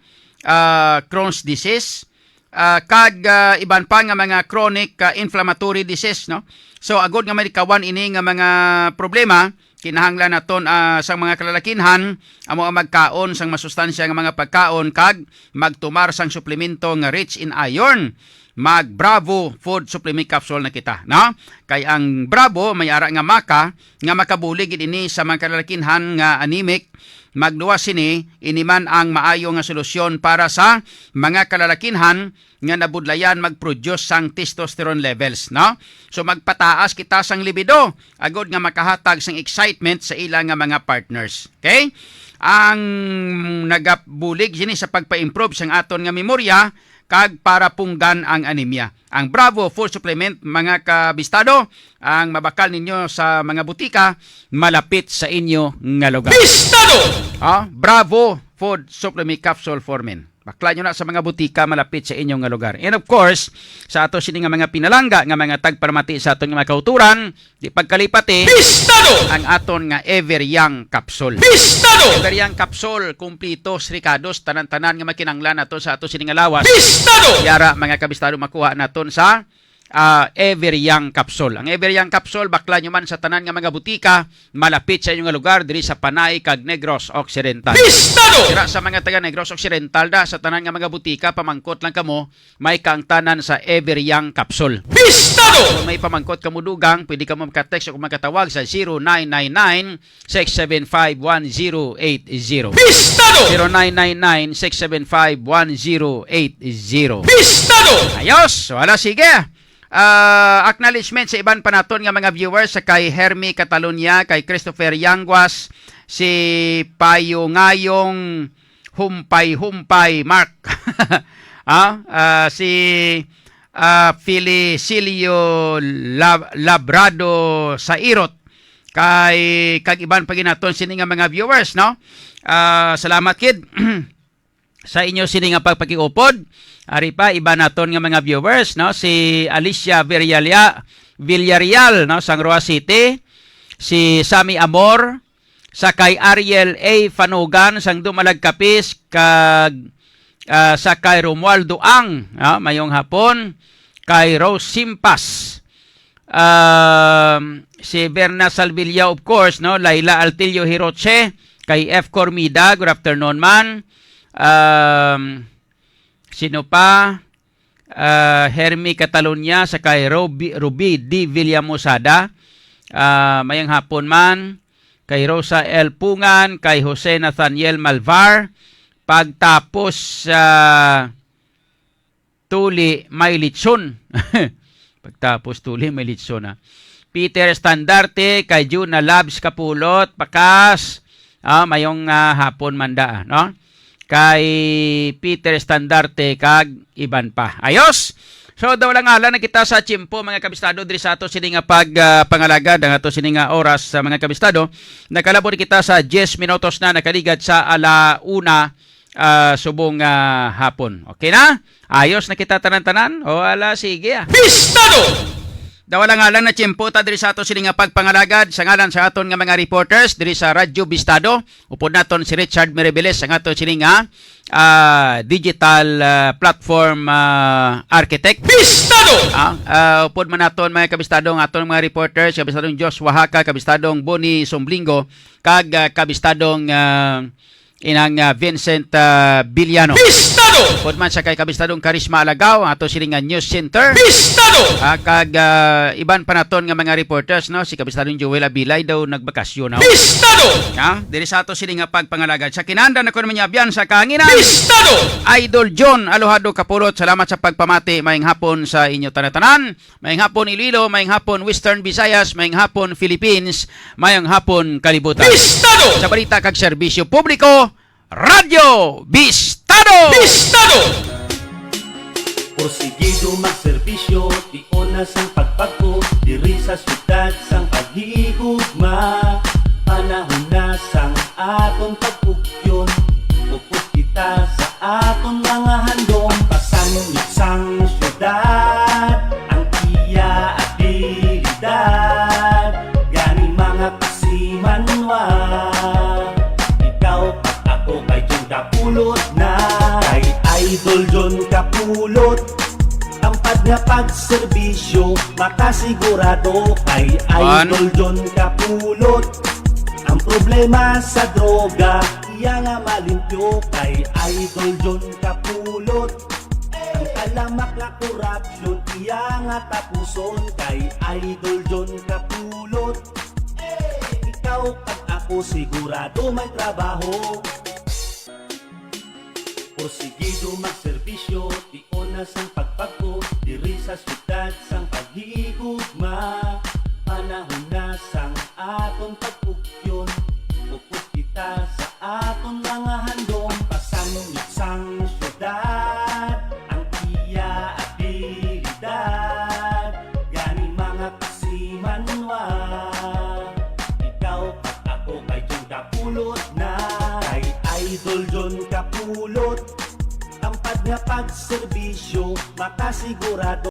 Ah, Crohn's disease, ah, kag, ah, iban pa nga mga chronic, ah, inflammatory disease, no? So, agud nga malikawan ini nga mga problema, kinahanglan naton, ah, sang mga kalalakinhan amo ang magkaon sang masustansya nga mga pagkaon kag magtumar sang suplemento nga rich in iron. Mag Bravo Food Supplement Capsule na kita, no? Kay ang Bravo may ara nga maka nga makabulig gid ini sa mga kalalakinhan nga anemic. Magluwas sini, ini man ang maayo nga solusyon para sa mga kalalakinhan nga nabudlayan mag-produce sang testosterone levels, no? So, magpataas kita sang libido agud nga makahatag sang excitement sa ila nga mga partners. Okay? Ang nagabulig sini sa pagpa-improve sang aton nga memorya kag para punggan ang anemia. Ang Bravo Food Supplement, mga kabistado, ang mabakal ninyo sa mga butika malapit sa inyo nga lugar. Bistado! Ah, Bravo Food Supplement Capsule for Men. Bakla nyo na sa mga butika malapit sa inyo nga lugar. And of course, sa ato sini nga mga pinalangga nga mga tagparamati sa aton nga mga kauturan, di pagkalipati, Bistado! Ang aton nga Ever Young Capsule. Bistado! Ever Young Capsule, kumplito, rikados, tanan-tanan nga makinanglan nato sa ato sini nga lawas. Bistado! Yara, mga kabistado, makuha naton sa ah, Ever Young Capsule. Ang Ever Young Capsule, bakla nyo man sa tanan nga mga butika, malapit sa inyo nga lugar, diri sa Panay kag Negros Occidental. Bistado! Dira sa mga taga Negros Occidental da, sa tanan nga mga butika, pamangkot lang kamo, may kaangtanan sa Ever Young Capsule. Bistado! Kung may pamangkot kamo dugang, pwede kamo maka-text o makatawag sa zero nine nine nine, six seven five, one zero eight zero. Bistado! Zero nine nine nine, six seven five, one zero eight zero. Bistado! Ayos! Wala, sige. Ah, acknowledgement sa iban pa naton nga mga viewers, sa kay Hermie Catalunya, kay Christopher Yanguas, si Payo Ngayong Humpay-Humpay Mark. Ah, ah, si, ah, Felicilio Lab-, Labrado Sairot, kay, kag iban pa ginaton sini nga mga viewers, no? Ah, salamat, kid. Sa inyo sini nga pagpakiupod. Ari pa, iba naton nga mga viewers, no? Si Alicia Villaria-, Villarreal, no, sang Roa City, si Sammy Amor, sa kay Ariel A Fanugan sang Dumalag Capiz, kag, ah, sa kay Romualdo Ang, ah, mayong hapon, kay Rose Simpas, um, si Berna Salvilla, of course, no? Laila Altillo Hiroche, kay F Cormida, good afternoon man. Um, sino pa? Ah, Hermie Catalunya, sa kay Ruby, Ruby D Villamosada. Ah, mayang hapon man. Kay Rosa L Pungan, kay Jose Nathaniel Malvar. Pagtapos, ah, tuli may litson. Pagtapos tuli may litson, ha. Peter Estandarte, kay Juna Labs Kapulot, pakas. Ah, mayong, ah, hapon man da, no? Kay Peter Estandarte kag iban pa. Ayos! So, daw lang ala na kita sa tiyempo, mga kabistado, diri sa ato sini nga pag, ah, pangalagad, ang ato sini nga oras sa mga kabistado. Nakalabot kita sa diyes minutos na nakaligad sa ala una, ah, subong, ah, hapon. Okay na? Ayos na kita tanan-tanan? O, ala, sige, ah. Bistado! Daw lang nga lang na tiyempo ta diri sa ato sini nga pagpangalagad sa ngalan sa aton nga mga reporters diri sa Radyo Bistado. Upod naton si Richard Miribiles, ang ato sini nga, ah, digital, ah, platform, ah, architect. Bistado! Ah, ah, upod man naton, mga kabistado, ang aton mga reporters, kabistadong Josh Wahaka, kabistadong Bonnie Sumblingo, kag, ah, kabistadong, ah, inang, ah, Vincent, ah, Villano. Bistado! Upod man sa kay kabistadong Karisma Alagaw, ang ato sini nga news center. Bistado! Ah, kag, ah, iban pa naton nga mga reporters, no? Si kabistadong Joel Abilay daw nagbakasyon, no? Bistado! Ha? Diri sa ato sini nga pagpangalagad. Sa kinanda na ko naman niya, sa kahanginan. Bistado! Idol John Alojado Kapulot, salamat sa pagpamati. Mayang hapon sa inyo tanan-tanan. Mayang hapon, Iloilo. Mayang hapon, Western Visayas. Mayang hapon, Philippines. Mayang hapon, kalibutan. Bistado! Sa balita kag serbisyo publiko, Radyo Bistado! Bistado! Porsigido magserbisyo, tion na sang pagpagko, diri sa syudad sang paghigugma. Panahon na sang aton pagpugyon, upos kita sa aton mga handom. Pasangit sang syudad ang iya abilidad. Gani, mga kasimanwa, ikaw kag ako kay John Kapulot na. Kay Idol John Kapulot, tampad nga pagserbisyo, makasigurado kay Idol John Kapulot. Ang problema sa droga, iya nga malimpyo kay Idol John Kapulot. Ang talamak nga korupsyon, iya nga tapuson kay Idol John Kapulot. Ikaw kag ako sigurado may trabaho. Porsigido magserbisyo, tion na sang pagpagko, diri sa syudad sang paghigugma. Panahon na sang aton pagpugyon, upos kita sa aton mga handom. Pasangit sang syudad ang iya abilidad. Gani, mga kasimanwa, ikaw kag ako kay John Kapulot na. Kay Idol John Kapulot, tampad nga pagserbisyo, makasigurado.